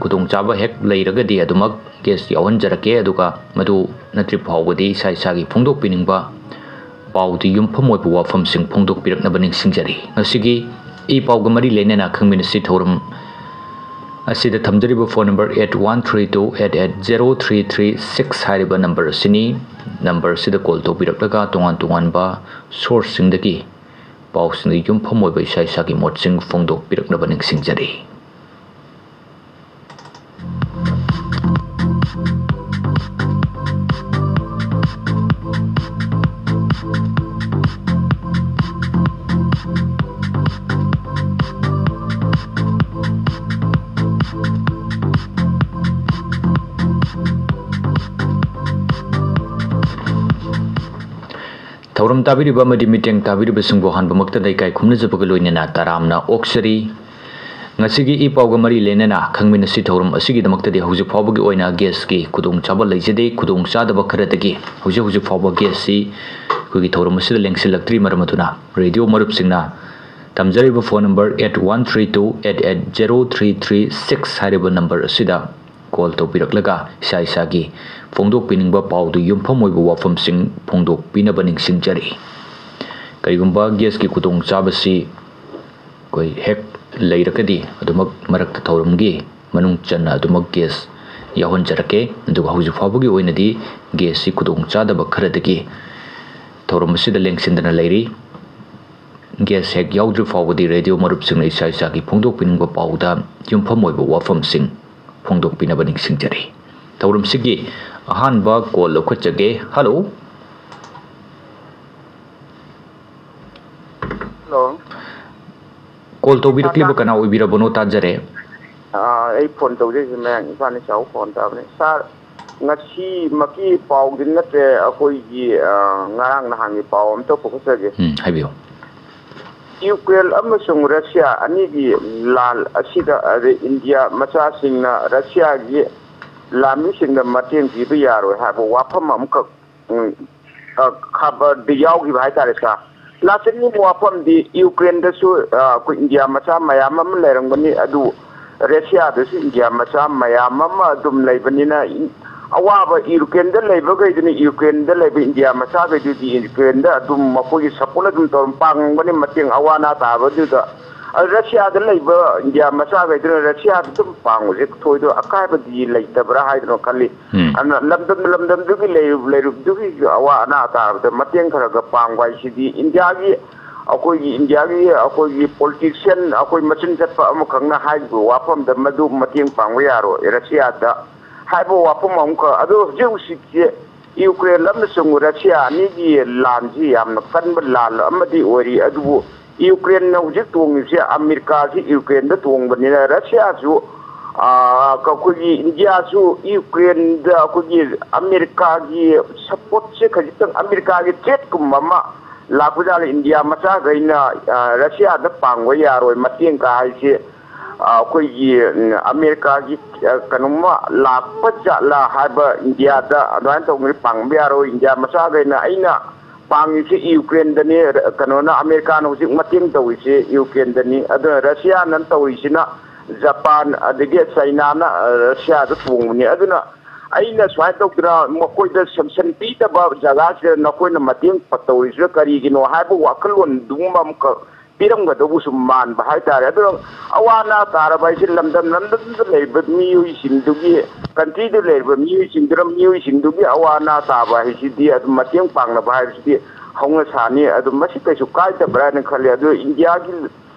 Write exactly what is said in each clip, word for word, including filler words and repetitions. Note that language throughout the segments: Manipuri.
ꯈꯨꯗꯣꯡꯆꯥꯕ ꯍꯦꯛ ꯂꯩꯔꯒꯗꯤ ꯑꯗꯨꯃꯛ ꯒꯦꯁ ꯌꯥꯎꯍꯟꯖꯔꯛꯀꯦ꯫ ꯑꯗꯨꯒ ꯃꯗꯨ ꯅꯠꯇ꯭ꯔꯤ ꯐꯥꯎꯕꯗꯤ ꯏꯁꯥ ꯏꯁꯥꯒꯤ ꯐꯣꯡꯗꯣꯛꯄꯤꯅꯤꯡꯕ ꯄꯥꯎꯗ ꯌꯨꯝꯐꯝ ꯑꯣꯏꯕ ꯋꯥꯐꯝꯁꯤꯡ ꯐꯣꯡꯗꯣꯛꯄꯤꯔꯛꯅꯕ ꯅꯤꯡꯁꯤꯡꯖꯔꯤ꯫ ꯉꯁꯤꯒꯤ ꯏ ꯄꯥꯎꯒ ꯃꯔꯤ ꯂꯩꯅꯅ ꯈꯪꯃꯤꯟꯅꯁꯤ ꯊꯧꯔꯝ ꯑꯁꯤꯗ ꯊꯝꯖꯔꯤꯕ phone number eight one three two eight eight zero three three six ꯍꯥꯏꯔꯤꯕ number ꯑꯁꯤꯅꯤ꯫ Number ꯑꯁꯤꯗ call ꯇꯧꯕꯤꯔꯛꯂꯒ ꯇꯣꯉꯥꯟ ꯇꯣꯉꯥꯟꯕ sourceꯁꯤꯡꯗꯒꯤ ꯄꯥꯎꯁꯤꯡꯗ ꯌꯨꯝꯐꯝ ꯑꯣꯏꯕ ꯏꯁꯥ ꯏꯁꯥꯒꯤ ꯃꯣꯠꯁꯤꯡ ꯐꯣꯡꯗꯣꯛꯄꯤꯔꯛꯅꯕ ꯅꯤꯡꯁꯤꯡꯖꯔꯤ꯫ ꯊꯧꯔꯝ ꯇꯥꯕꯤꯔꯤꯕ ꯑꯃꯗꯤ ꯃꯤꯠꯌꯦꯡ ꯇꯥꯕꯤꯔꯤꯕꯁꯤꯡꯕꯨ ꯑꯍꯥꯟꯕꯃꯛꯇꯗ ꯏꯀꯥꯏ ꯈꯨꯝꯅꯖꯕꯒ ꯂꯣꯏꯅꯅ ꯇꯔꯥꯝꯅ ꯑꯣꯛꯆꯔꯤ꯫ ꯉꯁꯤꯒꯤ ꯏ ꯄꯥꯎꯒ ꯃꯔꯤ ꯂꯩꯅꯅ ꯈꯪꯃꯤꯟꯅꯁꯤ ꯊꯧꯔꯝ ꯑꯁꯤꯒꯤꯗꯃꯛꯇꯗꯤ ꯍꯧꯖꯤꯛ ꯐꯥꯎꯕꯒꯤ ꯑꯣꯏꯅ ꯒꯦꯁꯀꯤ ꯈꯨꯗꯣꯡꯆꯥꯕ ꯂꯩꯖꯗꯦ꯫ ꯈꯨꯗꯣꯡꯆꯥꯗꯕ ꯈꯔꯗꯒꯤ ꯍꯧꯖꯤꯛ ꯍꯧꯖꯤꯛ ꯐꯥꯎꯕ ꯒꯦꯁꯁꯤ ꯑꯩꯈꯣꯏꯒꯤ ꯊꯧꯔꯝ ꯑꯁꯤꯗ ꯂꯦꯡꯁꯤꯜꯂꯛꯇ꯭ꯔꯤ꯫ ꯃꯔꯝ ꯑꯗꯨꯅ radio ꯃꯔꯨꯞꯁꯤꯡꯅ ꯊꯝꯖꯔꯤꯕ phone number eight one three two eight eight zero three three six ꯍꯥꯏꯔꯤꯕ number ꯑꯁꯤꯗ call ꯇꯧꯕꯤꯔꯛꯂꯒ ꯏꯁꯥ ꯏꯁꯥꯒꯤ ꯐꯣꯡꯗꯣꯛꯄꯤꯅꯤꯡꯕ ꯄꯥꯎꯗꯨ ꯌꯨꯝꯐꯝ ꯑꯣꯏꯕ ꯋꯥꯐꯝꯁꯤꯡ ꯐꯣꯡꯗꯣꯛꯄꯤꯅꯕ ꯅꯤꯡꯁꯤꯡꯖꯔꯤ꯫ ꯀꯔꯤꯒꯨꯝꯕ ꯒꯦꯁꯀꯤ ꯈꯨꯗꯣꯡꯆꯥꯕꯁꯤ ꯑꯩꯈꯣꯏ ꯍꯦꯛ ꯂꯩꯔꯒꯗꯤ ꯑꯗꯨꯃꯛ ꯃꯔꯛꯇ ꯊꯧꯔꯝꯒꯤ ꯃꯅꯨꯡ ꯆꯟꯅ ꯑꯗꯨꯃꯛ ꯒꯦꯁ ꯌꯥꯎꯍꯟꯖꯔꯛꯀꯦ꯫ ꯑꯗꯨꯒ ꯍꯧꯖꯤꯛ ꯐꯥꯎꯕꯒꯤ ꯑꯣꯏꯅꯗꯤ ꯒꯦꯁꯁꯤ ꯈꯨꯗꯣꯡꯆꯥꯗꯕ ꯈꯔꯗꯒꯤ ꯊꯧꯔꯝ ꯑꯁꯤꯗ ꯂꯦꯡꯁꯤꯟꯗꯅ ꯂꯩꯔꯤ꯫ ꯒꯦꯁ ꯍꯦꯛ ꯌꯥꯎꯗ꯭ꯔꯤ ꯐꯥꯎꯕꯗꯤ ꯔꯦꯗꯤꯑꯣ ꯃꯔꯨꯞꯁꯤꯡꯅ ꯏꯁꯥ ꯏꯁꯥꯒꯤ ꯐꯣꯡꯗꯣꯛꯄꯤꯅꯤꯡꯕ ꯄꯥꯎꯗ ꯌꯨꯝꯐꯝ ꯑꯣꯏꯕ ꯋꯥꯐꯝꯁꯤꯡ ꯐꯣꯡꯗꯣꯛꯄꯤꯅꯕ ꯅꯤꯡꯁꯤꯡꯖꯔꯤ꯫ ꯊꯧꯔꯝꯁꯤꯒꯤ ꯑꯍꯥꯟꯕ call ꯂꯧꯈꯠꯆꯒꯦ꯫ Hello꯫ ꯍꯜꯂꯣ꯫ Call ꯇꯧꯕꯤꯔꯛꯂꯤꯕ ꯀꯅꯥ ꯑꯣꯏꯕꯤꯔꯕꯅꯣ? ꯇꯥꯖꯔꯦ꯫ ꯑꯥ, ꯑꯩ phone ꯇꯧꯖꯔꯤꯁꯦ ꯃꯌꯥꯡ ꯏꯝꯐꯥꯜ ꯏꯆꯥꯎ phone ꯇꯥꯕꯅꯦ꯫ Sir, ꯉꯁꯤꯃꯛꯀꯤ ꯄꯥꯎꯗꯤ ꯅꯠꯇ꯭ꯔꯦ, ꯑꯩꯈꯣꯏꯒꯤ, ꯑꯥ, ꯉꯔꯥꯡ ꯅꯍꯥꯟꯒꯤ ꯄꯥꯎ ꯑꯝꯇ ꯄꯨꯈꯠꯆꯒꯦ꯫ ꯎꯝ, ꯍꯥꯏꯕꯤꯌꯨ꯫ ꯌꯨꯀ꯭ꯔꯦꯟ ꯑꯃꯁꯨꯡ ꯔꯁꯤꯌꯥ ꯑꯅꯤꯒꯤ ꯂꯥꯟ ꯑꯁꯤꯗ, ꯑꯗꯩ ꯏꯟꯗꯤꯌꯥ ꯃꯆꯥꯁꯤꯡꯅ ꯔꯁꯤꯌꯥꯒꯤ ꯂꯥꯟꯃꯤꯁꯤꯡꯗ ꯃꯇꯦꯡ ꯄꯤꯕ ꯌꯥꯔꯣꯏ ꯍꯥꯏꯕ ꯋꯥꯐꯝ ꯑꯃꯈꯛ, ꯎꯝ, ꯑ, ꯈꯕꯔꯗ ꯌꯥꯎꯈꯤꯕ ꯍꯥꯏꯇꯥꯔꯦ, sir꯫ ꯂꯥꯛꯆꯅꯤꯡꯕ ꯋꯥꯐꯝꯗꯤ ꯌꯨꯀ꯭ꯔꯦꯟꯗꯁꯨ, ꯑ, ꯑꯩꯈꯣꯏ ꯏꯟꯗꯤꯌꯥ ꯃꯆꯥ ꯃꯌꯥꯝ ꯑꯃ ꯂꯩꯔꯝꯒꯅꯤ, ꯑꯗꯨ ꯔꯁꯤꯌꯥꯗꯁꯨ ꯏꯟꯗꯤꯌꯥ ꯃꯆꯥ ꯃꯌꯥꯝ ꯑꯃ ꯑꯗꯨꯝ ꯂꯩꯕꯅꯤꯅ, ꯏꯟ-, ꯑꯋꯥꯕ ꯌꯨꯀ꯭ꯔꯦꯟꯗ ꯂꯩꯕꯈꯩꯗꯨꯅ ꯌꯨꯀ꯭ꯔꯦꯟꯗ ꯂꯩꯕ ꯏꯟꯗꯤꯌꯥ ꯃꯆꯥꯈꯩꯗꯨꯗꯤ ꯌꯨꯀ꯭ꯔꯦꯟꯗ ꯑꯗꯨꯝ ꯃꯈꯣꯏꯒꯤ ꯁꯞꯄꯣꯔꯠ ꯑꯗꯨꯝ ꯇꯧꯔ ꯄꯥꯡꯕꯅꯤ, ꯃꯇꯦꯡ ꯑꯋꯥ ꯑꯅꯥ ꯇꯥꯕꯗꯨꯗ꯫ ꯑꯗꯨ ꯔꯁꯤꯌꯥꯗ ꯂꯩꯕ ꯏꯟꯗꯤꯌꯥ ꯃꯆꯥꯈꯩꯗꯨꯅ ꯔꯁꯤꯌꯥꯗ ꯑꯗꯨꯝ ꯄꯥꯡꯕꯁꯦ ꯊꯣꯏꯗꯣꯛ ꯑꯀꯥꯏꯕꯗꯤ ꯂꯩꯇꯕ꯭ꯔꯥ ꯍꯥꯏꯗꯅ ꯈꯜꯂꯤ꯫ ꯎꯝ꯫ ꯑꯗꯨꯅ ꯂꯝꯗꯝ ꯂꯝꯗꯝꯗꯨꯒꯤ ꯂꯩꯔꯨꯞ ꯂꯩꯔꯨꯞꯇꯨꯒꯤ ꯑꯋꯥ ꯑꯅꯥ ꯇꯥꯕꯗ ꯃꯇꯦꯡ ꯈꯔ ꯈꯔ ꯄꯥꯡꯕ ꯍꯥꯏꯁꯤꯗꯤ ꯏꯟꯗꯤꯌꯥꯒꯤ, ꯑꯩꯈꯣꯏꯒꯤ ꯏꯟꯗꯤꯌꯥꯒꯤ ꯑꯩꯈꯣꯏꯒꯤ ꯄꯣꯂꯤꯇꯤꯁꯤꯌꯥꯟ, ꯑꯩꯈꯣꯏ ꯃꯆꯤꯟ ꯆꯠꯄ ꯑꯃꯈꯛꯅ ꯍꯥꯏꯔꯤꯕ ꯋꯥꯐꯝꯗ ꯃꯗꯨ ꯃꯇꯦꯡ ꯄꯥꯡꯕ ꯌꯥꯔꯣꯏ ꯔꯁꯤꯌꯥꯗ ꯍꯥꯏꯕ ꯋꯥꯐꯝ ꯑꯃꯈꯛ꯫ ꯑꯗꯣ ꯍꯧꯖꯤꯛ ꯍꯧꯖꯤꯛꯁꯦ ꯌꯨꯀ꯭ꯔꯦꯟ ꯑꯃꯁꯨꯡ ꯔꯁꯤꯌꯥ ꯑꯅꯤꯒꯤ ꯂꯥꯟꯁꯤ ꯌꯥꯝꯅ ꯀꯟꯕ ꯂꯥꯟ ꯑꯃꯗꯤ ꯑꯣꯏꯔꯤ꯫ ꯑꯗꯨꯕꯨ ꯌꯨꯀ꯭ꯔꯦꯟꯅ ꯍꯧꯖꯤꯛ ꯇꯣꯡꯉꯤꯕꯁꯦ ꯑꯃꯦꯔꯤꯀꯥꯁꯤ ꯌꯨꯀ꯭ꯔꯦꯟꯗ ꯇꯣꯡꯕꯅꯤꯅ ꯔꯁꯤꯌꯥꯁꯨ, ꯑꯥ, ꯑꯩꯈꯣꯏꯒꯤ ꯏꯟꯗꯤꯌꯥꯁꯨ ꯌꯨꯀ꯭ꯔꯦꯟꯗ ꯑꯩꯈꯣꯏꯒꯤ ꯑꯃꯦꯔꯤꯀꯥꯒꯤ ꯁꯞꯄꯣꯔꯠꯁꯦ ꯈꯖꯤꯛꯇꯪ ꯑꯃꯦꯔꯤꯀꯥꯒꯤ ꯊ꯭ꯔꯦꯠꯀꯨꯝꯕ ꯑꯃ ꯂꯥꯛꯄꯖꯥꯠꯂ? ꯏꯟꯗꯤꯌꯥ ꯃꯆꯥꯈꯩꯅ, ꯑꯥ, ꯔꯁꯤꯌꯥꯗ ꯄꯥꯡꯕ ꯌꯥꯔꯣꯏ, ꯃꯇꯦꯡ ꯀꯥ ꯍꯥꯏꯁꯦ, ꯑꯥ, ꯑꯩꯈꯣꯏꯒꯤ, ꯎꯝ, ꯑꯃꯦꯔꯤꯀꯥꯒꯤ, ꯑꯥ, ꯀꯩꯅꯣꯝꯃ ꯂꯥꯛꯄ ꯖꯥꯠꯂ ꯍꯥꯏꯕ, ꯏꯟꯗꯤꯌꯥꯗ ꯑꯗꯨꯃꯥꯏꯅ ꯇꯧꯕꯁꯦ ꯄꯥꯡꯕ ꯌꯥꯔꯣꯏ꯫ ꯏꯟꯗꯤꯌꯥ ꯃꯆꯥꯈꯩꯅ ꯑꯩꯅ ꯄꯥꯡꯉꯤꯁꯦ ꯌꯨꯀ꯭ꯔꯦꯟꯗꯅꯤ, ꯀꯩꯅꯣꯅ, ꯑꯃꯦꯔꯤꯀꯥꯅ ꯍꯧꯖꯤꯛ ꯃꯇꯦꯡ ꯇꯧꯔꯤꯁꯦ ꯌꯨꯀ꯭ꯔꯦꯟꯗꯅꯤ꯫ ꯑꯗꯨꯅ ꯔꯁꯤꯌꯥꯅ ꯇꯧꯔꯤꯁꯤꯅ ꯖꯄꯥꯟ, ꯑꯗꯒꯤ ꯆꯩꯅꯥꯅ, ꯑ, ꯔꯁꯤꯌꯥꯗ ꯇꯣꯡꯕꯅꯤ꯫ ꯑꯗꯨꯅ ꯑꯩꯅ ꯁꯨꯃꯥꯏꯅ ꯇꯧꯗꯅ ꯃꯈꯣꯏꯗ ꯁꯦꯡꯁꯟ ꯄꯤꯗꯕ ꯖꯒꯥꯁꯤꯗ ꯅꯈꯣꯏꯅ ꯃꯇꯦꯡ ꯇꯧꯔꯤꯁꯤꯅ ꯀꯔꯤꯒꯤꯅꯣ ꯍꯥꯏꯕ ꯋꯥꯈꯜꯂꯣꯟꯗꯨꯃ ꯑꯃꯈꯛ ꯄꯤꯔꯝꯒꯗꯧꯕꯁꯨ ꯃꯥꯟꯕ ꯍꯥꯏꯇꯥꯔꯦ꯫ ꯑꯗꯨꯅ ꯑꯋꯥ ꯑꯅꯥ ꯇꯥꯔꯕ ꯍꯥꯏꯁꯦ ꯂꯝꯗꯝ ꯂꯝꯗꯝꯗ ꯂꯩꯔꯤꯕ ꯃꯤꯑꯣꯏꯁꯤꯡꯗꯨꯒꯤ, ꯀꯟꯇ꯭ꯔꯤꯗ ꯂꯩꯔꯤꯕ ꯃꯤꯑꯣꯏꯁꯤꯡꯗꯨꯅ ꯃꯤꯑꯣꯏꯁꯤꯡꯗꯨꯒꯤ ꯑꯋꯥ ꯑꯅꯥ ꯇꯥꯕ ꯍꯥꯏꯁꯤꯗꯤ ꯑꯗꯨꯝ ꯃꯇꯦꯡ ꯄꯥꯡꯅꯕ ꯍꯥꯏꯕꯁꯤꯗꯤ ꯍꯧꯅ ꯁꯥꯅꯤ꯫ ꯑꯗꯨꯝ ꯃꯁꯤ ꯀꯩꯁꯨ ꯀꯥꯏꯗꯕ꯭ꯔꯥ ꯍꯥꯏꯅ ꯈꯜꯂꯤ꯫ ꯑꯗꯨ ꯏꯟꯗꯤꯌꯥꯒꯤ,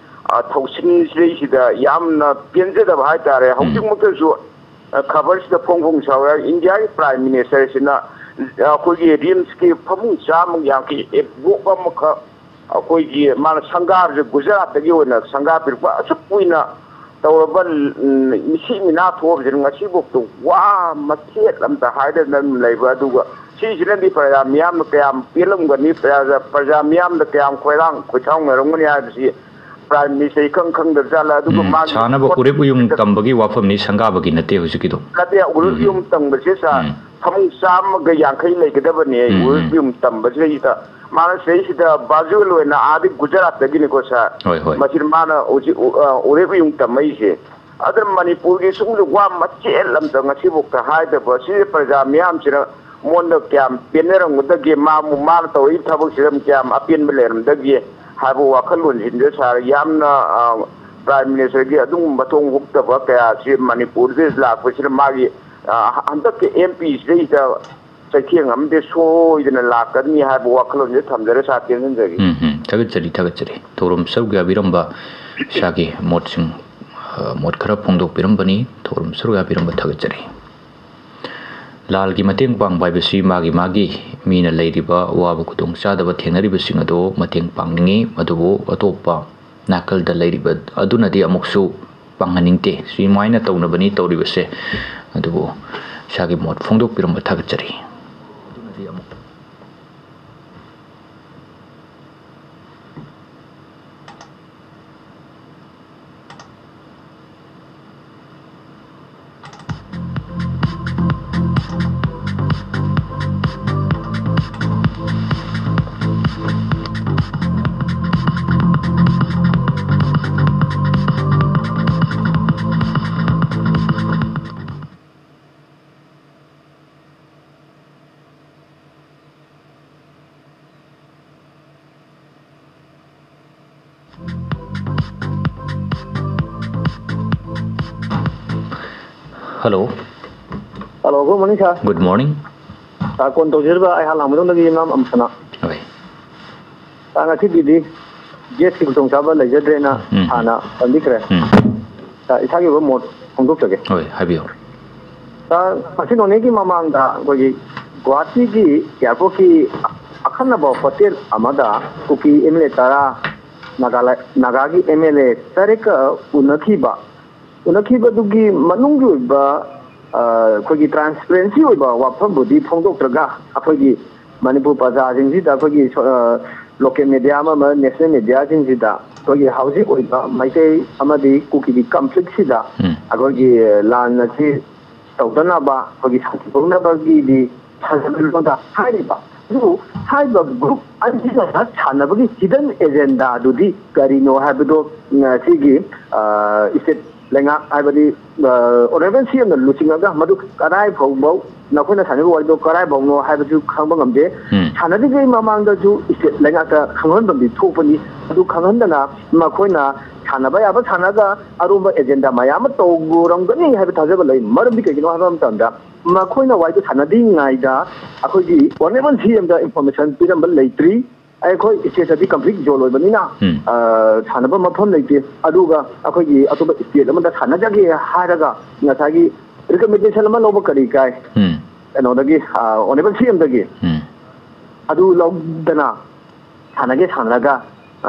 ꯑ, ꯊꯧꯁꯤꯜꯁꯤꯗꯩꯁꯤꯗ ꯌꯥꯝꯅ ꯄꯦꯟꯖꯗꯕ ꯍꯥꯏꯇꯥꯔꯦ꯫ ꯎꯝ꯫ ꯍꯧꯖꯤꯛꯃꯛꯇꯁꯨ, ꯑ, ꯈꯕꯔꯁꯤꯗ ꯐꯣꯡ ꯐꯣꯡ ꯁꯥꯎꯔꯦ꯫ ꯏꯟꯗꯤꯌꯥꯒꯤ ꯄ꯭ꯔꯥꯏꯝ ꯃꯤꯅꯤꯁꯇꯔꯁꯤꯅ, ꯑ, ꯑꯩꯈꯣꯏꯒꯤ ꯔꯤꯝꯁꯀꯤ ꯐꯃꯨꯡ ꯆꯥꯝꯃ ꯌꯥꯡꯈꯩ ꯑꯦꯕꯣꯞ ꯑꯃꯈꯛ ꯑꯩꯈꯣꯏꯒꯤ ꯃꯥꯅ ꯁꯪꯒꯥꯕꯁꯦ ꯒꯨꯖꯔꯥꯠꯇꯒꯤ ꯑꯣꯏꯅ ꯁꯪꯒꯥꯕꯤꯔꯛꯄ꯫ ꯑꯁꯨꯛ ꯀꯨꯏꯅ ꯇꯧꯔꯕ, ꯎꯝ, ꯃꯤꯁꯤ ꯃꯤꯅꯥ ꯊꯣꯛꯑꯕꯁꯤꯅ ꯉꯁꯤꯐꯥꯎꯗ ꯋꯥ ꯃꯆꯦꯠ ꯑꯝꯇ ꯍꯥꯏꯗꯅ ꯑꯗꯨꯝ ꯂꯩꯕ꯫ ꯑꯗꯨꯒ ꯁꯤꯁꯤꯅꯗꯤ ꯄ꯭ꯔꯖꯥ ꯃꯤꯌꯥꯝꯅ ꯀꯌꯥꯝ ꯄꯦꯜꯂꯝꯒꯅꯤ, ꯄ꯭ꯔꯖꯥ, ꯄ꯭ꯔꯖꯥ ꯃꯤꯌꯥꯝꯗ ꯀꯌꯥꯝ ꯈꯣꯏꯔꯥꯡ ꯈꯣꯏꯊꯥꯎꯅꯔꯝꯒꯅꯤ ꯍꯥꯏꯕꯁꯤ ꯄ꯭ꯔꯥꯏꯝ ꯃꯤꯅꯤꯁꯇꯔ ꯏꯈꯪ ꯈꯪꯗꯕ ꯖꯥꯠꯂ? ꯑꯗꯨꯒ ꯎꯝ, ꯃꯥꯒꯤ ꯁꯥꯅꯕ ꯎꯔꯤꯞ ꯎꯌꯨꯡ ꯇꯝꯕꯒꯤ ꯋꯥꯐꯝꯅꯤ, ꯁꯪꯒꯥꯕꯒꯤ ꯅꯠꯇꯦ ꯍꯧꯖꯤꯛꯀꯤꯗꯣ꯫ ꯅꯠꯇꯦ, ꯎꯔꯤꯞ ꯎꯝ꯫ ꯎꯌꯨꯡ ꯇꯝꯕꯁꯦ, ꯁꯥꯔ, ꯎꯝ꯫ ꯐꯃꯨꯡ ꯆꯥꯝꯃꯒ ꯌꯥꯡꯈꯩ ꯂꯩꯒꯗꯕꯅꯦ, ꯎꯝ, ꯎꯔꯤꯞ ꯎꯝ꯫ ꯎꯌꯨꯡ ꯇꯝꯕꯁꯤꯗꯩꯁꯤꯗ꯫ ꯃꯥꯅ ꯁꯤꯗꯩꯁꯤꯗ ꯕꯥꯖꯨ ꯑꯣꯏꯅ ꯑꯥꯗꯤ ꯒꯨꯖꯔꯥꯠꯇꯒꯤꯅꯤꯀꯣ, ꯁꯥꯔ꯫ ꯍꯣꯏ, ꯍꯣꯏ꯫ ꯃꯁꯤꯗ ꯃꯥꯅ ꯍꯧꯖꯤꯛ ꯎ-, ꯑ, ꯎꯔꯤꯞ ꯎꯌꯨꯡ ꯇꯝꯃꯛꯏꯁꯦ꯫ ꯑꯗꯨꯅ ꯃꯅꯤꯄꯨꯔꯒꯤ ꯁꯨꯝꯕ ꯋꯥ ꯃꯆꯦꯠ ꯑꯃꯇ ꯉꯁꯤꯐꯥꯎꯗ ꯍꯥꯏꯗꯕ ꯁꯤ ꯄ꯭ꯔꯖꯥ ꯃꯤꯌꯥꯝꯁꯤꯅ ꯃꯉꯣꯟꯗ ꯀꯌꯥꯝ ꯄꯦꯟꯅꯔꯝꯒꯗꯒꯦ, ꯃꯥꯕꯨ, ꯃꯥꯅ ꯇꯧꯔꯤꯕ ꯊꯕꯛꯁꯤꯗ ꯀꯌꯥꯝ ꯑꯄꯦꯟꯕ ꯂꯩꯔꯝꯒꯗꯒꯦ ꯍꯥꯏꯕ ꯋꯥꯈꯜꯂꯣꯟꯁꯤꯡꯗ ꯁꯥꯔ ꯌꯥꯝꯅ, ꯑ, Prime Ministerꯒꯤ ꯑꯗꯨꯒꯨꯝꯕ ꯃꯊꯣꯡ ꯍꯨꯛꯇꯕ ꯀꯌꯥꯁꯤ ꯃꯅꯤꯄꯨꯔꯗ ꯂꯥꯛꯄꯁꯤꯅ ꯃꯥꯒꯤ, ꯑ, ꯍꯟꯗꯛꯀꯤ MPꯁꯤꯗꯩꯗ ꯆꯩꯊꯦꯡ ꯑꯃꯗꯤ ꯁꯣꯏꯗꯅ ꯂꯥꯛꯀꯅꯤ ꯍꯥꯏꯕ ꯋꯥꯈꯜꯂꯣꯟꯁꯦ ꯊꯝꯖꯔꯦ ꯁꯥꯔ, ꯇꯦꯟꯁꯤꯟꯖꯒꯦ꯫ ꯎꯝ, ꯎꯝ꯫ ꯊꯥꯒꯠꯆꯔꯤ, ꯊꯥꯒꯠꯆꯔꯤ꯫ ꯊꯧꯔꯝ ꯁꯔꯨꯛ ꯌꯥꯕꯤꯔꯝꯕ ꯏꯁꯥꯒꯤ ꯃꯣꯠꯁꯤꯡ, ꯑ, ꯃꯣꯠ ꯈꯔ ꯐꯣꯡꯗꯣꯛꯄꯤꯔꯝꯕꯅꯤ꯫ ꯊꯧꯔꯝ ꯁꯔꯨꯛ ꯌꯥꯕꯤꯔꯝꯕ ꯊꯥꯒꯠꯆꯔꯤ꯫ ꯂꯥꯜꯒꯤ ꯃꯇꯦꯡ ꯄꯥꯡꯕ ꯍꯥꯏꯕꯁꯤ ꯃꯥꯒꯤ ꯃꯥꯒꯤ ꯃꯤꯅ ꯂꯩꯔꯤꯕ ꯑꯋꯥꯕ ꯈꯨꯗꯣꯡꯆꯥꯗꯕ ꯊꯦꯡꯅꯔꯤꯕꯁꯤꯡ ꯑꯗꯨ ꯃꯇꯦꯡ ꯄꯥꯡꯅꯤꯡꯉꯤ, ꯑꯗꯨꯕꯨ ꯑꯇꯣꯞꯄ ꯅꯥꯀꯜꯗ ꯂꯩꯔꯤꯕ ꯑꯗꯨꯅꯗꯤ ꯑꯃꯨꯛꯁꯨ ꯄꯥꯡꯍꯟꯅꯤꯡꯗꯦ꯫ ꯁꯨꯃꯥꯏꯅ ꯇꯧꯅꯕꯅꯤ ꯇꯧꯔꯤꯕꯁꯦ꯫ ꯑꯗꯨꯕꯨ ꯏꯁꯥꯒꯤ ꯃꯣꯠ ꯐꯣꯡꯗꯣꯛꯄꯤꯔꯝꯕ ꯊꯥꯒꯠꯆꯔꯤ꯫ ꯑꯗꯨꯅꯗꯤ ꯑꯃꯨꯛ Hello. Hello, good morning, sir. Good morning. Sir, ꯀꯣꯟ ꯇꯧꯖꯔꯤꯕ ꯑꯩꯍꯥꯛ ꯂꯥꯡꯃꯩꯗꯣꯡꯗꯒꯤ ꯌꯨꯝꯅꯥꯝ ꯑꯃꯁꯅꯥ꯫ ꯍꯣꯏ꯫ Sir, ꯉꯁꯤꯒꯤꯗꯤ ꯒꯦꯁꯀꯤ ꯈꯨꯗꯣꯡꯆꯥꯕ ꯂꯩꯖꯗ꯭ꯔꯦꯅ ꯎꯝ꯫ ꯍꯥꯟꯅ ꯄꯟꯕꯤꯈ꯭ꯔꯦ꯫ ꯎꯝ꯫ Sir, ꯏꯁꯥꯒꯤ ꯑꯣꯏꯕ ꯃꯣꯠ ꯐꯣꯡꯗꯣꯛꯆꯒꯦ꯫ ꯍꯣꯏ, ꯍꯥꯏꯕꯤꯌꯨ꯫ Sir, ꯉꯁꯤ ꯅꯣꯡꯅꯤꯒꯤ ꯃꯃꯥꯡꯗ ꯑꯩꯈꯣꯏꯒꯤ ꯒꯨꯋꯥꯍꯥꯇꯤꯒꯤ airportꯀꯤ ꯑꯈꯟꯅꯕ hotel ꯑꯃꯗ ꯀꯨꯀꯤ MLA ꯇꯔꯥ, ꯅꯥꯒꯥꯂꯦ-, ꯅꯥꯒꯥꯒꯤ MLA ꯇꯔꯦꯠꯀ ꯎꯅꯈꯤꯕ, ꯎꯅꯈꯤꯕꯗꯨꯒꯤ ꯃꯅꯨꯡꯒꯤ ꯑꯣꯏꯕ, ꯑ, ꯑꯩꯈꯣꯏꯒꯤ transparency ꯑꯣꯏꯕ ꯋꯥꯐꯝꯕꯨꯗꯤ ꯐꯣꯡꯗꯣꯛꯇ꯭ꯔꯒ, ꯑꯩꯈꯣꯏꯒꯤ ꯃꯅꯤꯄꯨꯔ ꯄ꯭ꯔꯖꯥꯁꯤꯡꯁꯤꯗ, ꯑꯩꯈꯣꯏꯒꯤ ꯁꯣ-, ꯑ, local media ꯑꯃ ꯑꯃ national mediaꯁꯤꯡꯁꯤꯗ ꯑꯩꯈꯣꯏꯒꯤ ꯍꯧꯖꯤꯛ ꯑꯣꯏꯕ ꯃꯩꯇꯩ ꯑꯃꯗꯤ ꯀꯨꯀꯤꯒꯤ conflictꯁꯤꯗ ꯎꯝ꯫ ꯑꯩꯈꯣꯏꯒꯤ ꯂꯥꯟ ꯑꯁꯤ ꯇꯧꯗꯅꯕ, ꯑꯩꯈꯣꯏꯒꯤ ꯁꯥꯟꯇꯤ ꯄꯨꯔꯛꯅꯕꯒꯤꯗꯤ ꯁꯥꯟꯅꯕ ꯂꯣꯟꯗ ꯍꯥꯏꯔꯤꯕ꯫ ꯑꯗꯨꯕꯨ ꯍꯥꯏꯔꯤꯕ group ꯑꯅꯤꯁꯤꯅ ꯁꯥꯟꯅꯕꯒꯤ hidden agendaꯗꯨꯗꯤ ꯀꯔꯤꯅꯣ ꯍꯥꯏꯕꯗꯣ, ꯎꯝ, ꯁꯤꯒꯤ, ꯑ, state ꯂꯩꯉꯥꯛ ꯍꯥꯏꯕꯗꯤ ꯑꯣꯅꯔꯦꯕꯜ ꯁꯤ ꯑꯦꯝꯅ ꯂꯨꯆꯤꯡꯉꯒ ꯃꯗꯨ ꯀꯗꯥꯏ ꯐꯥꯎꯕ ꯅꯈꯣꯏꯅ ꯁꯥꯟꯅꯔꯤꯕ ꯋꯥꯔꯤꯗꯣ ꯀꯗꯥꯏ ꯐꯥꯎꯅꯣ ꯍꯥꯏꯕꯁꯨ ꯈꯪꯕ ꯉꯝꯗꯦ꯫ ꯎꯝ꯫ ꯁꯥꯟꯅꯗ꯭ꯔꯤꯉꯩ ꯃꯃꯥꯡꯗꯁꯨ ꯏꯁꯇꯦꯠ ꯂꯩꯉꯥꯛꯇ ꯈꯪꯍꯟꯕꯗꯤ ꯊꯣꯛꯄꯅꯤ꯫ ꯑꯗꯨ ꯈꯪꯍꯟꯗꯅ ꯃꯈꯣꯏꯅ ꯁꯥꯟꯅꯕ ꯌꯥꯕ ꯁꯥꯟꯅꯒ ꯑꯔꯨꯝꯕ ꯑꯦꯖꯦꯟꯗꯥ ꯃꯌꯥꯝ ꯑꯃ ꯇꯧꯔꯝꯒꯅꯤ ꯍꯥꯏꯕ ꯊꯥꯖꯕ ꯂꯩ꯫ ꯃꯔꯝꯗꯤ ꯀꯩꯒꯤꯅꯣ ꯍꯥꯏꯕ ꯃꯇꯝꯗ ꯃꯈꯣꯏꯅ ꯋꯥꯔꯤꯗꯨ ꯁꯥꯟꯅꯗ꯭ꯔꯤꯉꯩꯗ ꯑꯩꯈꯣꯏꯒꯤ ꯑꯣꯅꯔꯦꯕꯜ ꯁꯤ ꯑꯦꯝꯗ ꯏꯟꯐꯣꯔꯃꯦꯁꯟ ꯄꯤꯔꯝꯕ ꯂꯩꯇ꯭ꯔꯤ꯫ ꯑꯩꯈꯣꯏ ꯏꯁꯇꯦꯠꯇꯗꯤ ꯀꯟꯐ꯭ꯂꯤꯛ ꯖꯣꯟ ꯑꯣꯏꯕꯅꯤꯅ ꯎꯝ꯫ ꯑ, ꯁꯥꯟꯅꯕ ꯃꯐꯝ ꯂꯩꯇꯦ꯫ ꯑꯗꯨꯒ ꯑꯩꯈꯣꯏꯒꯤ ꯑꯇꯣꯞꯄ ꯏꯁꯇꯦꯠ ꯑꯃꯗ ꯁꯥꯟꯅꯖꯒꯦ ꯍꯥꯏꯔꯒ ꯉꯁꯥꯏꯒꯤ ꯔꯤꯀꯃꯦꯟꯗꯦꯁꯟ ꯑꯃ ꯂꯧꯕ ꯀꯔꯤ ꯀꯥꯏ? ꯎꯝ꯫ ꯀꯩꯅꯣꯗꯒꯤ ꯑꯣꯅꯔꯦꯕꯜ ꯁꯤ ꯑꯦꯝꯗꯒꯤ ꯎꯝ꯫ ꯑꯗꯨ ꯂꯧꯗꯅ ꯁꯥꯟꯅꯒꯦ ꯁꯥꯟꯅꯔꯒ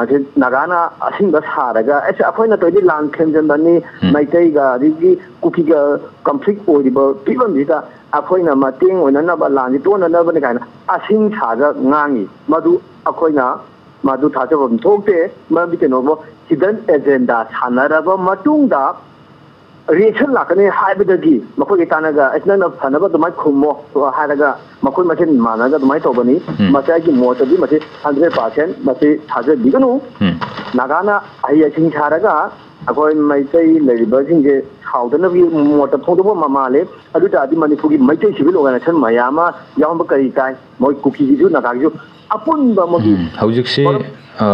ꯑꯁꯤ ꯅꯥꯒꯥꯅ ꯑꯁꯤꯡꯕ ꯁꯥꯔꯒ ꯑꯁ ꯑꯩꯈꯣꯏꯅ ꯇꯧꯔꯤꯗꯤ ꯂꯥꯟ ꯊꯦꯡꯖꯤꯟꯕꯅꯤ, ꯎꯝ꯫ ꯃꯩꯇꯩꯒ ꯑꯗꯒꯤ ꯀꯨꯀꯤꯒ ꯀꯟꯐ꯭ꯂꯤꯛ ꯑꯣꯏꯔꯤꯕ ꯐꯤꯕꯝꯁꯤꯗ ꯑꯩꯈꯣꯏꯅ ꯃꯇꯦꯡ ꯑꯣꯏꯅꯅꯕ ꯂꯥꯟꯁꯤ ꯇꯣꯟꯅꯅꯕꯅꯤ ꯀꯥꯏꯅ ꯑꯁꯤꯡ ꯁꯥꯒ ꯉꯥꯡꯉꯤ꯫ ꯃꯗꯨ ꯑꯩꯈꯣꯏꯅ ꯃꯗꯨ ꯊꯥꯖꯐꯝ ꯊꯣꯛꯇꯦ꯫ ꯃꯔꯝꯗꯤ ꯀꯩꯅꯣꯕꯨ ꯍꯤꯗꯟ ꯑꯦꯖꯦꯟꯗꯥ ꯁꯥꯟꯅꯔꯕ ꯃꯇꯨꯡꯗ ꯔꯤꯑꯦꯛꯁꯟ ꯂꯥꯛꯀꯅꯤ ꯍꯥꯏꯕꯗꯒꯤ ꯃꯈꯣꯏꯒꯤ ꯇꯥꯟꯅꯒ ꯑꯁ ꯅꯪꯅ ꯐꯅꯕ ꯑꯗꯨꯃꯥꯏꯅ ꯈꯨꯝꯃꯣ ꯍꯥꯏꯔꯒ ꯃꯈꯣꯏ ꯃꯁꯦꯟ ꯃꯥꯟꯅꯒ ꯑꯗꯨꯃꯥꯏꯅ ꯇꯧꯕꯅꯤ꯫ ꯎꯝ꯫ ꯃꯁꯤ ꯑꯩꯒꯤ ꯃꯣꯠꯇꯗꯤ ꯃꯁꯤ ꯍꯟꯗ꯭ꯔꯦꯠ ꯄꯥꯔꯁꯦꯟ ꯃꯁꯤ ꯊꯥꯖꯕꯤꯒꯅꯨ꯫ ꯎꯝ꯫ ꯅꯥꯒꯥꯅ ꯑꯍꯩ ꯑꯁꯤꯡ ꯁꯥꯔꯒ ꯑꯩꯈꯣꯏ ꯃꯩꯇꯩ ꯂꯩꯔꯤꯕꯁꯤꯡꯁꯦ ꯁꯥꯎꯗꯅꯕꯒꯤ ꯃꯣꯠꯇ ꯐꯣꯡꯗꯣꯛꯄ ꯑꯃ ꯃꯥꯜꯂꯦ꯫ ꯑꯗꯨ ꯇꯥꯔꯗꯤ ꯃꯅꯤꯄꯨꯔꯒꯤ ꯃꯩꯇꯩ ꯁꯤꯚꯤꯜ ꯑꯣꯔꯒꯅꯥꯏꯖꯦꯁꯟ ꯃꯌꯥꯝ ꯑꯃ ꯌꯥꯎꯔꯝꯕ ꯀꯔꯤ ꯀꯥꯏ? ꯃꯣꯏ ꯀꯨꯀꯤꯒꯤꯁꯨ ꯅꯥꯒꯥꯒꯤꯁꯨ ꯑꯄꯨꯟꯕ ꯃꯣꯏꯒꯤ ꯎꯝ, ꯍꯧꯖꯤꯛꯁꯤ, ꯐꯣꯔꯝ ꯑ,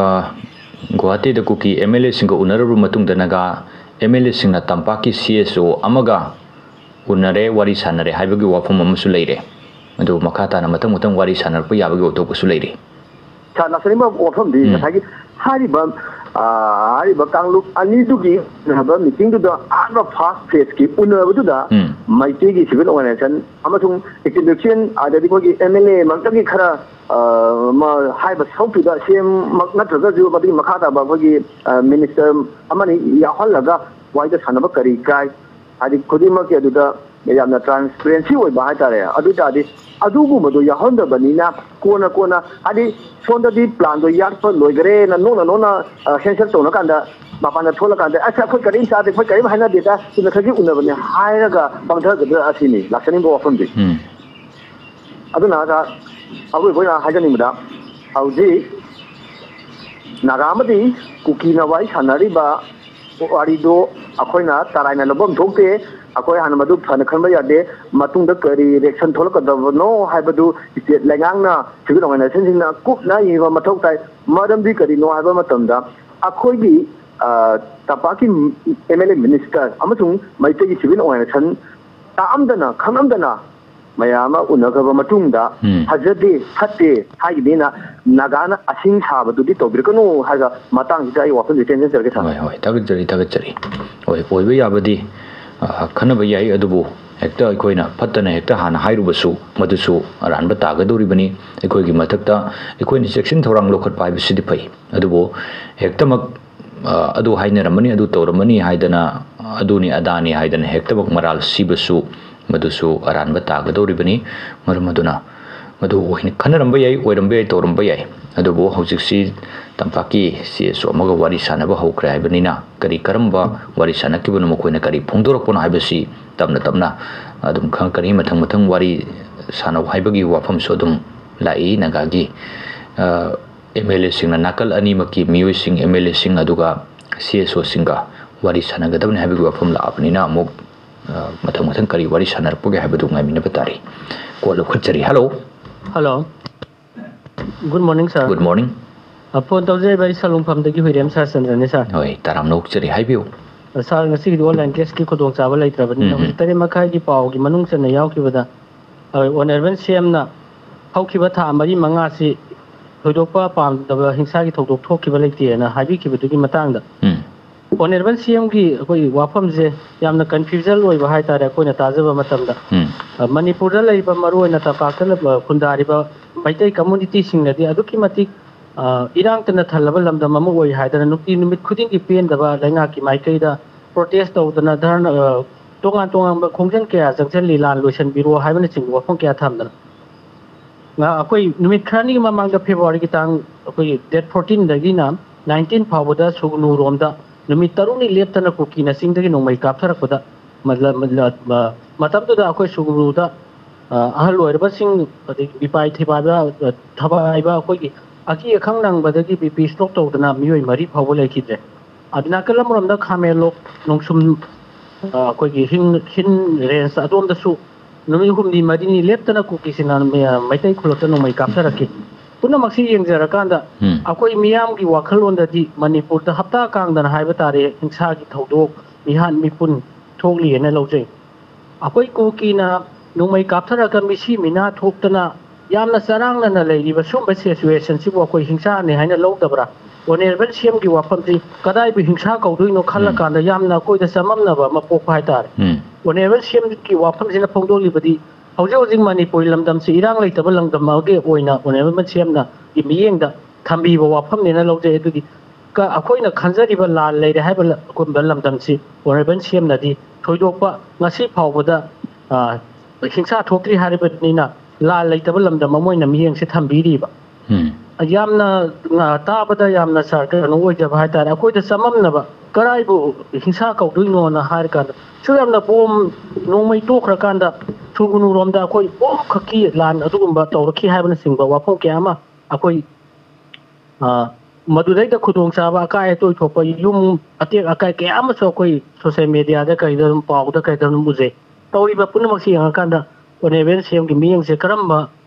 ꯒꯨꯋꯥꯍꯥꯇꯤꯗ ꯀꯨꯀꯤ ꯑꯦꯝ ꯑꯦꯜ ꯑꯦꯁꯤꯡꯒ ꯎꯅꯔꯕ ꯃꯇꯨꯡꯗ ꯅꯥꯒꯥ ꯑꯦꯝ ꯑꯦꯜ ꯑꯦꯁꯤꯡꯅ ꯇꯝꯄꯥꯛꯀꯤ ꯁꯤ ꯑꯦꯁ ꯑꯣ ꯑꯃꯒ ꯎꯅꯔꯦ, ꯋꯥꯔꯤ ꯁꯥꯟꯅꯔꯦ ꯍꯥꯏꯕꯒꯤ ꯋꯥꯐꯝ ꯑꯃꯁꯨ ꯂꯩꯔꯦ꯫ ꯑꯗꯨ ꯃꯈꯥ ꯇꯥꯅ ꯃꯊꯪ ꯃꯊꯪ ꯋꯥꯔꯤ ꯁꯥꯟꯅꯔꯛꯄ ꯌꯥꯕꯒꯤ ꯋꯥꯊꯣꯛꯄꯁꯨ ꯂꯩꯔꯤ꯫ ꯁꯥꯔ, ꯂꯥꯛꯆꯅꯤꯡꯕ ꯋꯥꯐꯝꯗꯤ ꯎꯝ꯫ ꯉꯁꯥꯏꯒꯤ ꯍꯥꯏꯔꯤꯕ, ꯑ, ꯍꯥꯏꯔꯤꯕ ꯀꯥꯡꯂꯨꯞ ꯑꯅꯤꯗꯨꯒꯤ ꯎꯅꯕ ꯃꯤꯇꯤꯡꯗꯨꯗ ꯑꯍꯥꯟꯕ ꯐꯥꯔꯁ ꯐꯦꯁꯀꯤ ꯎꯅꯕꯗꯨꯗ ꯎꯝ꯫ ꯃꯩꯇꯩꯒꯤ ꯁꯤꯚꯤꯜ ꯑꯣꯔꯒꯅꯥꯏꯖꯦꯁꯟ ꯑꯃꯁꯨꯡ ꯏꯟꯇꯦꯂꯦꯛꯆꯨꯋꯦꯜ ꯑꯗꯩꯗꯤ ꯑꯩꯈꯣꯏꯒꯤ ꯑꯦꯝ ꯑꯦꯜ ꯑꯦ ꯃꯔꯛꯇꯒꯤ ꯈꯔ, ꯑ, ꯃ-, ꯍꯥꯏꯔꯤꯕ ꯁꯔꯨꯛꯇꯨꯗ ꯁꯤ ꯑꯦꯝ ꯃꯛ ꯅꯠꯇ꯭ꯔꯒꯁꯨ ꯃꯗꯨꯒꯤ ꯃꯈꯥ ꯇꯥꯕ ꯑꯩꯈꯣꯏꯒꯤ, ꯑ, ꯃꯤꯅꯤꯁꯇꯔ ꯑꯃꯅꯤ ꯌꯥꯎꯍꯜꯂꯒ ꯋꯥꯔꯤꯗ ꯁꯥꯟꯅꯕ ꯀꯔꯤ ꯀꯥꯏ? ꯍꯥꯏꯗꯤ ꯈꯨꯗꯤꯡꯃꯛꯀꯤ ꯑꯗꯨꯗ ꯌꯥꯝꯅ ꯇ꯭ꯔꯥꯟꯁꯄꯦꯔꯦꯟꯁꯤ ꯑꯣꯏꯕ ꯍꯥꯏꯇꯥꯔꯦ꯫ ꯑꯗꯨ ꯑꯣꯏ ꯇꯥꯔꯗꯤ ꯑꯗꯨꯒꯨꯝꯕꯗꯣ ꯌꯥꯎꯍꯟꯗꯕꯅꯤꯅ ꯀꯣꯟꯅ ꯀꯣꯟꯅ ꯍꯥꯏꯗꯤ ꯁꯣꯝꯗꯗꯤ ꯄ꯭ꯂꯥꯟꯗꯣ ꯌꯥꯠꯄ ꯂꯣꯏꯈꯔꯦꯅ ꯅꯣꯛꯅ ꯅꯣꯛꯅ, ꯑ, ꯁꯦꯟꯁꯔ ꯇꯧꯅꯀꯥꯟꯗ ꯃꯄꯥꯟꯗ ꯊꯣꯛꯂꯀꯥꯟꯗ "ꯑꯁ ꯑꯩꯈꯣꯏ ꯀꯔꯤꯝ ꯆꯥꯗꯦ, ꯑꯩꯈꯣꯏ ꯀꯔꯤꯝ ꯍꯥꯏꯅꯗꯦꯗ, ꯆꯨꯝꯅ ꯈꯔꯒꯤ ꯎꯅꯕꯅꯦ" ꯍꯥꯏꯔꯒ ꯄꯪꯊꯒꯗ꯭ꯔꯥ ꯑꯁꯤꯅꯤ ꯂꯥꯛꯆꯅꯤꯡꯕ ꯋꯥꯐꯝꯗꯤ꯫ ꯎꯝ꯫ ꯑꯗꯨꯅ ꯁꯥꯔ, ꯑꯔꯣꯏꯕ ꯑꯣꯏꯅ ꯍꯥꯏꯖꯅꯤꯡꯕꯗ ꯍꯧꯖꯤꯛ ꯅꯥꯒꯥ ꯑꯃꯗꯤ ꯀꯨꯀꯤꯅ ꯋꯥꯔꯤ ꯁꯥꯟꯅꯔꯤꯕ ꯋꯥꯔꯤꯗꯣ ꯑꯩꯈꯣꯏꯅ ꯇꯔꯥꯏꯅ ꯂꯧꯐꯝ ꯊꯣꯛꯇꯦ꯫ ꯑꯩꯈꯣꯏ ꯍꯥꯟꯅ ꯃꯗꯨ ꯐꯅ ꯈꯟꯕ ꯌꯥꯗꯦ꯫ ꯃꯇꯨꯡꯗ ꯀꯔꯤ ꯔꯤꯑꯦꯛꯁꯟ ꯊꯣꯛꯂꯛꯀꯗꯕꯅꯣ ꯍꯥꯏꯕꯗꯨ ꯏꯁꯇꯦꯠ ꯂꯩꯉꯥꯛꯅ, ꯁꯤꯚꯤꯜ ꯑꯣꯔꯒꯅꯥꯏꯖꯦꯁꯟꯁꯤꯡꯅ ꯀꯨꯞꯅ ꯌꯦꯡꯕ ꯃꯊꯧ ꯇꯥꯏ꯫ ꯃꯔꯝꯗꯤ ꯀꯔꯤꯅꯣ ꯍꯥꯏꯕ ꯃꯇꯝꯗ ꯑꯩꯈꯣꯏꯒꯤ, ꯑ, ꯇꯝꯄꯥꯛꯀꯤ ꯑꯦꯝ ꯑꯦꯜ ꯑꯦ ꯃꯤꯅꯤꯁꯇꯔ ꯑꯃꯁꯨꯡ ꯃꯩꯇꯩꯒꯤ ꯁꯤꯚꯤꯜ ꯑꯣꯔꯒꯅꯥꯏꯖꯦꯁꯟ ꯇꯥꯛꯑꯝꯗꯅ ꯈꯪꯉꯝꯗꯅ ꯃꯌꯥꯝ ꯑꯃ ꯎꯅꯈ꯭ꯔꯕ ꯃꯇꯨꯡꯗ ꯎꯝ꯫ ꯐꯖꯗꯦ, ꯐꯠꯇꯦ ꯍꯥꯏꯒꯅꯤꯅ ꯅꯥꯒꯥꯅ ꯑꯁꯤꯡ ꯁꯥꯕꯗꯨꯗꯤ ꯇꯧꯕꯤꯔꯛꯀꯅꯨ ꯍꯥꯏꯕ ꯃꯇꯥꯡꯁꯤꯗ ꯑꯩ ꯋꯥꯐꯝꯁꯦ ꯇꯦꯟꯁꯤꯟꯖꯔꯒꯦ, ꯁꯥꯔ꯫ ꯍꯣꯏ, ꯍꯣꯏ, ꯊꯥꯒꯠꯆꯔꯤ, ꯊꯥꯒꯠꯆꯔꯤ꯫ ꯍꯣꯏ, ꯑꯣꯏꯕ ꯌꯥꯕꯗꯤ, ꯑ, ꯈꯟꯅꯕ ꯌꯥꯏ, ꯑꯗꯨꯕꯨ ꯍꯦꯛꯇ ꯑꯩꯈꯣꯏꯅ ꯐꯠꯇꯅ ꯍꯦꯛꯇ ꯍꯥꯟꯅ ꯍꯥꯏꯔꯨꯕꯁꯨ ꯃꯗꯨꯁꯨ ꯑꯔꯥꯟꯕ ꯇꯥꯒꯗꯧꯔꯤꯕꯅꯤ꯫ ꯑꯩꯈꯣꯏꯒꯤ ꯃꯊꯛꯇ ꯑꯩꯈꯣꯏꯅ ꯆꯦꯛꯁꯤꯟ ꯊꯧꯔꯥꯡ ꯂꯧꯈꯠꯄ ꯍꯥꯏꯕꯁꯤꯗꯤ ꯐꯩ, ꯑꯗꯨꯕꯨ ꯍꯦꯛꯇꯃꯛ, ꯑ, ꯑꯗꯨ ꯍꯥꯏꯅꯔꯝꯃꯅꯤ, ꯑꯗꯨ ꯇꯧꯔꯝꯃꯅꯤ ꯍꯥꯏꯗꯅ, ꯑꯗꯨꯅꯤ ꯑꯗꯥꯅꯤ ꯍꯥꯏꯗꯅ ꯍꯦꯛꯇꯃꯛ ꯃꯔꯥꯜ ꯁꯤꯕꯁꯨ ꯃꯗꯨꯁꯨ ꯑꯔꯥꯟꯕ ꯇꯥꯒꯗꯧꯔꯤꯕꯅꯤ꯫ ꯃꯔꯝ ꯑꯗꯨꯅ ꯃꯗꯨ ꯑꯣꯏꯅ ꯈꯟꯅꯔꯝꯕ ꯌꯥꯏ, ꯑꯣꯏꯔꯝꯕ ꯌꯥꯏ, ꯇꯧꯔꯝꯕ ꯌꯥꯏ꯫ ꯑꯗꯨꯕꯨ ꯍꯧꯖꯤꯛꯁꯤ ꯇꯝꯄꯥꯛꯀꯤ ꯁꯤ ꯑꯦꯁ ꯑꯣ ꯑꯃꯒ ꯋꯥꯔꯤ ꯁꯥꯟꯅꯕ ꯍꯧꯈ꯭ꯔꯦ ꯍꯥꯏꯕꯅꯤꯅ, ꯀꯔꯤ ꯀꯔꯝꯕ ꯋꯥꯔꯤ ꯁꯥꯟꯅꯈꯤꯕꯅꯣ, ꯃꯈꯣꯏꯅ ꯀꯔꯤ ꯐꯣꯡꯗꯣꯔꯛꯄꯅꯣ ꯍꯥꯏꯕꯁꯤ ꯇꯞꯅ ꯇꯞꯅ ꯑꯗꯨꯝ ꯈꯪꯉꯛꯀꯅꯤ꯫ ꯃꯊꯪ ꯃꯊꯪ ꯋꯥꯔꯤ ꯁꯥꯟꯅꯧ ꯍꯥꯏꯕꯒꯤ ꯋꯥꯐꯝꯁꯨ ꯑꯗꯨꯝ ꯂꯥꯛꯏ ꯅꯥꯒꯥꯒꯤ, ꯑ, ꯑꯦꯝ ꯑꯦꯜ ꯑꯦꯁꯤꯡꯅ, ꯅꯥꯀꯜ ꯑꯅꯤꯃꯛꯀꯤ ꯃꯤꯑꯣꯏꯁꯤꯡ, ꯑꯦꯝ ꯑꯦꯜ ꯑꯦꯁꯤꯡ ꯑꯗꯨꯒ ꯁꯤ ꯑꯦꯁ ꯑꯣꯁꯤꯡꯒ ꯋꯥꯔꯤ ꯁꯥꯟꯅꯒꯗꯕꯅꯤ ꯍꯥꯏꯕꯒꯤ ꯋꯥꯐꯝ ꯂꯥꯛꯑꯕꯅꯤꯅ, ꯑꯃꯨꯛ, ꯑ, ꯃꯊꯪ ꯃꯊꯪ ꯀꯔꯤ ꯋꯥꯔꯤ ꯁꯥꯟꯅꯔꯛꯄꯒꯦ ꯍꯥꯏꯕꯗꯨ ꯉꯥꯏꯃꯤꯟꯅꯕ ꯇꯥꯔꯤ꯫ ꯀꯣꯜ ꯂꯧꯈꯠꯆꯔꯤ꯫ Hello. Hello. Good morning, sir. Good morning. Uh, phone ꯇꯧꯖꯔꯤꯕ ꯑꯩ ꯁꯂꯨꯡꯐꯝꯗꯒꯤ ꯍꯨꯏꯔꯦꯝ ꯁꯥꯔ ꯆꯟꯗ꯭ꯔꯅꯤ, ꯁꯥꯔ꯫ ꯍꯣꯏ, ꯇꯔꯥꯝꯅ ꯑꯣꯛꯆꯔꯤ, ꯍꯥꯏꯕꯤꯌꯨ꯫ ꯑ, ꯁꯥꯔ, ꯉꯁꯤꯒꯤꯗꯤ ꯑꯣꯟꯂꯥꯏꯟ ꯀ꯭ꯂꯥꯁꯀꯤ ꯈꯨꯗꯣꯡꯆꯥꯕ ꯂꯩꯇ꯭ꯔꯕꯅꯤꯅ, ꯎꯝ, ꯎꯝ꯫ ꯍꯧꯖꯤꯛ ꯇꯔꯦꯠ ꯃꯈꯥꯏꯒꯤ ꯄꯥꯎꯒꯤ ꯃꯅꯨꯡ ꯆꯟꯅ ꯌꯥꯎꯈꯤꯕꯗ, ꯑ, ꯑꯣꯅꯔꯦꯕꯜ ꯁꯤ ꯑꯦꯝꯅ ꯍꯧꯈꯤꯕ ꯊꯥ ꯃꯔꯤ ꯃꯉꯥꯁꯤ ꯊꯣꯏꯗꯣꯛꯄ ꯄꯥꯝꯗꯕ ꯍꯤꯡꯁꯥꯒꯤ ꯊꯧꯗꯣꯛ ꯊꯣꯛꯈꯤꯕ ꯂꯩꯇꯦꯅ ꯍꯥꯏꯕꯤꯈꯤꯕꯗꯨꯒꯤ ꯃꯇꯥꯡꯗ, ꯎꯝ꯫ ꯑꯣꯅꯔꯦꯕꯜ ꯁꯤ ꯑꯦꯝꯒꯤ ꯑꯩꯈꯣꯏꯒꯤ ꯋꯥꯐꯝꯁꯦ ꯌꯥꯝꯅ ꯀꯟꯐ꯭ꯌꯨꯖꯟ ꯑꯣꯏꯕ ꯍꯥꯏꯇꯥꯔꯦ, ꯑꯩꯈꯣꯏꯅ ꯇꯥꯖꯕ ꯃꯇꯝꯗ꯫ ꯎꯝ꯫ ꯑ, ꯃꯅꯤꯄꯨꯔꯗ ꯂꯩꯔꯤꯕ, ꯃꯔꯨꯑꯣꯏꯅ ꯇꯝꯄꯥꯛꯇ ꯂꯩꯕ, ꯈꯨꯟꯗꯥꯔꯤꯕ ꯃꯩꯇꯩ ꯀꯝꯃꯨꯅꯤꯇꯤꯁꯤꯡꯅꯗꯤ ꯑꯗꯨꯛꯀꯤ ꯃꯇꯤꯛ, ꯑ, ꯏꯔꯥꯡꯇꯅ ꯊꯜꯂꯕ ꯂꯝꯗꯝ ꯑꯃ ꯑꯣꯏ ꯍꯥꯏꯗꯅ ꯅꯨꯡꯇꯤ ꯅꯨꯃꯤꯠ ꯈꯨꯗꯤꯡꯒꯤ ꯄꯦꯟꯗꯕ ꯂꯩꯉꯥꯛꯀꯤ ꯃꯥꯏꯀꯩꯗ ꯄ꯭ꯔꯣꯇꯦꯁ ꯇꯧꯗꯅ, ꯙꯔꯅ, ꯑ, ꯇꯣꯉꯥꯟ ꯇꯣꯉꯥꯟꯕ ꯈꯣꯡꯖꯪ ꯀꯌꯥ ꯆꯪꯁꯤꯜꯂꯤ, ꯂꯥꯟ ꯂꯣꯏꯁꯤꯟꯕꯤꯔꯣ ꯍꯥꯏꯕꯅꯆꯤꯡꯕ ꯋꯥꯐꯝ ꯀꯌꯥ ꯊꯝꯗꯅ꯫ ꯉ-, ꯑꯩꯈꯣꯏ ꯅꯨꯃꯤꯠ ꯈꯔꯅꯤꯒꯤ ꯃꯃꯥꯡꯗ, ꯐꯦꯕ꯭ꯔꯨꯋꯥꯔꯤꯒꯤ ꯇꯥꯡ, ꯑꯩꯈꯣꯏꯒꯤ date fourteenꯗꯒꯤꯅ nineteen ꯐꯥꯎꯕꯗ ꯁꯨꯒꯅꯨꯔꯣꯝꯗ ꯅꯨꯃꯤꯠ ꯇꯔꯨꯛꯅꯤ ꯂꯦꯞꯇꯅ ꯀꯨꯀꯤꯅ ꯆꯤꯡꯗꯒꯤ ꯅꯣꯡꯃꯩ ꯀꯥꯞꯊꯔꯛꯄꯗ, ꯃ-, ꯃ-, ꯃ-, ꯃꯇꯝꯗꯨꯗ ꯑꯩꯈꯣꯏ ꯁꯨꯒꯅꯨꯗ, ꯑ, ꯑꯍꯜ ꯑꯣꯏꯔꯕꯁꯤꯡ, ꯑꯗꯒꯤ ꯃꯤꯄꯥꯏ ꯊꯤꯄꯥꯏꯕ, ꯑ, ꯊꯕꯥꯏꯕ, ꯑꯩꯈꯣꯏꯒꯤ ꯑꯀꯤ ꯑꯈꯪ ꯅꯪꯕꯗꯒꯤ ꯕꯤ ꯄꯤ ꯁ꯭ꯇ꯭ꯔꯣꯛ ꯇꯧꯗꯅ ꯃꯤꯑꯣꯏ ꯃꯔꯤ ꯐꯥꯎꯕ ꯂꯩꯈꯤꯗ꯭ꯔꯦ꯫ ꯑꯗꯨ ꯅꯥꯀꯜ ꯑꯃꯔꯣꯝꯗ ꯈꯥꯃꯦꯟꯂꯣꯛ, ꯅꯣꯡꯁꯨꯝ, ꯑ, ꯑꯩꯈꯣꯏꯒꯤ ꯍꯤꯟ ꯍꯤꯟ ꯔꯦꯟꯖ ꯑꯗꯣꯝꯗꯁꯨ ꯅꯨꯃꯤꯠ ꯍꯨꯝꯅꯤ ꯃꯔꯤꯅꯤ ꯂꯦꯞꯇꯅ ꯀꯨꯀꯤꯁꯤꯡꯅ ꯃꯤ-, ꯃꯩꯇꯩ ꯈꯨꯜꯂꯛꯇ ꯅꯣꯡꯃꯩ ꯀꯥꯞꯊꯔꯛꯈꯤ꯫ ꯄꯨꯝꯅꯃꯛꯁꯤ ꯌꯦꯡꯖꯔꯀꯥꯟꯗ ꯎꯝ꯫ ꯑꯩꯈꯣꯏ ꯃꯤꯌꯥꯝꯒꯤ ꯋꯥꯈꯜꯂꯣꯟꯗꯗꯤ ꯃꯅꯤꯄꯨꯔꯗ ꯍꯞꯇꯥ ꯀꯥꯡꯗꯅ ꯍꯥꯏꯕ ꯇꯥꯔꯦ ꯍꯤꯡꯁꯥꯒꯤ ꯊꯧꯗꯣꯛ, ꯃꯤꯍꯥꯠ ꯃꯤꯄꯨꯟ ꯊꯣꯛꯂꯤꯑꯅ ꯂꯧꯖꯩ꯫ ꯑꯩꯈꯣꯏ ꯀꯨꯀꯤꯅ ꯅꯣꯡꯃꯩ ꯀꯥꯞꯊꯔꯒ ꯃꯤꯁꯤ ꯃꯤꯅꯥ ꯊꯣꯛꯇꯅ ꯌꯥꯝꯅ ꯆꯔꯥꯡꯅꯅ ꯂꯩꯔꯤꯕ ꯁꯨꯝꯕ ꯁꯤꯆꯨꯋꯦꯁꯟꯁꯤꯕꯨ ꯑꯩꯈꯣꯏ ꯍꯤꯡꯁꯥꯅꯤ ꯍꯥꯏꯅ ꯂꯧꯗꯕ꯭ꯔꯥ? ꯑꯣꯅꯔꯦꯕꯜ ꯁꯤ ꯑꯦꯝꯒꯤ ꯋꯥꯐꯝꯁꯤ ꯀꯗꯥꯏꯕꯨ ꯍꯤꯡꯁꯥ ꯀꯧꯗꯣꯏꯅꯣ ꯈꯜꯂꯀꯥꯟꯗ ꯌꯥꯝꯅ ꯑꯩꯈꯣꯏꯗ ꯆꯃꯝꯅꯕ ꯑꯃ ꯄꯣꯛꯄ ꯍꯥꯏꯇꯥꯔꯦ꯫ ꯎꯝ꯫ ꯑꯣꯅꯔꯦꯕꯜ ꯁꯤ ꯑꯦꯝꯒꯤ ꯋꯥꯐꯝꯁꯤꯅ ꯐꯣꯡꯗꯣꯛꯂꯤꯕꯗꯤ ꯍꯧꯖꯤꯛ ꯍꯧꯖꯤꯛ ꯃꯅꯤꯄꯨꯔꯤ ꯂꯝꯗꯝꯁꯤ ꯏꯔꯥꯡ ꯂꯩꯇꯕ ꯂꯝꯗꯝ ꯑꯃꯒꯤ ꯑꯣꯏꯅ ꯑꯣꯅꯔꯦꯕꯜ ꯁꯤ ꯑꯦꯝꯅ ꯒꯤ ꯃꯤꯠꯌꯦꯡꯗ ꯊꯝꯕꯤꯕ ꯋꯥꯐꯝꯅꯦꯅ ꯂꯧꯖꯩ꯫ ꯑꯗꯨꯗꯤ ꯀ-, ꯑꯩꯈꯣꯏꯅ ꯈꯟꯖꯔꯤꯕ ꯂꯥꯟ ꯂꯩꯔꯦ ꯍꯥꯏꯕ ꯂ-, ꯑꯗꯨꯒꯨꯝꯕ ꯂꯝꯗꯝꯁꯤ ꯑꯣꯅꯔꯦꯕꯜ ꯁꯤ ꯑꯦꯝꯅꯗꯤ ꯊꯣꯏꯗꯣꯛꯄ ꯉꯁꯤ ꯐꯥꯎꯕꯗ, ꯑ, ꯍꯤꯡꯁꯥ ꯊꯣꯛꯇ꯭ꯔꯤ ꯍꯥꯏꯔꯤꯕꯅꯤꯅ ꯂꯥꯟ ꯂꯩꯇꯕ ꯂꯝꯗꯝ ꯑꯃ ꯑꯣꯏꯅ ꯃꯤꯠꯌꯦꯡꯁꯦ ꯊꯝꯕꯤꯔꯤꯕ꯫ ꯎꯝ꯫ ꯌꯥꯝꯅ, ꯑ, ꯇꯥꯕꯗ ꯌꯥꯝꯅ ꯁꯥꯔ ꯀꯩꯅꯣ ꯑꯣꯏꯖꯕ ꯍꯥꯏꯇꯥꯔꯦ, ꯑꯩꯈꯣꯏꯗ ꯆꯃꯝꯅꯕ, ꯀꯔꯥꯏꯕꯨ ꯍꯤꯡꯁꯥ ꯀꯧꯗꯣꯏꯅꯣꯅ ꯍꯥꯏꯔꯀꯥꯟꯗ ꯁꯨꯛ ꯌꯥꯝꯅ ꯕꯣꯝ ꯅꯣꯡꯃꯩ ꯇꯣꯛꯈ꯭ꯔꯀꯥꯟꯗ ꯁꯨꯒꯨꯅꯨꯔꯣꯝꯗ ꯑꯩꯈꯣꯏ ꯕꯣꯝ ꯈꯛꯀꯤ ꯂꯥꯟ ꯑꯗꯨꯒꯨꯝꯕ ꯇꯧꯔꯛꯈꯤ ꯍꯥꯏꯕꯅꯆꯤꯡꯕ ꯋꯥꯐꯝ ꯀꯌꯥ ꯑꯃ ꯑꯩꯈꯣꯏ, ꯑ, ꯃꯗꯨꯗꯩꯗ ꯈꯨꯗꯣꯡꯆꯥꯕ ꯑꯀꯥꯏ ꯑꯇꯣꯏ ꯊꯣꯛꯄ ꯌꯨꯝ ꯑꯇꯦꯛ ꯑꯀꯥꯏ ꯀꯌꯥ ꯑꯃꯁꯨ ꯑꯩꯈꯣꯏ ꯁꯣꯁꯦꯜ ꯃꯦꯗꯤꯌꯥꯗ ꯀꯩꯗ ꯑꯗꯨꯝ ꯄꯥꯎꯗ ꯀꯩꯗ ꯑꯗꯨꯝ ꯎꯖꯩ꯫ ꯇꯧꯔꯤꯕ ꯄꯨꯝꯅꯃꯛꯁꯤ ꯌꯦꯡꯉꯀꯥꯟꯗ ꯑꯣꯅꯔꯦꯕꯜ ꯁꯤ ꯑꯦꯝꯒꯤ ꯃꯤꯠꯌꯦꯡꯁꯦ ꯀꯔꯝꯕ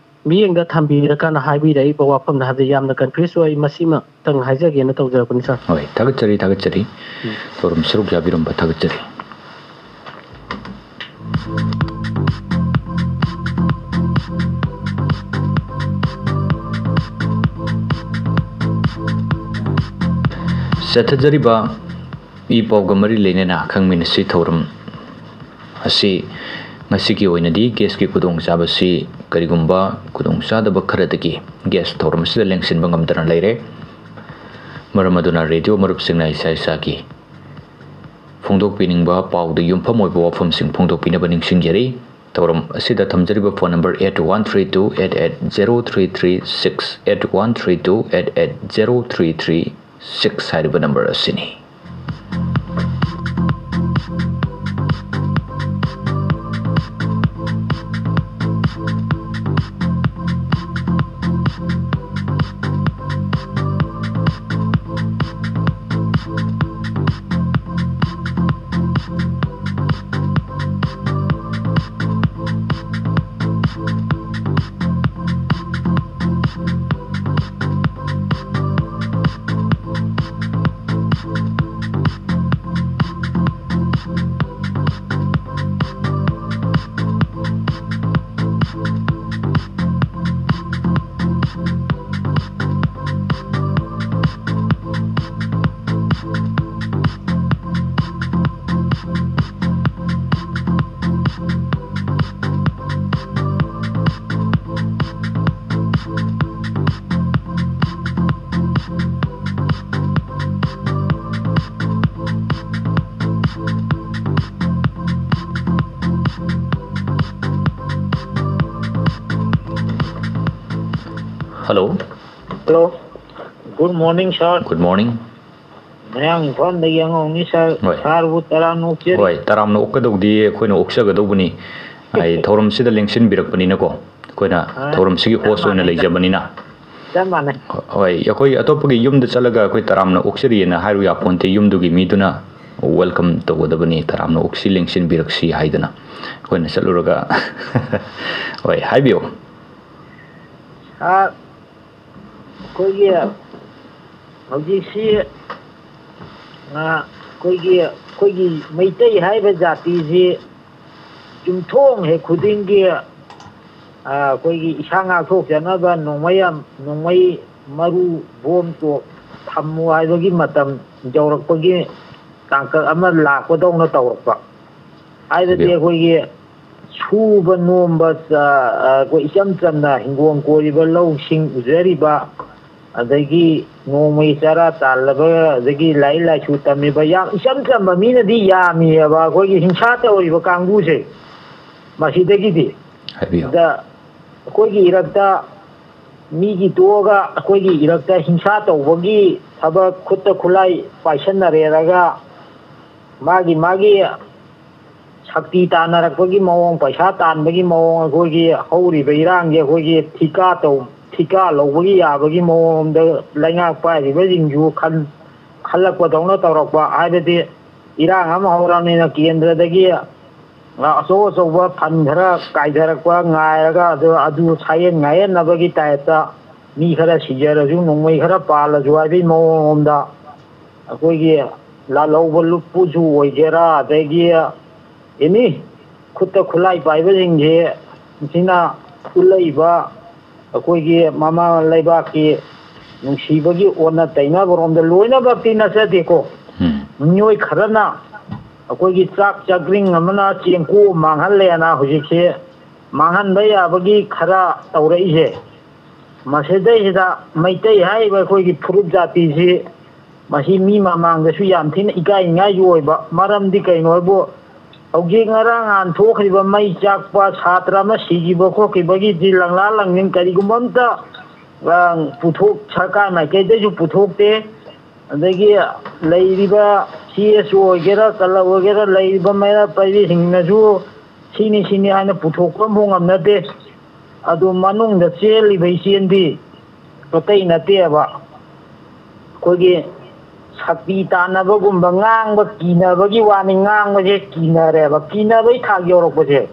ꯃꯤꯠꯌꯦꯡꯗ ꯊꯝꯕꯤꯔꯀꯥꯟꯗ ꯍꯥꯏꯕꯤꯔꯛꯏꯕ ꯋꯥꯐꯝꯅ ꯍꯥꯏꯕꯗꯤ ꯌꯥꯝꯅ ꯀꯟꯐ꯭ꯌꯨꯁ ꯑꯣꯏ꯫ ꯃꯁꯤꯃꯇꯪ ꯍꯥꯏꯖꯒꯦꯅ ꯇꯧꯖꯔꯛꯄꯅꯤ ꯁꯥꯔ꯫ ꯍꯣꯏ, ꯊꯥꯒꯠꯆꯔꯤ, ꯊꯥꯒꯠꯆꯔꯤ꯫ ꯎꯝ꯫ ꯊꯧꯔꯝ ꯁꯔꯨꯛ ꯌꯥꯕꯤꯔꯝꯕ ꯊꯥꯒꯠꯆꯔꯤ꯫ ꯆꯠꯊꯖꯔꯤꯕ ꯏ ꯄꯥꯎꯒ ꯃꯔꯤ ꯂꯩꯅꯅ ꯈꯪꯃꯤꯟꯅꯁꯤ ꯊꯧꯔꯝ ꯑꯁꯤ ꯉꯁꯤꯒꯤ ꯑꯣꯏꯅꯗꯤ ꯒ꯭ꯌꯥꯁꯀꯤ ꯈꯨꯗꯣꯡꯆꯥꯕꯁꯤ ꯀꯔꯤꯒꯨꯝꯕ ꯈꯨꯗꯣꯡꯆꯥꯗꯕ ꯈꯔꯗꯒꯤ ꯒ꯭ꯌꯥꯁ ꯊꯧꯔꯝ ꯑꯁꯤꯗ ꯂꯦꯡꯁꯤꯟꯕ ꯉꯝꯗꯅ ꯂꯩꯔꯦ꯫ ꯃꯔꯝ ꯑꯗꯨꯅ ꯔꯦꯗꯤꯑꯣ ꯃꯔꯨꯞꯁꯤꯡꯅ ꯏꯁꯥ ꯏꯁꯥꯒꯤ ꯐꯣꯡꯗꯣꯛꯄꯤꯅꯤꯡꯕ ꯄꯥꯎꯗ ꯌꯨꯝꯐꯝ ꯑꯣꯏꯕ ꯋꯥꯐꯝꯁꯤꯡ ꯐꯣꯡꯗꯣꯛꯄꯤꯅꯕ ꯅꯤꯡꯁꯤꯡꯖꯔꯤ꯫ ꯊꯧꯔꯝ ꯑꯁꯤꯗ ꯊꯝꯖꯔꯤꯕ phone number eight one three two eight eight zero three three six, eight one three two eight eight zero three three six ꯍꯥꯏꯔꯤꯕ ꯅꯝꯕꯔ ꯑꯁꯤꯅꯤ꯫ Hello. Hello. Good morning, sir. Good morning. ꯃꯌꯥꯡ ꯏꯝꯐꯥꯜꯗꯒꯤ ꯑꯉꯧꯅꯤ, sir. ꯍꯣꯏ. Sirꯕꯨ ꯇꯔꯥꯝꯅ ꯑꯣꯛꯆꯔꯤ꯫ ꯍꯣꯏ, ꯇꯔꯥꯝꯅ ꯑꯣꯛꯀꯗꯧꯗꯤ ꯑꯩꯈꯣꯏꯅ ꯑꯣꯛꯆꯒꯗꯧꯕꯅꯤ꯫ ꯑꯩ ꯊꯧꯔꯝꯁꯤꯗ ꯂꯦꯡꯁꯤꯟꯕꯤꯔꯛꯄꯅꯤꯅꯀꯣ, ꯑꯩꯈꯣꯏꯅ ꯑꯥ, ꯊꯧꯔꯝꯁꯤꯒꯤ ꯆꯞ host ꯑꯣꯏꯅ ꯃꯥꯟꯅꯩ, sir. ꯂꯩꯖꯕꯅꯤꯅ꯫ ꯆꯞ ꯃꯥꯟꯅꯩ꯫ ꯍꯣꯏ, ꯑꯩꯈꯣꯏ ꯑꯇꯣꯞꯄꯒꯤ ꯌꯨꯝꯗ ꯆꯠꯂꯒ ꯑꯩꯈꯣꯏ ꯇꯔꯥꯝꯅ ꯑꯣꯛꯆꯔꯤꯑꯅ ꯍꯥꯏꯔꯨ ꯌꯥꯄꯣꯟꯇꯦ, ꯌꯨꯝꯗꯨꯒꯤ ꯃꯤꯗꯨꯅ welcome ꯇꯧꯒꯗꯕꯅꯤ, ꯇꯔꯥꯝꯅ ꯑꯣꯛꯁꯤ ꯂꯦꯡꯁꯤꯟꯕꯤꯔꯛꯁꯤ ꯍꯥꯏꯗꯅ ꯑꯩꯈꯣꯏꯅ ꯆꯠꯂꯨꯔꯒ꯫ ꯍꯣꯏ, ꯍꯥꯏꯕꯤꯌꯨ꯫ Sir, ꯑꯩꯈꯣꯏꯒꯤ ꯍꯧꯖꯤꯛꯁꯤ, ꯑ, ꯑꯩꯈꯣꯏꯒꯤ, ꯑꯩꯈꯣꯏꯒꯤ ꯃꯩꯇꯩ ꯍꯥꯏꯕ ꯖꯥꯇꯤꯁꯤ ꯌꯨꯝꯊꯣꯡ ꯍꯦꯛ ꯈꯨꯗꯤꯡꯒꯤ, ꯑ, ꯑꯩꯈꯣꯏꯒꯤ ꯏꯁꯥ ꯉꯥꯛꯊꯣꯛꯆꯅꯕ ꯅꯣꯡꯃꯩ ꯌꯥꯝ, ꯅꯣꯡꯃꯩ ꯃꯔꯨ, ꯕꯣꯝ ꯇꯣꯞ ꯊꯝꯃꯨ ꯍꯥꯏꯕꯒꯤ ꯃꯇꯝ ꯌꯧꯔꯛꯄꯒꯤ ꯇꯥꯡꯀꯛ ꯑꯃ ꯂꯥꯛꯄꯗꯧꯅ ꯇꯧꯔꯛꯄ꯫ ꯍꯥꯏꯕꯗꯤ ꯍꯥꯏꯕꯤꯌꯨ꯫ ꯑꯩꯈꯣꯏꯒꯤ ꯁꯨꯕ ꯅꯣꯝꯕ, ꯑ, ꯑ, ꯑꯩꯈꯣꯏ ꯏꯆꯝ ꯆꯝꯅ ꯍꯤꯡꯒꯣꯜ ꯀꯣꯏꯔꯤꯕ ꯂꯧꯁꯤꯡ ꯎꯖꯔꯤꯕ, ꯑꯗꯒꯤ ꯅꯣꯡꯃꯒꯤ ꯆꯔꯥ ꯇꯥꯜꯂꯕ, ꯑꯗꯒꯤ ꯂꯥꯏꯔꯤꯛ ꯂꯥꯏꯁꯨ ꯇꯝꯃꯤꯕ, ꯌꯥꯝ ꯏꯆꯝ ꯆꯝꯕ ꯃꯤꯅꯗꯤ ꯌꯥꯝꯃꯤꯑꯕ ꯑꯩꯈꯣꯏꯒꯤ ꯍꯤꯡꯁꯥ ꯇꯧꯔꯤꯕ ꯀꯥꯡꯕꯨꯁꯦ꯫ ꯃꯁꯤꯗꯒꯤꯗꯤ ꯍꯥꯏꯕꯤꯌꯨ꯫ ꯑꯗ ꯑꯩꯈꯣꯏꯒꯤ ꯏꯔꯛꯇ ꯃꯤꯒꯤ ꯇꯣꯛꯑꯒ ꯑꯩꯈꯣꯏꯒꯤ ꯏꯔꯛꯇ ꯍꯤꯡꯁꯥ ꯇꯧꯕꯒꯤ ꯊꯕꯛ, ꯈꯨꯠꯇ ꯈꯨꯠꯂꯥꯏ ꯄꯥꯏꯁꯟꯅꯔꯦꯔꯒ ꯃꯥꯒꯤ ꯃꯥꯒꯤ ꯁꯛꯇꯤ ꯇꯥꯟꯅꯔꯛꯄꯒꯤ ꯃꯑꯣꯡ, ꯄꯩꯁꯥ ꯇꯥꯟꯕꯒꯤ ꯃꯑꯣꯡ, ꯑꯩꯈꯣꯏꯒꯤ ꯍꯧꯔꯤꯕ ꯏꯔꯥꯡꯁꯦ ꯑꯩꯈꯣꯏꯒꯤ ꯊꯤꯀꯥ ꯇꯧ-, ꯊꯤꯀꯥ ꯂꯧꯕꯒꯤ ꯌꯥꯕꯒꯤ ꯃꯑꯣꯡꯗ ꯂꯩꯉꯥꯛ ꯄꯥꯏꯔꯤꯕꯁꯤꯡꯁꯨ ꯈꯟ-, ꯈꯜꯂꯛꯄꯗꯧꯅ ꯇꯧꯔꯛꯄ꯫ ꯍꯥꯏꯕꯗꯤ ꯏꯔꯥꯡ ꯑꯃ ꯍꯧꯔꯕꯅꯤꯅ ꯀꯦꯟꯗ꯭ꯔꯗꯒꯤ ꯑꯆꯧ ꯑꯆꯧꯕ fund ꯈꯔ ꯀꯥꯏꯊꯔꯛꯄ ꯉꯥꯏꯔꯒ ꯑꯗꯨ, ꯑꯗꯨ ꯁꯥꯌꯦꯟ ꯉꯥꯌꯦꯟꯅꯕꯒꯤ type ꯇ ꯃꯤ ꯈꯔ ꯁꯤꯖꯔꯁꯨ ꯅꯣꯡꯃꯩ ꯈꯔ ꯄꯥꯜꯂꯁꯨ ꯍꯥꯏꯕꯒꯤ ꯃꯑꯣꯡ ꯑꯃꯗ ꯑꯩꯈꯣꯏꯒꯤ ꯂꯥꯜꯍꯧꯕ ꯂꯨꯞꯄꯁꯨ ꯑꯣꯏꯒꯦꯔꯥ, ꯑꯗꯒꯤ any ꯈꯨꯠꯇ ꯈꯨꯠꯂꯥꯏ ꯄꯥꯏꯕꯁꯤꯡꯁꯦ ꯁꯤꯅ ꯎꯠꯂꯛꯏꯕ ꯑꯩꯈꯣꯏꯒꯤ ꯃꯃꯥ ꯂꯩꯕꯥꯛꯀꯤ ꯅꯨꯡꯁꯤꯕꯒꯤ ꯑꯣꯟꯅ ꯇꯩꯅꯕꯔꯣꯝꯗ ꯂꯣꯏꯅꯃꯛꯇꯤ ꯅꯠꯆꯗꯦꯀꯣ꯫ ꯎꯝ꯫ ꯃꯤꯑꯣꯏ ꯈꯔꯅ ꯑꯩꯈꯣꯏꯒꯤ ꯆꯥꯛ ꯆꯥꯛꯔꯤꯡ ꯑꯃꯅ ꯆꯦꯡꯀꯨ ꯃꯥꯡꯍꯜꯂꯦꯅ ꯍꯧꯖꯤꯛꯁꯦ ꯃꯥꯡꯍꯟꯕ ꯌꯥꯕꯒꯤ ꯈꯔ ꯇꯧꯔꯛꯏꯁꯦ, ꯃꯁꯤꯗꯩꯁꯤꯗ ꯃꯩꯇꯩ ꯍꯥꯏꯔꯤꯕ ꯑꯩꯈꯣꯏꯒꯤ ꯐꯨꯔꯨꯞ ꯖꯥꯇꯤꯁꯤ ꯃꯁꯤ ꯃꯤ ꯃꯃꯥꯡꯗꯁꯨ ꯌꯥꯝ ꯊꯤꯅ ꯏꯀꯥꯏꯅꯤꯡꯉꯥꯏꯁꯨ ꯑꯣꯏꯕ꯫ ꯃꯔꯝꯗꯤ ꯀꯩꯅꯣ ꯍꯥꯏꯕꯨ, ꯍꯧꯖꯤꯛ ꯉꯔꯥꯡ ꯅꯍꯥꯟ ꯊꯣꯛꯈ꯭ꯔꯤꯕ ꯃꯩ ꯆꯥꯛꯄ, ꯁꯥꯇ꯭ꯔ ꯑꯃ ꯁꯤꯈꯤꯕ ꯈꯣꯠꯈꯤꯕꯒꯤꯗꯤ ꯂꯪꯂꯥ ꯂꯪꯖꯤꯟ ꯀꯔꯤꯒꯨꯝꯕ ꯑꯝꯇ ꯄꯨꯊꯣꯛ ꯁꯔꯀꯥꯔ ꯃꯥꯏꯀꯩꯗꯩꯁꯨ ꯄꯨꯊꯣꯛꯇꯦ꯫ ꯑꯗꯒꯤ ꯂꯩꯔꯤꯕ ꯁꯤ ꯑꯦꯁ ꯑꯣ ꯑꯣꯏꯒꯦꯔꯥ, ꯀꯂꯕ ꯑꯣꯏꯒꯦꯔꯥ, ꯂꯩꯔꯤꯕ ꯃꯩꯔꯥ ꯄꯥꯏꯕꯤꯁꯤꯡꯅꯁꯨ ꯁꯤꯅꯤ ꯁꯤꯅꯤ ꯍꯥꯏꯅ ꯄꯨꯊꯣꯛꯄ ꯑꯃꯐꯥꯎ ꯉꯝꯅꯗꯦ꯫ ꯑꯗꯨ ꯃꯅꯨꯡꯗ ꯆꯦꯜꯂꯤꯕ ꯏꯆꯦꯟꯗꯤ ꯑꯇꯩ ꯅꯠꯇꯦꯕ, ꯑꯩꯈꯣꯏꯒꯤ ꯁꯛꯇꯤ ꯇꯥꯟꯅꯕꯒꯨꯝꯕ, ꯉꯥꯡꯕ ꯀꯤꯅꯕꯒꯤ ꯋꯥꯅꯤ꯫ ꯉꯥꯡꯕꯁꯦ ꯀꯤꯅꯔꯦꯕ, ꯀꯤꯅꯕꯒꯤ ꯊꯥꯛ ꯌꯧꯔꯛꯄꯁꯦ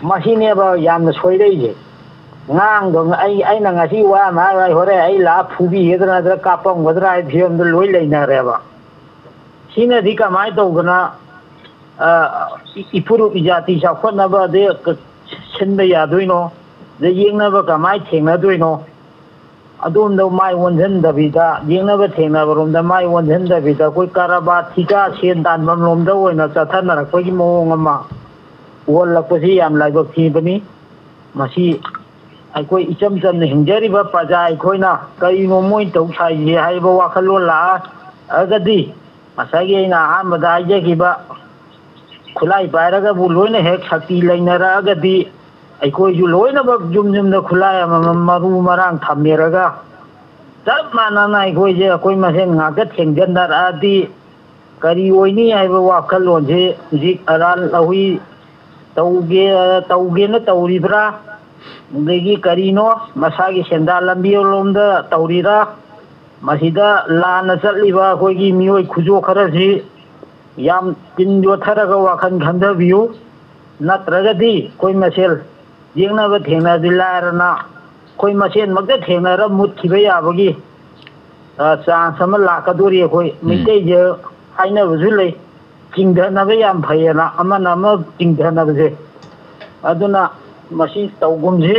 ꯃꯁꯤꯅꯦꯕ ꯌꯥꯝꯅ ꯁꯣꯏꯔꯛꯏꯁꯦ꯫ ꯉꯥꯡꯗꯣ ꯑꯩ, ꯑꯩꯅ ꯉꯁꯤ ꯋꯥ ꯑꯃ ꯍꯥꯏꯔ ꯍꯣꯔꯦꯟ ꯑꯩ ꯂꯥꯛꯑ ꯐꯨꯕꯤꯒꯗ꯭ꯔꯥ ꯅꯠꯇ꯭ꯔꯒ ꯀꯥꯞꯄꯝꯒꯗ꯭ꯔꯥ ꯍꯥꯏꯕ ꯐꯤꯕꯝꯗ ꯂꯣꯏ ꯂꯩꯅꯔꯦꯕ꯫ ꯁꯤꯅꯗꯤ ꯀꯃꯥꯏꯅ ꯇꯧꯗꯅ, ꯑ, ꯏ-, ꯏꯄꯨꯔꯨꯞ ꯏꯖꯥꯇꯤ ꯆꯥꯎꯈꯠꯅꯕ ꯑꯗꯩ ꯀ-, ꯁꯤꯟꯕ ꯌꯥꯗꯣꯏꯅꯣ? ꯑꯗꯩ ꯌꯦꯛꯅꯕ ꯀꯃꯥꯏꯅ ꯊꯦꯡꯅꯗꯣꯏꯅꯣ? ꯑꯗꯣꯝꯗ ꯃꯥꯏ ꯑꯣꯟꯁꯤꯟꯗꯕꯤꯗ, ꯌꯦꯛꯅꯕ ꯊꯦꯡꯅꯕꯔꯣꯝꯗ ꯃꯥꯏ ꯑꯣꯟꯁꯤꯟꯗꯕꯤꯗ, ꯑꯩꯈꯣꯏ ꯀꯔꯕꯥꯔ ꯊꯤꯀꯥ ꯁꯦꯟ ꯇꯥꯟꯐꯝ ꯂꯣꯝꯗ ꯑꯣꯏꯅ ꯆꯠꯊꯅꯔꯛꯄꯒꯤ ꯃꯑꯣꯡ ꯑꯃ ꯎꯍꯜꯂꯛꯄꯁꯤ ꯌꯥꯝ ꯂꯥꯏꯕꯛ ꯊꯤꯕꯅꯤ꯫ ꯃꯁꯤ ꯑꯩꯈꯣꯏ ꯏꯆꯝ ꯆꯝꯅ ꯍꯤꯡꯖꯔꯤꯕ ꯄ꯭ꯔꯖꯥ ꯑꯩꯈꯣꯏꯅ ꯀꯔꯤꯅꯣ ꯃꯣꯏ ꯇꯧ ꯁꯥꯏꯁꯦ ꯍꯥꯏꯕ ꯋꯥꯈꯜꯂꯣꯟ ꯂꯥꯛꯑꯒꯗꯤ, ꯉꯁꯥꯏꯒꯤ ꯑꯩꯅ ꯑꯍꯥꯟꯕꯗ ꯍꯥꯏꯖꯈꯤꯕ, ꯈꯨꯠꯂꯥꯏ ꯄꯥꯏꯔꯒꯕꯨ ꯂꯣꯏꯅ ꯍꯦꯛ ꯁꯛꯇꯤ ꯂꯩꯅꯔꯛꯑꯒꯗꯤ, ꯑꯩꯈꯣꯏꯁꯨ ꯂꯣꯏꯅꯃꯛ ꯌꯨꯝ ꯌꯨꯝꯗ ꯈꯨꯠꯂꯥꯏ ꯑꯃꯃꯝ ꯃꯔꯨ ꯃꯔꯥꯡ ꯊꯝꯃꯦꯔꯒ ꯆꯞ ꯃꯥꯟꯅꯅ ꯑꯩꯈꯣꯏꯁꯦ ꯑꯩꯈꯣꯏ ꯃꯁꯦꯟ ꯉꯥꯛꯇ ꯊꯦꯡꯖꯤꯟꯅꯔꯛꯑꯗꯤ ꯀꯔꯤ ꯑꯣꯏꯅꯤ ꯍꯥꯏꯕ ꯋꯥꯈꯜꯂꯣꯟꯁꯦ ꯍꯧꯖꯤꯛ ꯑꯔꯥꯟ ꯑꯍꯨꯏ ꯇꯧꯒꯦ, ꯇꯧꯒꯦꯅ ꯇꯧꯔꯤꯕ꯭ꯔꯥ? ꯑꯗꯒꯤ ꯀꯔꯤꯅꯣ ꯃꯁꯥꯒꯤ ꯁꯦꯟꯗꯥꯟ ꯂꯝꯕꯤꯔꯣꯝꯗ ꯇꯧꯔꯤꯔꯥ? ꯃꯁꯤꯗ ꯂꯥꯟꯅ ꯆꯠꯂꯤꯕ ꯑꯩꯈꯣꯏꯒꯤ ꯃꯤꯑꯣꯏ ꯈꯨꯖꯣꯛ ꯈꯔꯁꯤ ꯌꯥꯝ ꯇꯤꯟ ꯌꯣꯠꯊꯔꯒ ꯋꯥꯈꯜ ꯈꯟꯊꯕꯤꯌꯨ꯫ ꯅꯠꯇ꯭ꯔꯒꯗꯤ ꯑꯩꯈꯣꯏ ꯃꯁꯦꯜ ꯌꯦꯛꯅꯕ ꯊꯦꯡꯅꯔꯗꯤ ꯂꯥꯏꯔꯅ ꯑꯩꯈꯣꯏ ꯃꯁꯦꯟꯃꯛꯇ ꯊꯦꯡꯅꯔ ꯃꯨꯠꯈꯤꯕ ꯌꯥꯕꯒꯤ, ꯑ, ꯆꯥꯟꯁ ꯑꯃ ꯂꯥꯛꯀꯗꯣꯔꯤ꯫ ꯑꯩꯈꯣꯏ ꯎꯝ꯫ ꯃꯩꯇꯩꯁꯦ ꯍꯥꯏꯅꯕꯁꯨ ꯂꯩ, ꯆꯤꯡꯊꯅꯕ ꯌꯥꯝ ꯐꯩꯌꯦꯅ, ꯑꯃꯅ ꯑꯃ ꯆꯤꯡꯊꯅꯕꯁꯦ꯫ ꯑꯗꯨꯅ ꯃꯁꯤ ꯇꯧꯒꯨꯝꯁꯤ꯫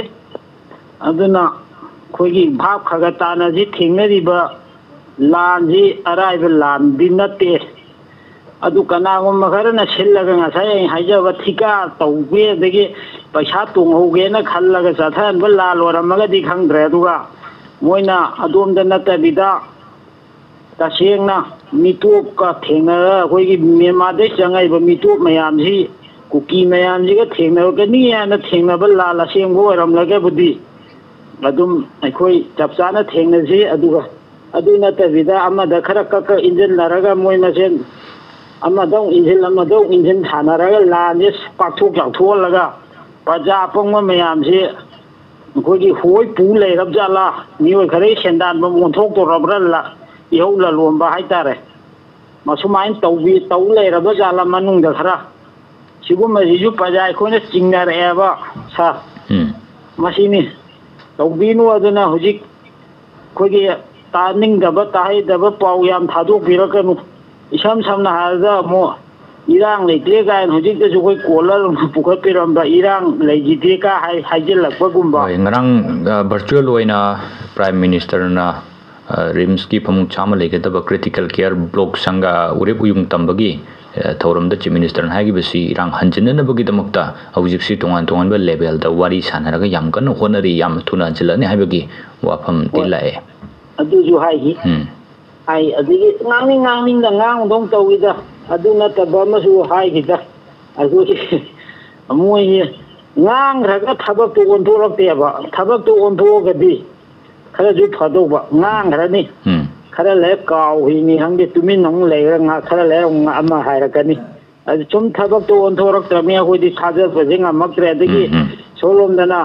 ꯑꯗꯨꯅ ꯑꯩꯈꯣꯏꯒꯤ ꯚꯥꯞ ꯈꯔ ꯈꯔ ꯇꯥꯅꯁꯤ꯫ ꯊꯦꯡꯅꯔꯤꯕ ꯂꯥꯟꯁꯤ ꯑꯔꯥꯏꯕ ꯂꯥꯟꯗꯤ ꯅꯠꯇꯦ꯫ ꯑꯗꯨ ꯀꯅꯥꯒꯨꯝꯕ ꯈꯔꯅ ꯁꯤꯜꯂꯒ ꯉꯁꯥꯏ ꯑꯩ ꯍꯥꯏꯖꯕ ꯊꯤꯀꯥ ꯇꯧꯒꯦ, ꯑꯗꯒꯤ ꯄꯩꯁꯥ ꯇꯣꯡꯍꯧꯒꯦꯅ ꯈꯜꯂꯒ ꯆꯠꯊꯍꯟꯕ ꯂꯥꯜ ꯑꯣꯏꯔꯝꯃꯒꯗꯤ ꯈꯪꯗ꯭ꯔꯦ꯫ ꯑꯗꯨꯒ ꯃꯣꯏꯅ ꯑꯗꯣꯝꯗ ꯅꯠꯇꯕꯤꯗ ꯇꯁꯦꯡꯅ ꯃꯤꯇꯣꯞꯀ ꯊꯦꯡꯅꯔ ꯑꯩꯈꯣꯏꯒꯤ ꯃ꯭ꯌꯥꯟꯃꯥꯔꯗꯩ ꯆꯪꯉꯛꯏꯕ ꯃꯤꯇꯣꯞ ꯃꯌꯥꯝꯁꯤ, ꯀꯨꯀꯤ ꯃꯌꯥꯝꯁꯤꯒ ꯊꯦꯡꯅꯔꯛꯀꯅꯤ ꯍꯥꯏꯅ ꯊꯦꯡꯅꯕ ꯂꯥꯜ ꯑꯁꯦꯡꯕ ꯑꯣꯏꯔꯝꯂꯒꯕꯨꯗꯤ ꯑꯗꯨꯝ ꯑꯩꯈꯣꯏ ꯆꯞ ꯆꯥꯅ ꯊꯦꯡꯅꯁꯤ꯫ ꯑꯗꯨꯒ ꯑꯗꯨ ꯅꯠꯇꯕꯤꯗ ꯑꯃꯗ ꯈꯔ ꯀꯛ ꯀꯛ ꯏꯟꯁꯤꯟꯅꯔꯒ ꯃꯣꯏ ꯃꯁꯦꯟ ꯑꯃꯗ ꯑꯃꯨꯛ ꯏꯟꯁꯤꯟ ꯑꯃꯗ ꯑꯃꯨꯛ ꯏꯟꯁꯤꯟ ꯊꯥꯅꯔꯒ ꯂꯥꯟꯁꯦ ꯄꯥꯛꯊꯣꯛ ꯆꯥꯎꯊꯣꯛꯍꯜꯂꯒ ꯄ꯭ꯔꯖꯥ ꯑꯄꯪꯕ ꯃꯌꯥꯝꯁꯤ ꯑꯩꯈꯣꯏꯒꯤ ꯍꯣꯏ ꯄꯨ ꯂꯩꯔꯕ ꯖꯥꯠꯂꯥ? ꯃꯤꯑꯣꯏ ꯈꯔꯒꯤ ꯁꯦꯟꯗꯥꯟꯕ ꯑꯣꯟꯊꯣꯛꯇꯧꯔꯕ꯭ꯔꯥ? ꯂ-, ꯏꯍꯧ ꯂꯂꯣꯟꯕ ꯍꯥꯏꯇꯥꯔꯦ꯫ ꯃꯁꯨꯃꯥꯏꯅ ꯇꯧꯕꯤ-, ꯇꯧ ꯂꯩꯔꯕ ꯖꯥꯠꯂꯥ ꯃꯅꯨꯡꯗ ꯈꯔ? ꯁꯤꯒꯨꯝꯕꯁꯤꯁꯨ ꯄ꯭ꯔꯖꯥ ꯑꯩꯈꯣꯏꯅ ꯆꯤꯡꯅꯔꯛꯑꯦꯕ ꯁꯥꯔ꯫ ꯎꯝ꯫ ꯃꯁꯤꯅꯤ ꯇꯧꯕꯤꯅꯨ꯫ ꯑꯗꯨꯅ ꯍꯧꯖꯤꯛ ꯑꯩꯈꯣꯏꯒꯤ ꯇꯥꯅꯤꯡꯗꯕ, ꯇꯥꯍꯩꯗꯕ ꯄꯥꯎ ꯌꯥꯝ ꯊꯥꯗꯣꯛꯄꯤꯔꯛꯀꯅꯨ꯫ ꯏꯁꯝ ꯁꯝꯅ ꯍꯥꯏꯔꯕꯗ ꯑꯃꯨꯛ ꯏꯔꯥꯡ ꯂꯩꯇ꯭ꯔꯦ ꯀꯥꯏꯅ ꯍꯧꯖꯤꯛꯇꯁꯨ ꯑꯩꯈꯣꯏ ꯀꯣꯜꯂ ꯑꯗꯨꯝ ꯄꯨꯈꯠꯄꯤꯔꯝꯕ, ꯏꯔꯥꯡ ꯂꯩꯈꯤꯗꯦ ꯀꯥ ꯍꯥꯏ-, ꯍꯥꯏꯖꯤꯜꯂꯛꯄꯒꯨꯝꯕ꯫ ꯍꯣꯏ, ꯉꯔꯥꯡ, ꯑ, ꯚꯔꯆꯨꯋꯦꯜ ꯑꯣꯏꯅ ꯄ꯭ꯔꯥꯏꯝ ꯃꯤꯅꯤꯁꯇꯔꯅ, ꯑ, ꯔꯤꯝꯁꯀꯤ ꯐꯃꯨꯡ ꯆꯥꯝꯃ ꯂꯩꯒꯗꯕ ꯀ꯭ꯔꯤꯇꯤꯀꯦꯜ ꯀꯦꯌꯔ ꯕ꯭ꯂꯣꯛ ꯁꯪꯒꯥ ꯎꯔꯦꯞ ꯎꯌꯨꯡ ꯇꯝꯕꯒꯤ, ꯑ, ꯊꯧꯔꯝꯗ ꯆꯤꯐ ꯃꯤꯅꯤꯁꯇꯔꯅ ꯍꯥꯏꯈꯤꯕꯁꯤ ꯏꯔꯥꯡ ꯍꯟꯖꯤꯟꯅꯅꯕꯒꯤꯗꯃꯛꯇ ꯍꯧꯖꯤꯛꯁꯤ ꯇꯣꯉꯥꯟ ꯇꯣꯉꯥꯟꯕ ꯂꯦꯚꯦꯜꯗ ꯋꯥꯔꯤ ꯁꯥꯟꯅꯔꯒ ꯌꯥꯝ ꯀꯟꯅ ꯍꯣꯠꯅꯔꯤ, ꯌꯥꯝ ꯊꯨꯅ ꯍꯟꯖꯤꯜꯂꯛꯅꯤ ꯍꯥꯏꯕꯒꯤ ꯋꯥꯐꯝꯗꯤ ꯍꯣꯏ꯫ ꯂꯥꯛꯑꯦ꯫ ꯑꯗꯨꯁꯨ ꯍꯥꯏꯈꯤ꯫ ꯎꯝ꯫ ꯍꯥꯏ, ꯑꯗꯒꯤ ꯉꯥꯡꯅꯤꯡ ꯉꯥꯡꯅꯤꯡꯗ ꯉꯥꯡꯕꯗꯧ ꯇꯧꯏꯗ꯫ ꯑꯗꯨ ꯅꯠꯇꯕ ꯑꯃꯁꯨ ꯍꯥꯏꯈꯤꯗ꯫ ꯑꯩꯈꯣꯏꯒꯤ ꯃꯣꯏꯁꯦ ꯉꯥꯡꯈ꯭ꯔꯒ ꯊꯕꯛꯇꯣ ꯑꯣꯟꯊꯣꯔꯛꯇꯦꯕ꯫ ꯊꯕꯛꯇꯣ ꯑꯣꯟꯊꯣꯛꯑꯒꯗꯤ ꯈꯔꯁꯨ ꯐꯗꯧꯕ꯫ ꯉꯥꯡꯈ꯭ꯔꯅꯤ꯫ ꯎꯝ꯫ ꯈꯔ ꯂꯩꯔ ꯀꯥꯎꯈꯤꯅꯤ ꯈꯪꯗꯦ, ꯇꯨꯃꯤꯟꯅ ꯑꯃꯨꯛ ꯂꯩꯈ꯭ꯔ ꯉꯥ-, ꯈꯔ ꯂꯩꯔ ꯑꯃꯨꯛ ꯑꯃ ꯍꯥꯏꯔꯛꯀꯅꯤ꯫ ꯑꯗꯨ ꯁꯨꯝ ꯊꯕꯛꯇꯣ ꯑꯣꯟꯊꯣꯔꯛꯇ꯭ꯔꯕꯅꯤ ꯑꯩꯈꯣꯏꯗꯤ ꯊꯥꯖꯕꯁꯦ ꯉꯝꯃꯛꯇ꯭ꯔꯦ꯫ ꯑꯗꯒꯤ ꯎꯝ, ꯎꯝ꯫ ꯁꯣꯝꯂꯣꯝꯗꯅ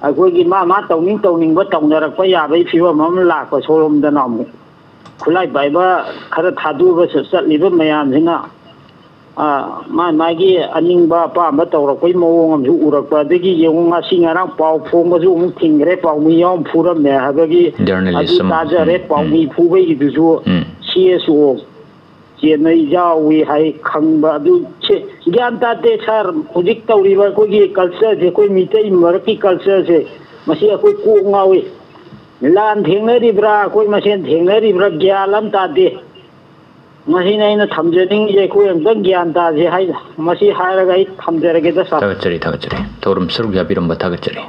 ꯑꯩꯈꯣꯏꯒꯤ ꯃꯥ ꯃꯥ ꯇꯧꯅꯤꯡ ꯇꯧꯅꯤꯡꯕ ꯇꯧꯅꯔꯛꯄ ꯌꯥꯕꯒꯤ ꯐꯤꯕꯝ ꯑꯃ ꯂꯥꯛꯄ, ꯁꯣꯝꯂꯣꯝꯗꯅ ꯑꯃꯨꯛ ꯈꯨꯠꯂꯥꯏ ꯄꯥꯏꯕ ꯈꯔ ꯊꯥꯗꯣꯛꯑꯒ ꯆꯠꯂꯤꯕ ꯃꯌꯥꯝꯁꯤꯅ, ꯑ, ꯃꯥ ꯃꯥꯒꯤ ꯑꯅꯤꯡꯕ ꯑꯄꯥꯝꯕ ꯇꯧꯔꯛꯄꯒꯤ ꯃꯑꯣꯡ ꯑꯃꯁꯨ ꯎꯔꯛꯄ꯫ ꯑꯗꯒꯤ ꯌꯦꯡꯉꯨ, ꯉꯁꯤ ꯉꯔꯥꯡ ꯄꯥꯎ ꯐꯣꯡꯕꯁꯨ ꯑꯃꯨꯛ ꯊꯤꯡꯈ꯭ꯔꯦ, ꯄꯥꯎꯃꯤ ꯌꯥꯎ ꯐꯨꯔꯝꯃꯦ ꯍꯥꯏꯕꯒꯤ꯫ ꯖꯔꯅꯦꯂꯤꯁ ꯑꯗꯨ ꯑꯃ꯫ ꯇꯥꯖꯔꯦ꯫ ꯎꯝ, ꯄꯥꯎꯃꯤ ꯎꯝ꯫ ꯐꯨꯕꯒꯤꯗꯨꯁꯨ ꯎꯝ꯫ ꯁꯤ ꯑꯦꯁ ꯑꯣ ꯆꯦꯟꯅꯩ ꯌꯥꯎꯏ ꯍꯥꯏ ꯈꯪꯕ꯫ ꯑꯗꯨ ꯁꯦ ꯒ꯭ꯌꯥꯟ ꯇꯥꯗꯦ ꯁꯥꯔ꯫ ꯍꯧꯖꯤꯛ ꯇꯧꯔꯤꯕ ꯑꯩꯈꯣꯏꯒꯤ ꯀꯜꯆꯔꯁꯦ, ꯑꯩꯈꯣꯏ ꯃꯤꯇꯩ ꯃꯔꯛꯀꯤ ꯀꯜꯆꯔꯁꯦ, ꯃꯁꯤ ꯑꯩꯈꯣꯏ ꯀꯣꯛ ꯉꯥꯎꯏ꯫ ꯂꯥꯟ ꯊꯦꯡꯅꯔꯤꯕ꯭ꯔꯥ, ꯑꯩꯈꯣꯏ ꯃꯁꯦꯟ ꯊꯦꯡꯅꯔꯤꯕ꯭ꯔꯥ, ꯒ꯭ꯌꯥꯟ ꯑꯃ ꯇꯥꯗꯦ꯫ ꯃꯁꯤꯅ ꯑꯩꯅ ꯊꯝꯖꯅꯤꯡꯉꯤꯁꯦ, ꯑꯩꯈꯣꯏ ꯑꯝꯇꯪ ꯒ꯭ꯌꯥꯟ ꯇꯥꯁꯦ ꯍꯥꯏ-, ꯃꯁꯤ ꯍꯥꯏꯔꯒ ꯑꯩ ꯊꯝꯖꯔꯒꯦꯗ ꯁꯥꯔ꯫ ꯊꯥꯒꯠꯆꯔꯤ, ꯊꯥꯒꯠꯆꯔꯤ꯫ ꯊꯧꯔꯝ ꯁꯔꯨꯛ ꯌꯥꯕꯤꯔꯝꯕ ꯊꯥꯒꯠꯆꯔꯤ꯫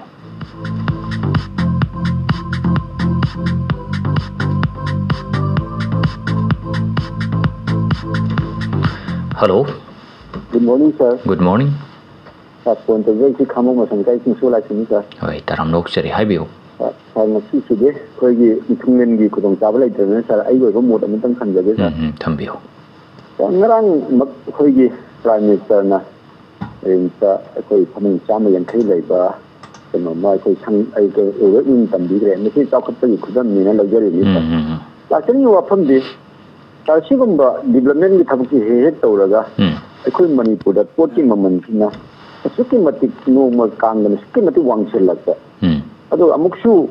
Hello. Good morning, sir. Good morning. Sir, phone ꯇꯧꯖꯔꯛꯏꯁꯤ ꯈꯥꯃꯕꯣꯛ ꯃꯁꯝ ꯂꯩꯀꯥꯏ ꯆꯤꯡꯁꯨ ꯂꯥꯏꯁ꯭ꯔꯝꯅꯤ, sir꯫ ꯍꯣꯏ, ꯇꯥꯔꯝꯅ ꯑꯣꯛꯆꯔꯤ, ꯍꯥꯏꯕꯤꯌꯨ꯫ ꯁꯥꯔ, ꯉꯁꯤꯁꯤꯗꯤ ꯑꯩꯈꯣꯏꯒꯤ ꯏꯟꯊꯨꯡꯂꯦꯟꯒꯤ ꯈꯨꯗꯣꯡꯆꯥꯕ ꯂꯩꯇ꯭ꯔꯕꯅꯤꯅ, ꯁꯥꯔ, ꯑꯩꯒꯤ ꯑꯣꯏꯕ ꯃꯣꯠ ꯑꯃꯇꯪ ꯊꯝꯖꯒꯦ, ꯁꯥꯔ꯫ ꯎꯝ, ꯎꯝ, ꯊꯝꯕꯤꯌꯨ꯫ ꯁꯥꯔ, ꯉꯔꯥꯡꯃꯛ ꯑꯩꯈꯣꯏꯒꯤ ꯄ꯭ꯔꯥꯏꯝ ꯃꯤꯅꯤꯁꯇꯔꯅ ꯀꯔꯤꯝꯇ ꯑꯩꯈꯣꯏ ꯐꯃꯨꯡ ꯆꯥꯝꯃ ꯌꯥꯡꯈꯩ ꯂꯩꯕ ꯀꯩꯅꯣꯝꯃ ꯑꯩꯈꯣꯏ ꯁꯪ-, ꯑꯩꯈꯣꯏ ꯑꯦꯋꯦꯛꯅꯦꯁ ꯇꯝꯕꯤꯈ꯭ꯔꯦ꯫ ꯃꯁꯤ ꯆꯥꯎꯈꯠꯄꯒꯤ ꯈꯨꯗꯝꯅꯦꯅ ꯂꯧꯖꯔꯤꯕꯅꯤ, ꯁꯥꯔ꯫ ꯎꯝ, ꯎꯝ, ꯎꯝ꯫ ꯂꯥꯛꯆꯅꯤꯡꯉꯤꯕ ꯋꯥꯐꯝꯗꯤ, ꯁꯥꯔ, ꯁꯤꯒꯨꯝꯕ ꯗꯤꯕ꯭ꯂꯞꯃꯦꯟꯒꯤ ꯊꯕꯛꯁꯤ ꯍꯦꯛ ꯍꯦꯛ ꯇꯧꯔꯒ ꯎꯝ꯫ ꯑꯩꯈꯣꯏ ꯃꯅꯤꯄꯨꯔꯗ ꯄꯣꯠꯀꯤ ꯃꯃꯜꯁꯤꯅ ꯑꯁꯨꯛꯀꯤ ꯃꯇꯤꯛ ꯅꯣꯡꯃ ꯀꯥꯡꯗꯅ ꯑꯁꯨꯛꯀꯤ ꯃꯇꯤꯛ ꯋꯥꯡꯁꯤꯜꯂꯛꯄ, ꯎꯝ꯫ ꯑꯗꯨꯒ ꯑꯃꯨꯛꯁꯨ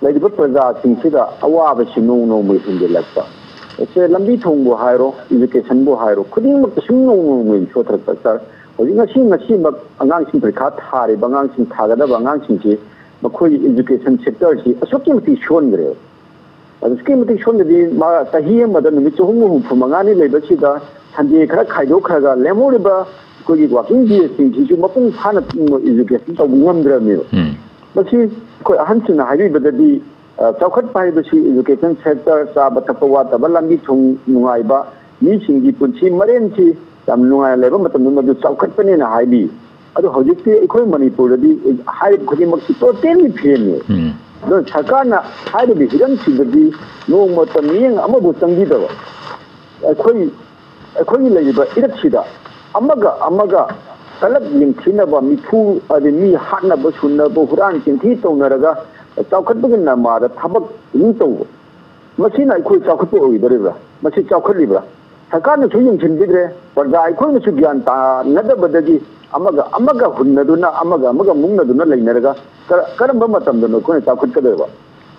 ꯂꯩꯔꯤꯕ ꯄ꯭ꯔꯖꯥꯁꯤꯡꯁꯤꯗ ꯑꯋꯥꯕꯁꯤ ꯅꯣꯡ ꯅꯣꯡꯃꯒꯤ ꯍꯦꯟꯖꯤꯜꯂꯛꯄ꯫ ꯑꯁꯦ ꯂꯝꯕꯤ ꯊꯣꯡꯕꯨ ꯍꯥꯏꯔꯣ, ꯏꯖꯨꯀꯦꯁꯟꯕꯨ ꯍꯥꯏꯔꯣ, ꯈꯨꯗꯤꯡꯃꯛꯇ ꯁꯨꯝ ꯅꯣꯡ ꯅꯣꯡꯃꯒꯤ ꯁꯣꯊꯔꯛꯄ꯫ ꯁꯥꯔ, ꯍꯧꯖꯤꯛ ꯉꯁꯤ, ꯉꯁꯤꯃꯛ ꯑꯉꯥꯡꯁꯤꯡ ꯄꯔꯤꯈꯥ ꯊꯥꯔꯤꯕ ꯑꯉꯥꯡꯁꯤꯡ, ꯊꯥꯒꯗꯕ ꯑꯉꯥꯡꯁꯤꯡꯁꯤ, ꯃꯈꯣꯏ ꯏꯖꯨꯀꯦꯁꯟ ꯁꯦꯛꯇꯔꯁꯤ ꯑꯁꯨꯛꯀꯤ ꯃꯇꯤꯛ ꯁꯣꯟꯈ꯭ꯔꯦꯕ꯫ ꯑꯁꯨꯛꯀꯤ ꯃꯇꯤꯛ ꯁꯣꯟꯕꯗꯤ ꯃꯥ ꯆꯍꯤ ꯑꯃꯗ ꯅꯨꯃꯤꯠ ꯆꯍꯨꯝ ꯍꯨꯝꯐꯨ ꯃꯉꯥꯅꯤ ꯂꯩꯕꯁꯤꯗ ꯁꯟꯗꯦ ꯈꯔ ꯈꯥꯏꯗꯣꯛꯈ꯭ꯔꯒ ꯂꯦꯝꯍꯧꯔꯤꯕ ꯑꯩꯈꯣꯏꯒꯤ ꯋꯥꯀꯤꯡ ꯗꯦꯁꯤꯡꯁꯤꯁꯨ ꯃꯄꯨꯡ ꯐꯥꯅ ꯏꯖꯨꯀꯦꯁꯟ ꯇꯧꯕ ꯉꯝꯗ꯭ꯔꯕꯅꯦꯕ꯫ ꯎꯝ꯫ ꯃꯁꯤ ꯑꯩꯈꯣꯏ ꯑꯍꯟꯁꯤꯡꯅ ꯍꯥꯏꯕꯤꯕꯗꯗꯤ, ꯑ, ꯆꯥꯎꯈꯠꯄ ꯍꯥꯏꯕꯁꯤ ꯏꯖꯨꯀꯦꯁꯟ ꯁꯦꯛꯇꯔ, ꯆꯥꯕ ꯊꯛꯄ ꯋꯥꯠꯇꯕ, ꯂꯝꯕꯤ ꯊꯣꯡ ꯅꯨꯡꯉꯥꯏꯕ, ꯃꯤꯁꯤꯡꯒꯤ ꯄꯨꯟꯁꯤ ꯃꯔꯦꯟꯁꯤ ꯌꯥꯝ ꯅꯨꯡꯉꯥꯏꯅ ꯂꯩꯕ ꯃꯇꯝꯗ ꯃꯗꯨ ꯆꯥꯎꯈꯠꯄꯅꯦꯅ ꯍꯥꯏꯕꯤ꯫ ꯑꯗꯣ ꯍꯧꯖꯤꯛꯇꯤ ꯑꯩꯈꯣꯏ ꯃꯅꯤꯄꯨꯔꯗꯗꯤ ꯍꯥꯏꯔꯤꯕ ꯈꯨꯗꯤꯡꯃꯛꯁꯤ ꯇꯣꯇꯦꯜꯂꯤ ꯐꯦꯟꯅꯦ꯫ ꯎꯝ꯫ ꯑꯗꯨꯅ ꯁꯔꯀꯥꯔꯅ ꯍꯥꯏꯔꯤꯕ ꯍꯤꯔꯝꯁꯤꯗꯗꯤ ꯅꯣꯡꯃꯇ ꯃꯤꯠꯌꯦꯡ ꯑꯃꯕꯨ ꯆꯪꯕꯤꯗꯕ, ꯑꯩꯈꯣꯏ, ꯑꯩꯈꯣꯏꯒꯤ ꯂꯩꯔꯤꯕ ꯏꯔꯛꯁꯤꯗ ꯑꯃꯒ ꯑꯃꯒ ꯀꯂꯛ ꯌꯦꯡꯊꯤꯅꯕ, ꯃꯤꯐꯨ, ꯑꯗꯩ ꯃꯤ ꯍꯥꯠꯅꯕ, ꯁꯨꯅꯕ, ꯍꯨꯔꯥꯟ ꯆꯤꯟꯊꯤ ꯇꯧꯅꯔꯒ ꯆꯥꯎꯈꯠꯄꯒꯤ ꯅꯃꯥꯗ ꯊꯕꯛ ꯑꯗꯨꯝ ꯇꯧꯕ, ꯃꯁꯤꯅ ꯑꯩꯈꯣꯏ ꯆꯥꯎꯈꯠꯄ ꯑꯣꯏꯒꯗꯧꯔꯤꯕ꯭ꯔꯥ? ꯃꯁꯤ ꯆꯥꯎꯈꯠꯂꯤꯕ꯭ꯔꯥ? ꯁꯔꯀꯥꯔꯅꯁꯨ ꯌꯦꯡꯁꯤꯟꯕꯤꯗ꯭ꯔꯦ, ꯄ꯭ꯔꯖꯥ ꯑꯩꯈꯣꯏꯅꯁꯨ ꯒ꯭ꯌꯥꯟ ꯇꯥꯅꯗꯕꯗꯒꯤ ꯑꯃꯒ ꯑꯃꯒ ꯍꯨꯟꯅꯗꯨꯅ, ꯑꯃꯒ ꯑꯃꯒ ꯃꯨꯛꯅꯗꯨꯅ ꯂꯩꯅꯔꯒ ꯀꯔ-, ꯀꯔꯝꯕ ꯃꯇꯝꯗꯅꯣ ꯑꯩꯈꯣꯏꯅ ꯆꯥꯎꯈꯠꯀꯗꯣꯏꯕ?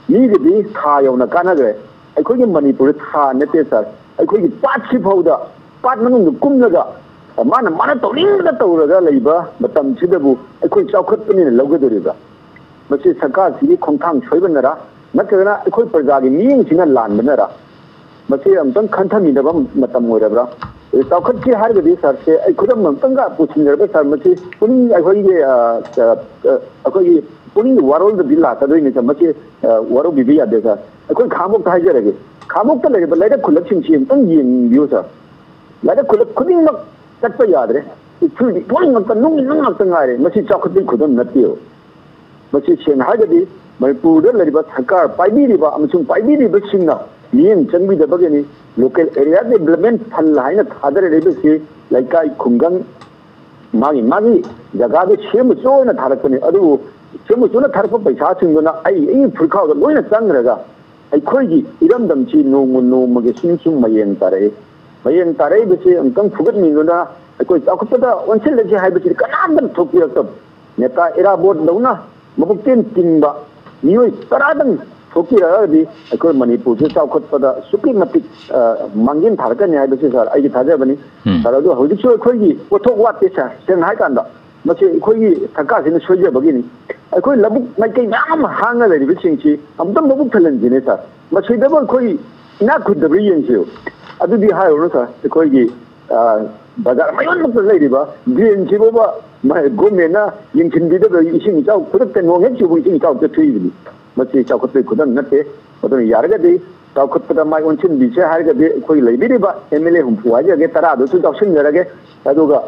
ꯃꯤꯒꯤꯗꯤ ꯊꯥ ꯌꯧꯅ ꯀꯥꯟꯅꯈ꯭ꯔꯦ, ꯑꯩꯈꯣꯏꯒꯤ ꯃꯅꯤꯄꯨꯔꯗ ꯊꯥ ꯅꯠꯇꯦ ꯁꯥꯔ, ꯑꯩꯈꯣꯏꯒꯤ ꯄꯥꯠꯁꯤ ꯐꯥꯎꯗ, ꯄꯥꯠ ꯃꯅꯨꯡꯗ ꯀꯨꯝꯂꯒ ꯃꯥꯅ, ꯃꯥꯅ ꯇꯧꯅꯤꯡꯕꯗ ꯇꯧꯔꯒ ꯂꯩꯕ ꯃꯇꯝꯁꯤꯗꯕꯨ ꯑꯩꯈꯣꯏ ꯆꯥꯎꯈꯠꯄꯅꯦꯅ ꯂꯧꯒꯗꯧꯔꯤꯕ꯭ꯔꯥ? ꯃꯁꯤ ꯁꯔꯀꯥꯔꯁꯤꯒꯤ ꯈꯣꯡꯊꯥꯡ ꯁꯣꯏꯕꯅꯔꯥ, ꯅꯠꯇ꯭ꯔꯒꯅ ꯑꯩꯈꯣꯏ ꯄ꯭ꯔꯖꯥꯒꯤ ꯃꯤꯠꯌꯦꯡꯁꯤꯅ ꯂꯥꯟꯕꯅꯔꯥ? ꯃꯁꯤ ꯑꯃꯨꯛꯇꯪ ꯈꯟꯊꯃꯤꯟꯅꯕ ꯃꯇꯝ ꯑꯣꯏꯔꯕ꯭ꯔꯥ? ꯑꯗꯨ ꯆꯥꯎꯈꯠꯀꯦ ꯍꯥꯏꯔꯒꯗꯤ ꯁꯥꯔꯁꯦ, ꯑꯩ ꯈꯨꯗꯝ ꯑꯃꯨꯛꯇꯪꯒ ꯄꯨꯁꯤꯟꯖꯔꯕ ꯁꯥꯔ, ꯃꯁꯤ ꯄꯨꯛꯅꯤꯡ ꯑꯩꯈꯣꯏꯒꯤ, ꯑ, ꯑ, ꯑ, ꯑꯩꯈꯣꯏꯒꯤ ꯄꯨꯛꯅꯤꯡꯒꯤ ꯋꯥꯔꯣꯜꯗꯗꯤ ꯂꯥꯛꯀꯗꯣꯏꯅꯤ ꯁꯥꯔ꯫ ꯃꯁꯤ, ꯑ, ꯋꯥꯔꯧꯕꯤꯕ ꯌꯥꯗꯦ ꯁꯥꯔ꯫ ꯑꯩꯈꯣꯏ ꯈꯥꯡꯉꯕꯣꯛꯇ ꯍꯥꯏꯖꯔꯒꯦ, ꯈꯥꯡꯉꯕꯣꯛꯇ ꯂꯩꯔꯤꯕ ꯂꯩꯔꯛ ꯈꯨꯜꯂꯛꯁꯤꯡꯁꯤ ꯑꯃꯨꯛꯇꯪ ꯌꯦꯡꯕꯤꯌꯨ ꯁꯥꯔ꯫ ꯂꯩꯔꯛ ꯈꯨꯜꯂꯛ ꯈꯨꯗꯤꯡꯃꯛ ꯆꯠꯄ ꯌꯥꯗ꯭ꯔꯦ, ꯏꯐꯨꯜ ꯏꯐꯨꯜ ꯉꯥꯛꯇ, ꯅꯨꯡ ꯅꯨꯡ ꯉꯥꯛꯇ ꯉꯥꯏꯔꯦ꯫ ꯃꯁꯤ ꯆꯥꯎꯈꯠꯄꯒꯤ ꯈꯨꯗꯝ ꯅꯠꯇꯦꯕ꯫ ꯃꯁꯤ ꯁꯦꯡꯅ ꯍꯥꯏꯔꯒꯗꯤ ꯃꯅꯤꯄꯨꯔꯗ ꯂꯩꯔꯤꯕ ꯁꯔꯀꯥꯔ ꯄꯥꯏꯕꯤꯔꯤꯕ ꯑꯃꯁꯨꯡ ꯄꯥꯏꯕꯤꯔꯤꯕꯁꯤꯡꯅ ꯃꯤꯠꯌꯦꯡ ꯆꯪꯕꯤꯗꯕꯒꯤꯅꯤ꯫ Local Area Development Fund ꯍꯥꯏꯅ ꯊꯥꯗꯔꯛꯂꯤꯕꯁꯤ ꯂꯩꯀꯥꯏ, ꯈꯨꯡꯒꯪ, ꯃꯥꯒꯤ ꯃꯥꯒꯤ ꯖꯒꯥꯗ ꯁꯦꯝꯃꯨꯆꯣꯅ ꯊꯥꯔꯛꯄꯅꯤ꯫ ꯑꯗꯨꯕꯨ ꯁꯦꯝꯃꯨꯆꯣꯅ ꯊꯥꯔꯛꯄ ꯄꯩꯁꯥꯁꯤꯡꯗꯨꯅ ꯑꯩ ꯑꯩꯒꯤ ꯐꯨꯔꯤꯠꯈꯥꯎꯗ ꯂꯣꯏꯅ ꯆꯪꯈ꯭ꯔꯒ ꯑꯩꯈꯣꯏꯒꯤ ꯏꯔꯝꯗꯝꯁꯤ ꯅꯣꯡꯃ ꯅꯣꯡꯃꯒꯤ ꯁꯨꯝ ꯁꯨꯝ ꯃꯌꯦꯡ ꯇꯥꯔꯛꯏ꯫ ꯃꯌꯦꯡ ꯇꯥꯔꯛꯏꯕꯁꯤ ꯑꯃꯨꯛꯇꯪ ꯐꯨꯒꯠꯃꯤꯟꯅꯗꯨꯅ ꯑꯩꯈꯣꯏ ꯆꯥꯎꯈꯠꯄꯗ ꯑꯣꯟꯁꯤꯜꯂꯁꯤ ꯍꯥꯏꯕꯁꯤꯗꯤ ꯀꯅꯥꯝꯇꯅ ꯊꯣꯛꯄꯤꯔꯛꯇꯕ꯫ ꯅꯦꯇꯥ ꯏꯔꯥꯕꯣꯠꯗꯧꯅ ꯃꯕꯨꯛꯆꯦꯜ ꯇꯤꯡꯕ ꯃꯤꯑꯣꯏ ꯇꯔꯥꯗꯪ ꯊꯣꯛꯄꯤꯔꯛꯑꯒꯗꯤ ꯑꯩꯈꯣꯏ ꯃꯅꯤꯄꯨꯔꯁꯦ ꯆꯥꯎꯈꯠꯄꯗ ꯑꯁꯨꯛꯀꯤ ꯃꯇꯤꯛ, ꯑ, ꯃꯥꯡꯖꯤꯟ ꯊꯥꯔꯛꯀꯅꯤ ꯍꯥꯏꯕꯁꯤ, ꯁꯥꯔ, ꯑꯩꯒꯤ ꯊꯥꯖꯕꯅꯤ꯫ ꯎꯝ꯫ ꯁꯥꯔ, ꯑꯗꯨ ꯍꯧꯖꯤꯛꯁꯨ ꯑꯩꯈꯣꯏꯒꯤ ꯄꯣꯠꯊꯣꯛ ꯋꯥꯠꯇꯦ, ꯁꯥꯔ, ꯁꯦꯡꯅ ꯍꯥꯏꯀꯥꯟꯗ꯫ ꯃꯁꯤ ꯑꯩꯈꯣꯏꯒꯤ ꯁꯔꯀꯥꯔꯁꯤꯅ ꯁꯣꯏꯖꯕꯒꯤꯅꯤ꯫ ꯑꯩꯈꯣꯏ ꯂꯧꯕꯨꯛ ꯃꯥꯏꯀꯩ ꯃꯌꯥꯝ ꯑꯃ ꯍꯥꯡꯉ ꯂꯩꯔꯤꯕꯁꯤꯡꯁꯤ ꯑꯃꯨꯛꯇꯪ ꯃꯕꯨꯛ ꯊꯜꯍꯟꯁꯤꯅꯦ, ꯁꯥꯔ꯫ ꯃꯁꯤꯗꯕꯨ ꯑꯩꯈꯣꯏ ꯏꯅꯥꯛ ꯈꯨꯟꯗꯕ꯭ꯔꯥ ꯌꯦꯡꯁꯤꯌꯨ꯫ ꯑꯗꯨꯗꯤ ꯍꯥꯏꯔꯨꯔꯅꯨ, ꯁꯥꯔ꯫ ꯑꯩꯈꯣꯏꯒꯤ, ꯑ, ꯕꯖꯥꯔ ꯃꯌꯣꯟꯃꯛꯇ ꯂꯩꯔꯤꯕ drain ꯁꯤꯐꯥꯎꯕ ꯃ-, government ꯅ ꯌꯦꯡꯁꯤꯟꯕꯤꯗꯕ, ꯏꯁꯤꯡ ꯏꯆꯥꯎ ꯈꯨꯗꯛꯇ ꯅꯣꯡ ꯍꯦꯛ ꯆꯨꯕ ꯏꯁꯤꯡ ꯏꯆꯥꯎ ꯆꯠꯊꯣꯛꯏꯕꯅꯤ꯫ ꯃꯁꯤ ꯆꯥꯎꯈꯠꯄꯒꯤ ꯈꯨꯗꯝ ꯅꯠꯇꯦ꯫ ꯑꯗꯨꯅ ꯌꯥꯔꯒꯗꯤ ꯆꯥꯎꯈꯠꯄꯗ ꯃꯥꯏ ꯑꯣꯟꯁꯤꯟꯕꯤꯁꯦ ꯍꯥꯏꯔꯒꯗꯤ ꯑꯩꯈꯣꯏ ꯂꯩꯕꯤꯔꯤꯕ M L A ꯍꯨꯝꯐꯨ ꯍꯥꯏꯖꯔꯒꯦ, ꯇꯔꯥꯗꯨꯁꯨ ꯌꯥꯎꯁꯤꯟꯖꯔꯒꯦ꯫ ꯑꯗꯨꯒ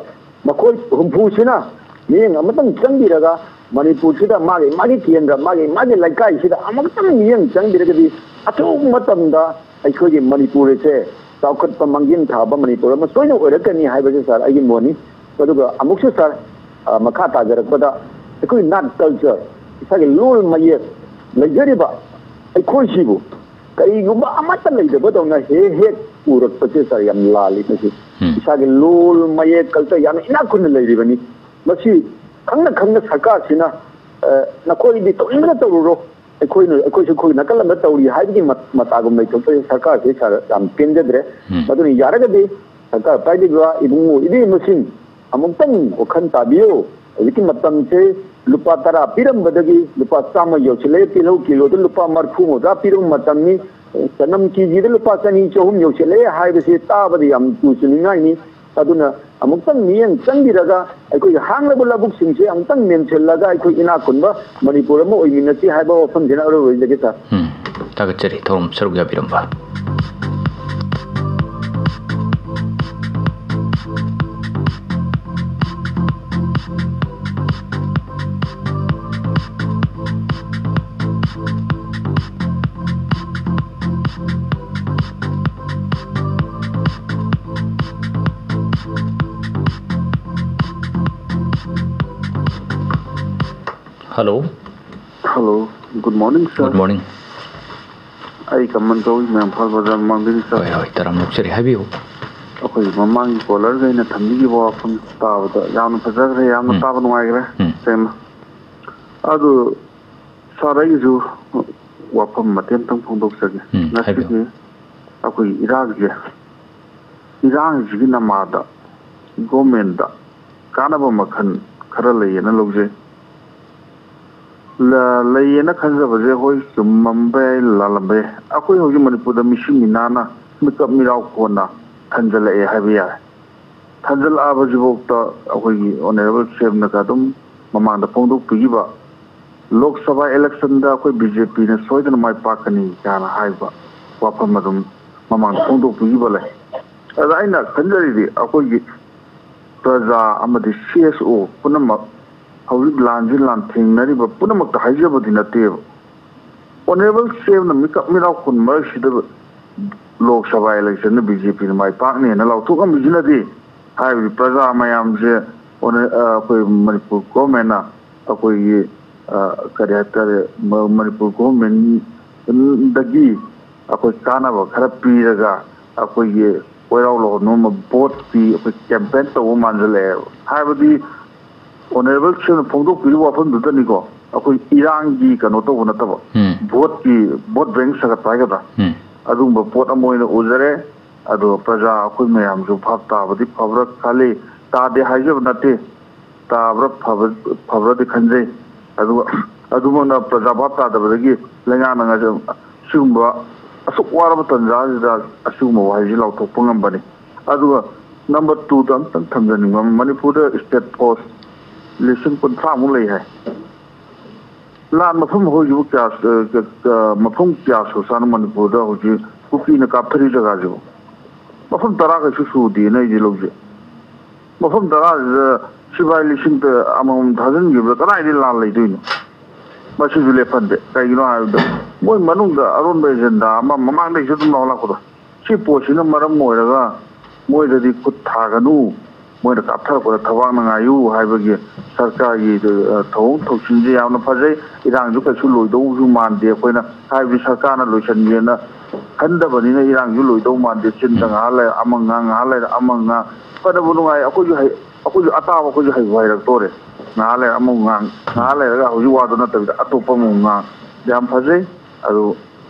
ꯃꯈꯣꯏ ꯍꯨꯝꯐꯨꯁꯤꯅ ꯃꯤꯠꯌꯦꯡ ꯑꯃꯇꯪ ꯆꯪꯕꯤꯔꯒ ꯃꯅꯤꯄꯨꯔꯁꯤꯗ ꯃꯥꯒꯤ ꯃꯥꯒꯤ ꯀꯦꯟꯗ꯭ꯔ, ꯃꯥꯒꯤ ꯃꯥꯒꯤ ꯂꯩꯀꯥꯏꯁꯤꯗ ꯑꯃꯨꯛꯇꯪ ꯃꯤꯠꯌꯦꯡ ꯆꯪꯕꯤꯔꯒꯗꯤ ꯑꯊꯨꯕ ꯃꯇꯝꯗ ꯑꯩꯈꯣꯏꯒꯤ ꯃꯅꯤꯄꯨꯔ ꯑꯁꯦ ꯆꯥꯎꯈꯠꯄ ꯃꯥꯡꯖꯤꯟ ꯊꯥꯕ ꯃꯅꯤꯄꯨꯔ ꯑꯃ ꯁꯣꯏꯅ ꯑꯣꯏꯔꯛꯀꯅꯤ ꯍꯥꯏꯕꯁꯦ, ꯁꯥꯔ, ꯑꯩꯒꯤ ꯃꯣꯠꯅꯤ꯫ ꯑꯗꯨꯒ ꯑꯃꯨꯛꯁꯨ, ꯁꯥꯔ, ꯑ, ꯃꯈꯥ ꯇꯥꯖꯔꯛꯄꯗ ꯑꯩꯈꯣꯏ ꯅꯥꯠ culture, ꯏꯁꯥꯒꯤ ꯂꯣꯜ ꯃꯌꯦꯛ ꯂꯩꯖꯔꯤꯕ ꯑꯩꯈꯣꯏꯁꯤꯕꯨ ꯀꯔꯤꯒꯨꯝꯕ ꯑꯃꯠꯇ ꯂꯩꯇꯕꯗꯧꯅ ꯍꯦꯛ ꯍꯦꯛ ꯎꯔꯛꯄꯁꯦ, ꯁꯥꯔ, ꯌꯥꯝ ꯂꯥꯜꯂꯤ꯫ ꯃꯁꯤ ꯎꯝ꯫ ꯏꯁꯥꯒꯤ ꯂꯣꯜ ꯃꯌꯦꯛ culture ꯌꯥꯝꯅ ꯏꯅꯥꯛ ꯈꯨꯟꯅ ꯂꯩꯔꯤꯕꯅꯤ꯫ ꯃꯁꯤ ꯈꯪꯅ ꯈꯪꯅ ꯁꯔꯀꯥꯔꯁꯤꯅ, ꯑ, "ꯅꯈꯣꯏꯗꯤ ꯇꯧꯅꯤꯡꯕꯅ ꯇꯧꯔꯨꯔꯣ, ꯑꯩꯈꯣꯏꯅ, ꯑꯩꯈꯣꯏꯁꯨ ꯑꯩꯈꯣꯏ ꯅꯥꯀꯜ ꯑꯃꯗ ꯇꯧꯔꯤ" ꯍꯥꯏꯕꯒꯤ ꯃ-, ꯃꯇꯥꯒꯨꯝ ꯂꯩꯊꯣꯛꯄꯁꯦ ꯁꯔꯀꯥꯔꯁꯦ, ꯁꯥꯔ, ꯌꯥꯝ ꯄꯦꯟꯖꯗ꯭ꯔꯦ꯫ ꯎꯝ꯫ ꯑꯗꯨꯅ ꯌꯥꯔꯒꯗꯤ ꯁꯔꯀꯥꯔ ꯄꯥꯏꯕꯤꯕ ꯏꯕꯨꯡꯉꯣ ꯏꯕꯦꯝꯃꯁꯤꯡ ꯑꯃꯨꯛꯇꯪ ꯋꯥꯈꯜ ꯇꯥꯕꯤꯌꯨ꯫ ꯍꯧꯖꯤꯛꯀꯤ ꯃꯇꯝꯁꯦ ꯂꯨꯄꯥ ꯇꯔꯥ ꯄꯤꯔꯝꯕꯗꯒꯤ ꯂꯨꯄꯥ ꯆꯥꯝꯃ ꯌꯧꯁꯤꯜꯂꯛꯑꯦ꯫ ꯇꯤꯜꯍꯧ ꯀꯤꯂꯣꯗ ꯂꯨꯄꯥ ꯃꯔꯐꯨ ꯃꯧꯗ꯭ꯔꯥ ꯄꯤꯔꯝꯕ ꯃꯇꯝꯅꯤ꯫ ꯆꯅꯝ ꯀꯦꯖꯤꯗ ꯂꯨꯄꯥ ꯆꯅꯤ ꯆꯍꯨꯝ ꯌꯧꯁꯤꯜꯂꯛꯑꯦ ꯍꯥꯏꯕꯁꯤ ꯇꯥꯕꯗ ꯌꯥꯝ ꯇꯨ ꯆꯨꯅꯤꯡꯉꯥꯏꯅꯤ꯫ ꯑꯗꯨꯅ ꯑꯃꯨꯛꯇꯪ ꯃꯤꯠꯌꯦꯡ ꯆꯪꯕꯤꯔꯒ ꯑꯩꯈꯣꯏꯒꯤ ꯍꯥꯡꯂꯕ ꯂꯧꯕꯨꯛꯁꯤꯡꯁꯦ ꯑꯃꯨꯛꯇꯪ ꯃꯦꯟꯁꯤꯜꯂꯒ ꯑꯩꯈꯣꯏ ꯏꯅꯥꯛ ꯈꯨꯟꯕ ꯃꯅꯤꯄꯨꯔ ꯑꯃ ꯑꯣꯏꯃꯤꯟꯅꯁꯤ ꯍꯥꯏꯕ ꯋꯥꯐꯝꯁꯤꯅ ꯑꯔꯣꯏꯕ ꯑꯣꯏꯖꯒꯦ, ꯁꯥꯔ꯫ ꯎꯝ, ꯊꯥꯒꯠꯆꯔꯤ ꯊꯧꯔꯝ ꯁꯔꯨꯛ ꯌꯥꯕꯤꯔꯝꯕ꯫ Hello. Hello. Good morning, sir. Good morning. ꯑꯩ ꯀꯃꯟ ꯀꯧꯏ, ꯃꯌꯥꯝ ꯏꯝꯐꯥꯜ ꯕꯖꯥꯔ ꯃꯃꯥꯡꯗꯒꯤ, sir. ꯍꯣꯏ, ꯍꯣꯏ, ꯇꯔꯥꯝꯅ ꯑꯣꯛꯆꯔꯤ, ꯍꯥꯏꯕꯤꯌꯨ꯫ ꯑꯩꯈꯣꯏ ꯃꯃꯥꯡꯒꯤ ꯀꯣꯂꯔꯒ ꯑꯩꯅ ꯊꯝꯕꯤꯈꯤꯕ ꯋꯥꯐꯝ ꯇꯥꯕꯗ ꯌꯥꯝꯅ ꯐꯖꯈ꯭ꯔꯦ, ꯌꯥꯝꯅ ꯎꯝ꯫ ꯇꯥꯕ ꯅꯨꯡꯉꯥꯏꯈ꯭ꯔꯦ, ꯎꯝ꯫ ꯁꯦꯡꯅ꯫ ꯑꯗꯨ, sir, ꯑꯩꯒꯤꯁꯨ ꯋꯥꯐꯝ ꯃꯇꯦꯛ ꯑꯝꯇꯪ ꯐꯣꯡꯗꯣꯛꯆꯒꯦ꯫ ꯎꯝ, ꯍꯥꯏꯕꯤꯌꯨ꯫ ꯉꯁꯤꯒꯤ ꯑꯩꯈꯣꯏꯒꯤ ꯏꯔꯥꯡꯁꯦ, ꯏꯔꯥꯡꯁꯤꯒꯤ ꯅꯃꯥꯗ governmentꯗ ꯀꯥꯟꯅꯕ ꯃꯈꯜ ꯈꯔ ꯂꯩꯌꯦꯅ ꯂꯧꯖꯩ꯫ ꯂ-, ꯂꯩꯌꯦꯅ ꯈꯟꯖꯕꯁꯦ, ꯍꯣꯏ, ꯆꯨꯝꯃꯝꯕ ꯌꯥꯏ, ꯂꯥꯜꯂꯝꯕ ꯌꯥꯏ꯫ ꯑꯩꯈꯣꯏ ꯍꯧꯖꯤꯛ ꯃꯅꯤꯄꯨꯔꯗ ꯃꯤꯁꯤ ꯃꯤꯅꯥꯅ ꯃꯤꯀꯞ ꯃꯤꯔꯥꯎ ꯀꯣꯟꯅ ꯊꯟꯖꯜꯂꯛꯑꯦ ꯍꯥꯏꯕ ꯌꯥꯔꯦ꯫ ꯊꯟꯖꯜꯂꯛꯑꯕꯁꯤꯐꯥꯎꯗ ꯑꯩꯈꯣꯏꯒꯤ Honourable CMꯅꯒ ꯑꯗꯨꯝ ꯃꯃꯥꯡꯗ ꯐꯣꯡꯗꯣꯛꯄꯤꯈꯤꯕ, ꯂꯣꯛ ꯁꯚꯥ electionꯗ ꯑꯩꯈꯣꯏ BJPꯅ ꯁꯣꯏꯗꯅ ꯃꯥꯏ ꯄꯥꯛꯀꯅꯤ ꯀꯥꯏꯅ ꯍꯥꯏꯕ ꯋꯥꯐꯝ ꯑꯗꯨꯝ ꯃꯃꯥꯡꯗ ꯐꯣꯡꯗꯣꯛꯄꯤꯈꯤꯕ ꯂꯩ꯫ ꯑꯗ ꯑꯩꯅ ꯈꯟꯖꯔꯤꯗꯤ, ꯑꯩꯈꯣꯏꯒꯤ ꯄ꯭ꯔꯖꯥ ꯑꯃꯗꯤ CSO ꯄꯨꯝꯅꯃꯛ ꯍꯧꯖꯤꯛ ꯂꯥꯟꯁꯤ ꯂꯥꯟꯊꯦꯡꯅꯔꯤꯕ ꯄꯨꯝꯅꯃꯛꯇ ꯍꯥꯏꯖꯕꯗꯤ ꯅꯠꯇꯦꯕ꯫ Honourable CMꯅ ꯃꯤꯀꯞ ꯃꯤꯔꯥꯎ ꯀꯨꯟ ꯃꯔꯛꯁꯤꯗ ꯂꯣꯛ ꯁꯚꯥ electionꯗ BJPꯅ ꯃꯥꯏ ꯄꯥꯛꯅꯦꯅ ꯂꯥꯎꯊꯣꯛꯉꯝꯃꯤꯁꯤꯅꯗꯤ, ꯍꯥꯏꯕꯗꯤ ꯄ꯭ꯔꯖꯥ ꯃꯌꯥꯝꯁꯦ, ꯑꯣꯅ-, ꯑ, ꯑꯩꯈꯣꯏ ꯃꯅꯤꯄꯨꯔ governmentꯅ ꯑꯩꯈꯣꯏꯒꯤ, ꯑ, ꯀꯔꯤ ꯍꯥꯏꯇꯥꯔꯦ, ꯃ-, ꯃꯅꯤꯄꯨꯔ governmentꯗꯒꯤ ꯑꯩꯈꯣꯏ ꯀꯥꯟꯅꯕ ꯈꯔ ꯄꯤꯔꯒ, ꯑꯩꯈꯣꯏꯒꯤ ꯀꯣꯏꯔꯥꯎ ꯂꯥꯎꯅꯕ voteꯀꯤ ꯑꯩꯈꯣꯏ campaign ꯇꯧꯕ ꯃꯥꯟꯁꯤꯜꯂꯛꯑꯦꯕ꯫ ꯍꯥꯏꯕꯗꯤ Honourable CMꯅ ꯐꯣꯡꯗꯣꯛꯄꯤꯔꯤꯕ ꯋꯥꯐꯝꯗꯨꯗꯅꯤꯀꯣ, ꯑꯩꯈꯣꯏ ꯏꯔꯥꯡꯒꯤ ꯀꯩꯅꯣ ꯇꯧꯕ ꯅꯠꯇꯕ, ꯎꯝ꯫ Voteꯀꯤ, vote bank ꯁꯥꯒꯠꯄ ꯍꯥꯏꯒꯗ꯭ꯔꯥ? ꯎꯝ꯫ ꯑꯗꯨꯒꯨꯝꯕ ꯄꯣꯠ ꯑꯃ ꯑꯣꯏꯅ ꯎꯖꯔꯦ꯫ ꯑꯗꯣ ꯄ꯭ꯔꯖꯥ ꯑꯩꯈꯣꯏ ꯃꯌꯥꯝꯁꯨ ꯚꯥꯞ ꯇꯥꯕꯗꯤ ꯐꯕ꯭ꯔꯥ ꯈꯜꯂꯤ꯫ ꯇꯥꯗꯦ ꯍꯥꯏꯖꯕ ꯅꯠꯇꯦ꯫ ꯇꯥꯕ꯭ꯔꯥ ꯐꯕ-, ꯐꯕ꯭ꯔꯥꯗꯤ ꯈꯟꯖꯩ꯫ ꯑꯗꯨꯒ ꯑꯗꯨꯃꯛꯅ ꯄ꯭ꯔꯖꯥ ꯚꯥꯞ ꯇꯥꯗꯕꯗꯒꯤ ꯂꯩꯉꯥꯛꯅ ꯉꯁꯤ ꯁꯤꯒꯨꯝꯕ ꯑꯁꯨꯛ ꯋꯥꯔꯕ ꯇꯥꯟꯖꯥꯁꯤꯗ ꯑꯁꯤꯒꯨꯝꯕ ꯋꯥꯍꯩꯁꯤ ꯂꯥꯎꯊꯣꯛꯄ ꯉꯝꯕꯅꯤ꯫ ꯑꯗꯨꯒ number twoꯗ ꯑꯝꯇꯪ ꯊꯝꯖꯅꯤꯡꯕ ꯑꯃ, ꯃꯅꯤꯄꯨꯔꯗ state force ꯂꯤꯁꯤꯡ ꯀꯨꯟꯊ꯭ꯔꯥꯃꯨꯛ ꯂꯩ ꯍꯥꯏ꯫ ꯂꯥꯟ ꯃꯐꯝ ꯑꯩꯈꯣꯏꯁꯤꯕꯨ ꯀꯌꯥ, ꯑ, ꯀ-, ꯀ-, ꯃꯐꯝ ꯀꯌꯥ ꯁꯨꯁꯥꯅꯣ ꯃꯅꯤꯄꯨꯔꯗ ꯍꯧꯖꯤꯛ ꯀꯨꯀꯤꯅ ꯀꯥꯞꯊꯔꯤ ꯖꯒꯥꯁꯤꯕꯨ? ꯃꯐꯝ ꯇꯔꯥ ꯀꯩꯁꯨ ꯁꯨꯗꯦꯅ ꯑꯩꯗꯤ ꯂꯧꯖꯩ꯫ ꯃꯐꯝ ꯇꯔꯥꯁꯤꯗ ꯁꯤꯐꯥꯏ ꯂꯤꯁꯤꯡ ꯇ-, ꯑꯃꯃꯝ ꯊꯥꯖꯤꯟꯈꯤꯕꯗ ꯀꯗꯥꯏꯗꯒꯤ ꯂꯥꯟ ꯂꯩꯗꯣꯏꯅꯣ? ꯃꯁꯤꯁꯨ ꯂꯦꯞꯍꯟꯗꯦ꯫ ꯀꯩꯒꯤꯅꯣ ꯍꯥꯏꯕꯗ ꯃꯣꯏ ꯃꯅꯨꯡꯗ ꯑꯔꯣꯟꯕ agenda ꯑꯃ ꯃꯃꯥꯡꯗꯩꯁꯨ ꯑꯗꯨꯝ ꯂꯥꯎꯔꯛꯄꯗꯣ, ꯁꯤ ꯄꯣꯠꯁꯤꯅ ꯃꯔꯝ ꯑꯣꯏꯔꯒ ꯃꯣꯏꯗꯗꯤ ꯈꯨꯠ ꯊꯥꯒꯅꯨ, ꯃꯣꯏꯅ ꯀꯥꯞꯊꯔꯛꯄꯗ ꯊꯕꯥꯛꯅ ꯉꯥꯏꯌꯨ ꯍꯥꯏꯕꯒꯤ ꯁꯔꯀꯥꯔꯒꯤ, ꯑ, ꯊꯧꯑꯣꯡ ꯊꯧꯁꯤꯜꯁꯦ ꯌꯥꯝꯅ ꯐꯖꯩ꯫ ꯏꯔꯥꯡꯁꯨ ꯀꯩꯁꯨ ꯂꯣꯏꯗꯧꯁꯨ ꯃꯥꯟꯗꯦ꯫ ꯑꯩꯈꯣꯏꯅ ꯍꯥꯏꯕꯗꯤ ꯁꯔꯀꯥꯔꯅ ꯂꯣꯏꯁꯤꯟꯒꯦꯅ ꯈꯟꯗꯕꯅꯤꯅ ꯏꯔꯥꯡꯁꯨ ꯂꯣꯏꯗꯧ ꯃꯥꯟꯗꯦ꯫ ꯆꯤꯟꯗ ꯎꯝ꯫ ꯉꯥꯏꯍꯥꯛ ꯂꯩꯔ ꯑꯃ ꯉꯥꯡ, ꯉꯥꯏꯍꯥꯛ ꯂꯩꯔ ꯑꯃ ꯉꯥꯡ꯫ ꯐꯅꯕꯨ ꯅꯨꯡꯉꯥꯏ, ꯑꯩꯈꯣꯏꯁꯨ ꯍꯩ-, ꯑꯩꯈꯣꯏꯁꯨ ꯑꯇꯥꯕ ꯑꯩꯈꯣꯏꯁꯨ ꯍꯩꯕꯨ ꯍꯩꯔꯛꯇꯣꯔꯦ꯫ ꯉꯥꯏꯍꯥꯛ ꯂꯩꯔ ꯑꯃꯨꯛ ꯉꯥꯡ, ꯉꯥꯏꯍꯥꯛ ꯂꯩꯔꯒ ꯍꯧꯖꯤꯛ ꯋꯥꯗꯣ ꯅꯠꯇꯕꯤꯗ ꯑꯇꯣꯞꯄ ꯑꯃꯨꯛ ꯉꯥꯡ꯫ ꯌꯥꯝ ꯐꯖꯩ꯫ ꯑꯗꯨ,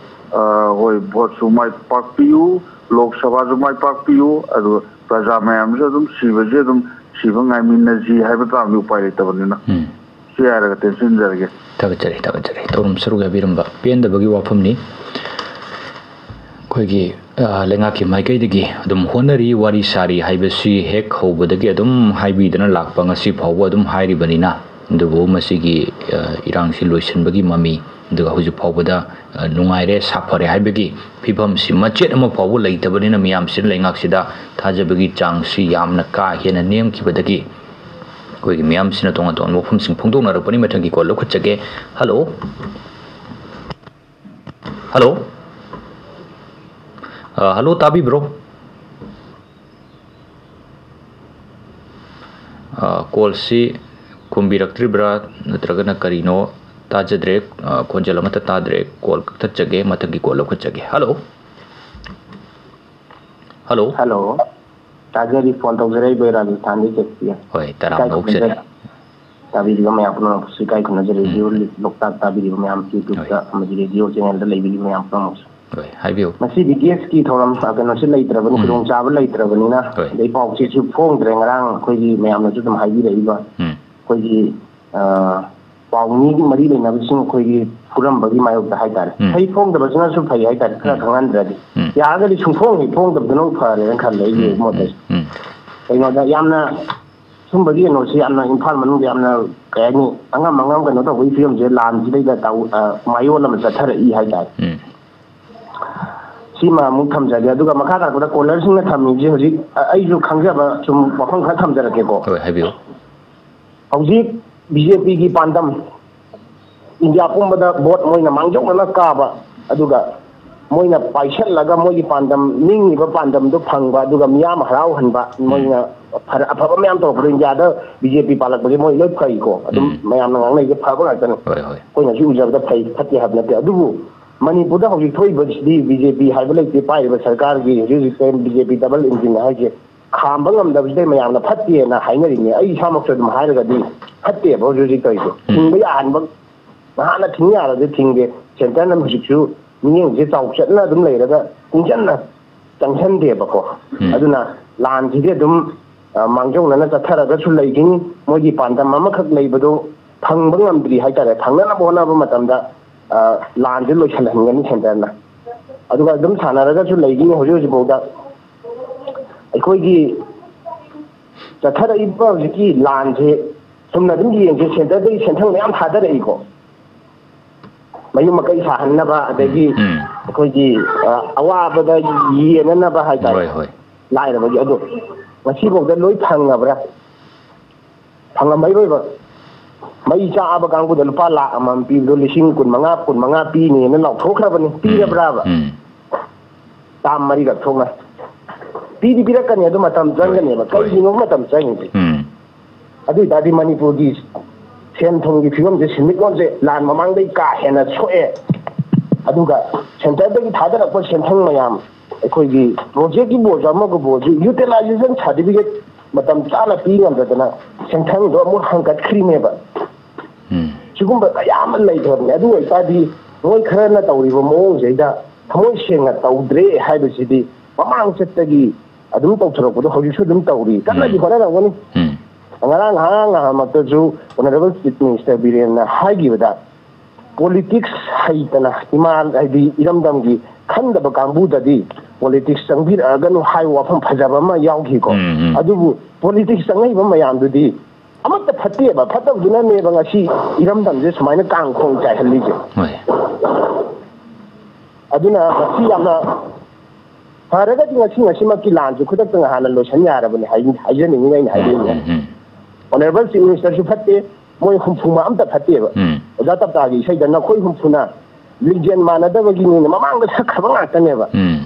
ꯑ, ꯍꯣꯏ, ꯚꯣꯠꯁꯨ ꯃꯥꯏ ꯄꯥꯛꯄꯤꯌꯨ, ꯂꯣꯛ ꯁꯚꯥꯁꯨ ꯃꯥꯏ ꯄꯥꯛꯄꯤꯌꯨ꯫ ꯑꯗꯨ ꯄ꯭ꯔꯖꯥ ꯃꯌꯥꯝꯁꯨ ꯑꯗꯨꯝ ꯁꯤꯕꯁꯦ ꯑꯗꯨꯝ ꯁꯤꯕ ꯉꯥꯏꯃꯤꯟꯅꯁꯤ ꯍꯥꯏꯕ ꯇꯥꯕꯗꯤ ꯎꯄꯥꯏ ꯂꯩꯇꯕꯅꯤꯅ꯫ ꯎꯝ꯫ ꯁꯤ ꯍꯥꯏꯔꯒ ꯇꯦꯟꯁꯤꯟꯖꯔꯒꯦ꯫ ꯊꯥꯒꯠꯆꯔꯤ, ꯊꯥꯒꯠꯆꯔꯤ꯫ ꯊꯧꯔꯝ ꯁꯔꯨꯛ ꯌꯥꯕꯤꯔꯝꯕ ꯄꯦꯟꯗꯕꯒꯤ ꯋꯥꯐꯝꯅꯤ꯫ ꯑꯩꯈꯣꯏꯒꯤ, ꯑ, ꯂꯩꯉꯥꯛꯀꯤ ꯃꯥꯏꯀꯩꯗꯒꯤ ꯑꯗꯨꯝ ꯍꯣꯠꯅꯔꯤ, ꯋꯥꯔꯤ ꯁꯥꯔꯤ ꯍꯥꯏꯕꯁꯤ ꯍꯦꯛ ꯍꯧꯕꯗꯒꯤ ꯑꯗꯨꯝ ꯍꯥꯏꯕꯤꯗꯅ ꯂꯥꯛꯄ, ꯉꯁꯤ ꯐꯥꯎꯕ ꯑꯗꯨꯝ ꯍꯥꯏꯔꯤꯕꯅꯤꯅ꯫ ꯑꯗꯨꯕꯨ ꯃꯁꯤꯒꯤ, ꯑ, ꯏꯔꯥꯡꯁꯤ ꯂꯣꯏꯁꯤꯟꯕꯒꯤ ꯃꯃꯤ, ꯑꯗꯨꯒ ꯍꯧꯖꯤꯛ ꯐꯥꯎꯕꯗ, ꯑ, ꯅꯨꯡꯉꯥꯏꯔꯦ, ꯁꯥꯐꯔꯦ ꯍꯥꯏꯕꯒꯤ ꯐꯤꯕꯝꯁꯤ ꯃꯆꯦꯠ ꯑꯃ ꯐꯥꯎꯕ ꯂꯩꯇꯕꯅꯤꯅ ꯃꯤꯌꯥꯝꯁꯤꯅ ꯂꯩꯉꯥꯛꯁꯤꯗ ꯊꯥꯖꯕꯒꯤ ꯆꯥꯡꯁꯤ ꯌꯥꯝꯅ ꯀꯥ ꯍꯦꯟꯅ ꯅꯦꯝꯈꯤꯕꯗꯒꯤ ꯑꯩꯈꯣꯏꯒꯤ ꯃꯤꯌꯥꯝꯁꯤꯅ ꯇꯣꯉꯥꯟ ꯇꯣꯉꯥꯟꯕ ꯋꯥꯐꯝꯁꯤꯡ ꯐꯣꯡꯗꯣꯛꯅꯔꯛꯄꯅꯤ꯫ ꯃꯊꯪꯒꯤ ꯀꯣꯜ ꯂꯧꯈꯠꯆꯒꯦ꯫ ꯍꯜꯂꯣ꯫ ꯍꯜꯂꯣ꯫ ꯑ, ꯍꯜꯂꯣ, ꯇꯥꯕꯤꯕ꯭ꯔꯣ? ꯑ, ꯀꯣꯜꯁꯤ ꯈꯨꯝꯕꯤꯔꯛꯇ꯭ꯔꯤꯕ꯭ꯔꯥ ꯅꯠꯇ꯭ꯔꯒꯅ ꯀꯔꯤꯅꯣ? ꯇꯥꯖꯗ꯭ꯔꯦ꯫ ꯑ, ꯈꯣꯟꯖꯦꯜ ꯑꯃꯠꯇ ꯇꯥꯗ꯭ꯔꯦ꯫ ꯀꯣꯜ ꯀꯛꯊꯠꯆꯒꯦ, ꯃꯊꯪꯒꯤ ꯀꯣꯜ ꯂꯧꯈꯠꯆꯒꯦ꯫ ꯍꯜꯂꯣ꯫ ꯍꯜꯂꯣ꯫ ꯍꯜꯂꯣ꯫ ꯇꯥꯖꯔꯤ, ꯐꯣꯟ ꯇꯧꯖꯔꯛꯏꯕ ꯔꯥꯖꯁꯊꯥꯟꯗꯒꯤ ꯖꯦꯄꯤꯅ꯫ ꯍꯣꯏ, ꯇꯔꯥꯝꯅ ꯏꯀꯥꯏ ꯑꯣꯛꯆꯔꯤ꯫ ꯈꯨꯝꯅꯖꯔꯤ꯫ ꯇꯥꯕꯤꯔꯤꯕ ꯃꯌꯥꯝ ꯄꯨꯝꯅꯃꯛꯄꯨꯁꯨ ꯏꯀꯥꯏ ꯈꯨꯝꯅꯖꯔꯤ꯫ ꯎꯝ꯫ ꯔꯦꯗꯤꯑꯣ ꯂꯣꯛꯇꯥꯛ ꯇꯥꯕꯤꯔꯤꯕ ꯃꯌꯥꯝ, ꯍꯣꯏ꯫ ꯌꯨꯇ꯭ꯌꯨꯕꯇ ꯑꯃꯗꯤ ꯔꯦꯗꯤꯑꯣ ꯆꯦꯅꯦꯜꯗ ꯂꯩꯕꯤꯔꯤꯕ ꯃꯌꯥꯝ ꯄꯨꯝꯅꯃꯛꯁꯨ꯫ ꯍꯣꯏ, ꯍꯥꯏꯕꯤꯌꯨ꯫ ꯉꯁꯤ ꯕꯤ ꯇꯤ ꯑꯦꯁꯀꯤ ꯊꯧꯔꯝ, ꯑ, ꯀꯩꯅꯣꯁꯤ ꯂꯩꯇ꯭ꯔꯕꯅꯤ, ꯎꯝ꯫ ꯈꯨꯗꯣꯡꯆꯥꯕ ꯂꯩꯇ꯭ꯔꯕꯅꯤꯅ, ꯍꯣꯏ꯫ ꯑꯗꯩ ꯄꯥꯎꯆꯦꯁꯨ ꯐꯣꯡꯗ꯭ꯔꯦ꯫ ꯉꯔꯥꯡ ꯑꯩꯈꯣꯏꯒꯤ ꯃꯌꯥꯝꯅꯁꯨ ꯑꯗꯨꯝ ꯍꯥꯏꯕꯤꯔꯛꯏꯕ, ꯎꯝ꯫ ꯑꯩꯈꯣꯏꯒꯤ, ꯑ, ꯄꯥꯎ ꯃꯤꯒꯤ ꯃꯔꯤ ꯂꯩꯅꯕꯁꯤꯡ ꯑꯩꯈꯣꯏꯒꯤ ꯐꯨꯔꯝꯕꯒꯤ ꯃꯥꯌꯣꯛꯇ ꯍꯥꯏꯇꯥꯔꯦ꯫ ꯎꯝ꯫ ꯐꯩ, ꯐꯣꯡꯗꯕꯁꯤꯅꯁꯨ ꯐꯩ ꯍꯥꯏꯇꯥꯔꯦ, ꯈꯔ ꯎꯝ꯫ ꯈꯪꯍꯟꯗ꯭ꯔꯗꯤ꯫ ꯎꯝ꯫ ꯌꯥꯔꯒꯗꯤ ꯁꯨꯡꯐꯣꯡ ꯍꯦꯛ ꯐꯣꯡꯗꯕꯗꯨꯅ ꯐꯔꯦꯅ ꯈꯜꯂꯦ ꯑꯩꯒꯤ ꯎꯝ, ꯃꯣꯠꯇꯗꯤ꯫ ꯎꯝ, ꯎꯝ꯫ ꯀꯩꯅꯣꯗ ꯌꯥꯝꯅ ꯁꯨꯝꯕꯒꯤ ꯀꯩꯅꯣꯁꯤ ꯌꯥꯝꯅ ꯏꯝꯐꯥꯜ ꯃꯅꯨꯡꯗ ꯌꯥꯝꯅ, ꯀꯩ ꯍꯥꯏꯅꯤ, ꯑꯉꯝ ꯑꯉꯝ ꯀꯩꯅꯣ ꯇꯧꯕꯒꯤ ꯐꯤꯕꯝꯁꯦ ꯂꯥꯟꯁꯤꯗꯩꯗ ꯇꯧ-, ꯑ, ꯃꯥꯌꯣꯟ ꯑꯃ ꯆꯠꯊꯔꯛꯏ ꯍꯥꯏꯇꯥꯔꯦ꯫ ꯎꯝ꯫ ꯁꯤꯃ ꯑꯃꯨꯛ ꯊꯝꯖꯒꯦ꯫ ꯑꯗꯨꯒ ꯃꯈꯥ ꯇꯥꯔꯛꯄꯗ ꯀꯣꯂꯔꯁꯤꯡꯅ ꯊꯝꯃꯤꯕꯁꯤ ꯍꯧꯖꯤꯛ, ꯑ, ꯑꯩꯁꯨ ꯈꯪꯖꯕ ꯁꯨꯝ ꯋꯥꯐꯝ ꯈꯔ ꯊꯝꯖꯔꯛꯀꯦꯀꯣ꯫ ꯍꯣꯏ, ꯍꯥꯏꯕꯤꯌꯨ꯫ ꯍꯧꯖꯤꯛ ꯕꯤ ꯖꯦ ꯄꯤꯒꯤ ꯄꯥꯟꯗꯝ, ꯏꯟꯗꯤꯌꯥ ꯄꯨꯝꯕꯗ ꯚꯣꯠ ꯃꯣꯏꯅ ꯃꯥꯡꯖꯧꯅꯅ ꯀꯥꯕ, ꯑꯗꯨꯒ ꯃꯣꯏꯅ ꯄꯥꯏꯁꯜꯂꯒ ꯃꯣꯏꯒꯤ ꯄꯥꯟꯗꯝ, ꯅꯤꯡꯉꯤꯕ ꯄꯥꯟꯗꯝꯗꯣ ꯐꯪꯕ, ꯑꯗꯨꯒ ꯃꯤꯌꯥꯝ ꯍꯔꯥꯎꯍꯟꯕ, ꯃꯣꯏꯅ ꯐꯔ-, ꯑꯐꯕ ꯃꯌꯥꯝ ꯇꯧꯔꯛꯄꯗꯣ, ꯏꯟꯗꯤꯌꯥꯗ ꯕꯤ ꯖꯦ ꯄꯤ ꯄꯥꯜꯂꯛꯄꯁꯦ ꯃꯣꯏ ꯂꯣꯏ ꯐꯩꯀꯣ꯫ ꯑꯗꯨꯝ ꯎꯝ꯫ ꯃꯌꯥꯝꯅ ꯉꯥꯡꯅꯩꯁꯦ ꯐꯕ ꯉꯥꯛꯇꯅꯤ꯫ ꯍꯣꯏ, ꯍꯣꯏ꯫ ꯑꯩꯈꯣꯏꯅꯁꯨ ꯎꯖꯕꯗ ꯐꯩ ꯐꯠꯇꯦ ꯍꯥꯏꯕ ꯅꯠꯇꯦ꯫ ꯑꯗꯨꯕꯨ ꯃꯅꯤꯄꯨꯔꯗ ꯍꯧꯖꯤꯛ ꯊꯣꯛꯏꯕꯁꯤꯗꯤ ꯕꯤ ꯖꯦ ꯄꯤ ꯍꯥꯏꯕ ꯂꯩꯇꯦ, ꯄꯥꯏꯔꯤꯕ ꯁꯔꯀꯥꯔꯒꯤ ꯍꯧꯖꯤꯛ ꯍꯧꯖꯤꯛ ꯕꯤ ꯖꯦ ꯄꯤ ꯗꯕꯜ ꯏꯟꯖꯤꯟ ꯍꯥꯏꯁꯦ ꯈꯥꯝꯕ ꯉꯝꯗꯕꯁꯤꯗ ꯃꯌꯥꯝꯅ ꯐꯠꯇꯦꯅ ꯍꯥꯏꯅꯔꯤꯅꯦ꯫ ꯑꯩ ꯏꯁꯥꯃꯛꯁꯨ ꯑꯗꯨꯝ ꯍꯥꯏꯔꯒꯗꯤ ꯐꯠꯇꯦꯕ ꯍꯧꯖꯤꯛ ꯍꯧꯖꯤꯛ ꯇꯧꯔꯤꯁꯦ꯫ ꯎꯝ꯫ ꯊꯤꯡꯕ ꯌꯥꯍꯟꯕ, ꯅꯍꯥꯟꯅ ꯊꯤꯡ ꯌꯥꯔꯗꯤ ꯊꯤꯡꯗꯦ꯫ ꯁꯦꯟꯇꯔꯅ ꯍꯧꯖꯤꯛꯁꯨ ꯃꯤꯠꯌꯦꯡꯁꯦ ꯆꯥꯎꯆꯠꯅ ꯑꯗꯨꯝ ꯂꯩꯔꯒ ꯇꯨꯡꯁꯤꯟꯅ ꯆꯪꯁꯟꯗꯦꯕꯀꯣ꯫ ꯎꯝ꯫ ꯑꯗꯨꯅ ꯂꯥꯟꯁꯤꯗꯤ ꯑꯗꯨꯝ, ꯑ, ꯃꯥꯡꯖꯧꯅꯅ ꯆꯠꯊꯔꯒꯁꯨ ꯂꯩꯈꯤꯅꯤ꯫ ꯃꯣꯏꯒꯤ ꯄꯥꯟꯗꯝ ꯑꯃꯈꯛ ꯂꯩꯕꯗꯣ ꯐꯪꯕ ꯉꯝꯗ꯭ꯔꯤ ꯍꯥꯏꯇꯥꯔꯦ꯫ ꯐꯪꯅꯅꯕ ꯍꯣꯠꯅꯕ ꯃꯇꯝꯗ, ꯑ, ꯂꯥꯟꯁꯦ ꯂꯣꯏꯁꯤꯜꯍꯟꯒꯅꯤ ꯁꯦꯟꯇꯔꯅ꯫ ꯑꯗꯨꯒ ꯑꯗꯨꯝ ꯁꯥꯟꯅꯔꯒꯁꯨ ꯂꯩꯈꯤꯅꯤ ꯍꯧꯖꯤꯛ ꯍꯧꯖꯤꯛꯐꯥꯎꯗ꯫ ꯑꯩꯈꯣꯏꯒꯤ ꯆꯠꯊꯔꯛꯏꯕ ꯍꯧꯖꯤꯛꯀꯤ ꯂꯥꯟꯁꯦ ꯆꯨꯝꯅ ꯑꯗꯨꯝ ꯌꯦꯡꯁꯦ, ꯁꯦꯟꯇꯔꯗꯒꯤ ꯁꯦꯟꯊꯪ ꯃꯌꯥꯝ ꯊꯥꯗꯔꯛꯏꯀꯣ꯫ ꯃꯌꯨꯝ ꯃꯀꯩ ꯁꯥꯍꯟꯅꯕ, ꯑꯗꯒꯤ ꯎꯝ꯫ ꯑꯩꯈꯣꯏꯒꯤ, ꯑ, ꯑꯋꯥꯕꯗ ꯌꯦꯟꯅꯅꯕ ꯍꯥꯏꯇꯥꯔꯦ꯫ ꯍꯣꯏ, ꯍꯣꯏ꯫ ꯂꯥꯏꯔꯕꯒꯤ꯫ ꯑꯗꯣ ꯉꯁꯤꯐꯥꯎꯗ ꯂꯣꯏ ꯐꯪꯉꯕ꯭ꯔꯥ? ꯐꯪꯉꯝꯃꯩꯔꯣꯏꯕ꯫ ꯃꯩ ꯆꯥꯛꯑꯕ ꯀꯥꯡꯕꯨꯗ ꯂꯨꯄꯥ ꯂꯥꯈ ꯑꯃꯃꯝ ꯄꯤꯕꯗꯣ ꯂꯤꯁꯤꯡ ꯀꯨꯟ ꯃꯉꯥ, ꯀꯨꯟ ꯃꯉꯥ ꯄꯤꯅꯦꯅ ꯂꯥꯎꯊꯣꯛꯈ꯭ꯔꯕꯅꯤ꯫ ꯎꯝ꯫ ꯄꯤꯔꯕ꯭ꯔꯥꯕ? ꯎꯝ꯫ ꯇꯥꯝ ꯃꯔꯤꯔꯛ ꯊꯣꯛꯅ꯫ ꯄꯤꯗꯤ ꯄꯤꯔꯛꯀꯅꯤ, ꯑꯗꯨ ꯃꯇꯝ ꯆꯪꯒꯅꯦꯕ꯫ ꯍꯣꯏ꯫ ꯀꯩꯒꯤꯅꯣ ꯃꯇꯝ ꯆꯪꯉꯤꯁꯦ? ꯎꯝ꯫ ꯑꯗꯨ ꯑꯣꯏ ꯇꯥꯔꯗꯤ ꯃꯅꯤꯄꯨꯔꯒꯤ ꯁꯦꯟ ꯊꯨꯝꯒꯤ ꯐꯤꯕꯝꯁꯦ, ꯁꯦꯟꯃꯤꯠꯂꯣꯟꯁꯦ ꯂꯥꯟ ꯃꯃꯥꯡꯗꯩ ꯀꯥ ꯍꯦꯟꯅ ꯁꯣꯛꯑꯦ꯫ ꯑꯗꯨꯒ ꯁꯦꯟꯇꯔꯗꯒꯤ ꯊꯥꯗꯔꯛꯄ ꯁꯦꯟꯊꯪ ꯃꯌꯥꯝ, ꯑꯩꯈꯣꯏꯒꯤ ꯄ꯭ꯔꯣꯖꯦꯛꯀꯤꯕꯨ ꯑꯣꯏꯔꯁꯨ, ꯑꯃꯒꯕꯨ ꯑꯣꯏꯔꯁꯨ, ꯌꯨꯇꯤꯂꯥꯏꯖꯦꯁꯟ ꯁꯥꯔꯇꯤꯐꯤꯀꯦꯠ ꯃꯇꯝ ꯆꯥꯅ ꯄꯤ ꯉꯝꯗꯗꯅ ꯁꯦꯟꯊꯪꯗꯣ ꯑꯃꯨꯛ ꯍꯪꯒꯠꯈ꯭ꯔꯤꯅꯦꯕ꯫ ꯎꯝ꯫ ꯁꯤꯒꯨꯝꯕ ꯀꯌꯥ ꯑꯃ ꯂꯩꯈ꯭ꯔꯕꯅꯦ꯫ ꯑꯗꯨ ꯑꯣꯏꯇꯥꯔꯗꯤ ꯃꯣꯏ ꯈꯔꯅ ꯇꯧꯔꯤꯕ ꯃꯑꯣꯡꯁꯤꯗ ꯊꯃꯣꯏ ꯁꯦꯡꯅ ꯇꯧꯗ꯭ꯔꯦ ꯍꯥꯏꯕꯁꯤꯗꯤ ꯃꯃꯥꯡ ꯆꯠꯇꯒꯤ ꯑꯗꯨꯝ ꯇꯧꯊꯣꯔꯛꯄꯗꯣ ꯍꯧꯖꯤꯛꯁꯨ ꯑꯗꯨꯝ ꯇꯧꯔꯤ, ꯀꯟꯅꯗꯤ ꯎꯝ꯫ ꯍꯣꯠꯅꯔꯝꯒꯅꯤ꯫ ꯎꯝ꯫ ꯉꯔꯥꯡ ꯉꯍꯥꯛ ꯉꯍꯥꯛꯃꯛꯇꯁꯨ Honourable Chief Minister ꯕꯤꯔꯦꯟꯅ ꯍꯥꯏꯈꯤꯕꯗ, ꯄꯣꯂꯤꯇꯤꯛꯁ ꯍꯩꯇꯅ, ꯏꯃꯥ ꯍꯥꯏꯗꯤ ꯏꯔꯝꯗꯝꯒꯤ ꯈꯟꯗꯕ ꯀꯥꯡꯕꯨꯗꯗꯤ ꯄꯣꯂꯤꯇꯤꯛꯁ ꯆꯪꯕꯤꯔꯛꯑꯒꯅꯨ ꯍꯥꯏꯕ ꯋꯥꯐꯝ ꯐꯖꯕ ꯑꯃ ꯌꯥꯎꯈꯤꯀꯣ꯫ ꯎꯝ, ꯎꯝ꯫ ꯑꯗꯨꯕꯨ ꯄꯣꯂꯤꯇꯤꯛꯁ ꯆꯪꯉꯛꯏꯕ ꯃꯌꯥꯝꯗꯨꯗꯤ ꯑꯃꯠꯇ ꯐꯠꯇꯦꯕ, ꯐꯠꯇꯕꯗꯨꯅꯅꯦꯕ ꯉꯁꯤ ꯏꯔꯝꯗꯝꯁꯦ ꯁꯨꯃꯥꯏꯅ ꯀꯥꯡ ꯈꯣꯡ ꯆꯥꯏꯍꯜꯂꯤꯁꯦ꯫ ꯍꯣꯏ꯫ ꯑꯗꯨꯅ ꯉꯁꯤ ꯌꯥꯝꯅ ꯐꯔꯒꯗꯤ ꯉꯁꯤ ꯉꯁꯤꯃꯛꯀꯤ ꯂꯥꯟꯁꯨ ꯈꯨꯗꯛꯇ ꯉꯍꯥꯟꯅ ꯂꯣꯏꯁꯤꯟ ꯌꯥꯔꯕꯅꯤ ꯍꯥꯏ-, ꯍꯥꯏꯖꯅꯤꯡꯉꯤ ꯑꯩꯅ ꯍꯥꯏꯅꯤꯡꯉꯤ꯫ ꯎꯝ, ꯎꯝ, ꯎꯝ꯫ Honourable Chief Minister ꯁꯨ ꯐꯠꯇꯦ, ꯃꯣꯏ ꯍꯨꯝꯐꯨꯃ ꯑꯝꯇ ꯐꯠꯇꯦꯕ꯫ ꯎꯝ꯫ ꯑꯣꯖꯥ ꯇꯞꯇꯥꯒꯤ ꯏꯁꯩꯗ "ꯅꯈꯣꯏ ꯍꯨꯝꯐꯨꯅ ꯂꯤꯡꯖꯦꯜ ꯃꯥꯟꯅꯗꯕꯒꯤꯅꯤꯅ ꯃꯃꯥꯡꯗ ꯁꯛꯈ꯭ꯔꯕ ꯉꯥꯛꯇꯅꯦꯕ꯫ ꯎꯝ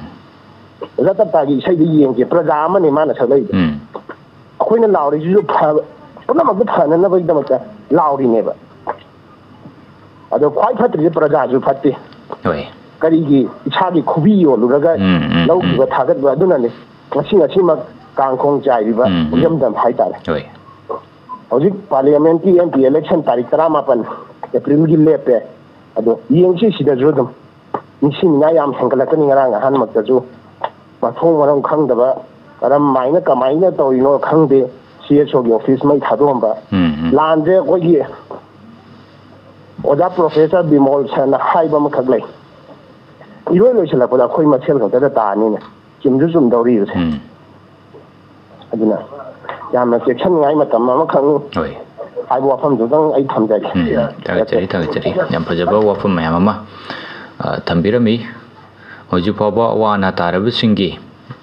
ꯑꯣꯖꯥ ꯇꯞꯇꯥꯒꯤ ꯏꯁꯩꯗ ꯌꯦꯡꯁꯦ, ꯄ꯭ꯔꯖꯥ ꯑꯃꯅꯤ ꯃꯥꯅ ꯁꯛꯂꯛꯏꯗꯣ꯫ ꯎꯝ ꯑꯩꯈꯣꯏꯅ ꯂꯥꯎꯔꯤꯁꯤꯁꯨ ꯐꯕ, ꯄꯨꯝꯅꯃꯛꯇ ꯐꯅꯅꯕꯒꯤꯗꯃꯛꯇ ꯂꯥꯎꯔꯤꯅꯦꯕ꯫ ꯑꯗꯣ ꯈ꯭ꯋꯥꯏ ꯐꯠꯇ꯭ꯔꯤꯁꯦ ꯄ꯭ꯔꯖꯥꯁꯨ ꯐꯠꯇꯦ꯫ ꯍꯣꯏ ꯀꯔꯤꯒꯤ ꯏꯁꯥꯒꯤ ꯈꯨꯕꯤ ꯌꯣꯜꯂꯨꯔꯒ ꯎꯝ, ꯎꯝ, ꯂꯧꯈꯤꯕ ꯊꯥꯒꯠꯄ ꯑꯗꯨꯅꯅꯤ ꯉꯁꯤ ꯉꯁꯤꯃꯛ ꯀꯥꯡꯈꯣꯡ ꯆꯥꯏꯔꯤꯕ ꯎꯝ, ꯎꯝ꯫ ꯏꯔꯝꯗꯝ ꯍꯥꯏꯇꯥꯔꯦ꯫ ꯍꯣꯏ ꯍꯧꯖꯤꯛ ꯄꯥꯔꯂꯤꯌꯥꯃꯦꯟꯠꯀꯤ ꯑꯦꯝ ꯄꯤ ꯏꯂꯦꯛꯁꯟ ꯇꯥꯔꯤꯛ ꯇꯔꯥꯃꯥꯄꯟ ꯑꯦꯄ꯭ꯔꯤꯜꯒꯤ ꯂꯦꯞꯄꯦ꯫ ꯑꯗꯣ ꯌꯦꯡꯁꯤ, ꯁꯤꯗꯁꯨ ꯑꯗꯨꯝ ꯅꯤꯡꯁꯤꯡꯅꯤꯡꯉꯥꯏ ꯌꯥꯝ ꯍꯦꯟꯒꯠꯂꯛꯀꯅꯤ꯫ ꯉꯔꯥꯡ ꯑꯍꯥꯟꯃꯛꯇꯁꯨ ꯃꯊꯣꯡ ꯃꯔꯝ ꯈꯪꯗꯕ, ꯀꯔꯝꯃꯥꯏꯅ ꯀꯃꯥꯏꯅ ꯇꯧꯔꯤꯅꯣ ꯈꯪꯗꯦ, ꯁꯤ ꯑꯦꯁ ꯑꯣꯒꯤ ꯑꯣꯐꯤꯁ ꯃꯩ ꯊꯥꯗꯣꯛꯑꯝꯕ꯫ ꯎꯝ ꯎꯝ ꯂꯥꯟꯁꯦ ꯑꯩꯈꯣꯏꯒꯤ ꯑꯣꯖꯥ ꯄ꯭ꯔꯣꯐꯦꯁꯔ ꯕꯤꯃꯣꯜ ꯁꯔꯅ ꯍꯥꯏꯕ ꯑꯃꯈꯛ ꯂꯩ, ꯏꯔꯣꯏ ꯂꯣꯏꯁꯤꯜꯂꯛꯄꯗ ꯑꯩꯈꯣꯏ ꯃꯁꯦꯜ ꯈꯛꯇꯗ ꯇꯥꯅꯤꯅ꯫ ꯆꯨꯝꯁꯨ ꯆꯨꯝꯗꯧꯔꯤꯕꯁꯦ꯫ ꯎꯝ ꯑꯗꯨꯅ ꯌꯥꯝꯅ ꯆꯦꯛꯁꯤꯟꯅꯤꯡꯉꯥꯏ ꯃꯇꯝ ꯑꯃꯈꯛꯅꯤ ꯍꯣꯏ ꯍꯥꯏꯕ ꯋꯥꯐꯝꯗꯨꯗꯪ ꯑꯩ ꯊꯝꯖꯒꯦ꯫ ꯎꯝ ꯊꯥꯒꯠꯆꯔꯤ ꯊꯥꯒꯠꯆꯔꯤ꯫ ꯌꯥꯝ ꯐꯖꯕ ꯋꯥꯐꯝ ꯃꯌꯥꯝ ꯑꯃ ꯑ, ꯊꯝꯕꯤꯔꯝꯃꯤ꯫ ꯍꯧꯖꯤꯛ ꯐꯥꯎꯕ ꯑꯋꯥ ꯑꯅꯥ ꯇꯥꯔꯕꯁꯤꯡꯒꯤ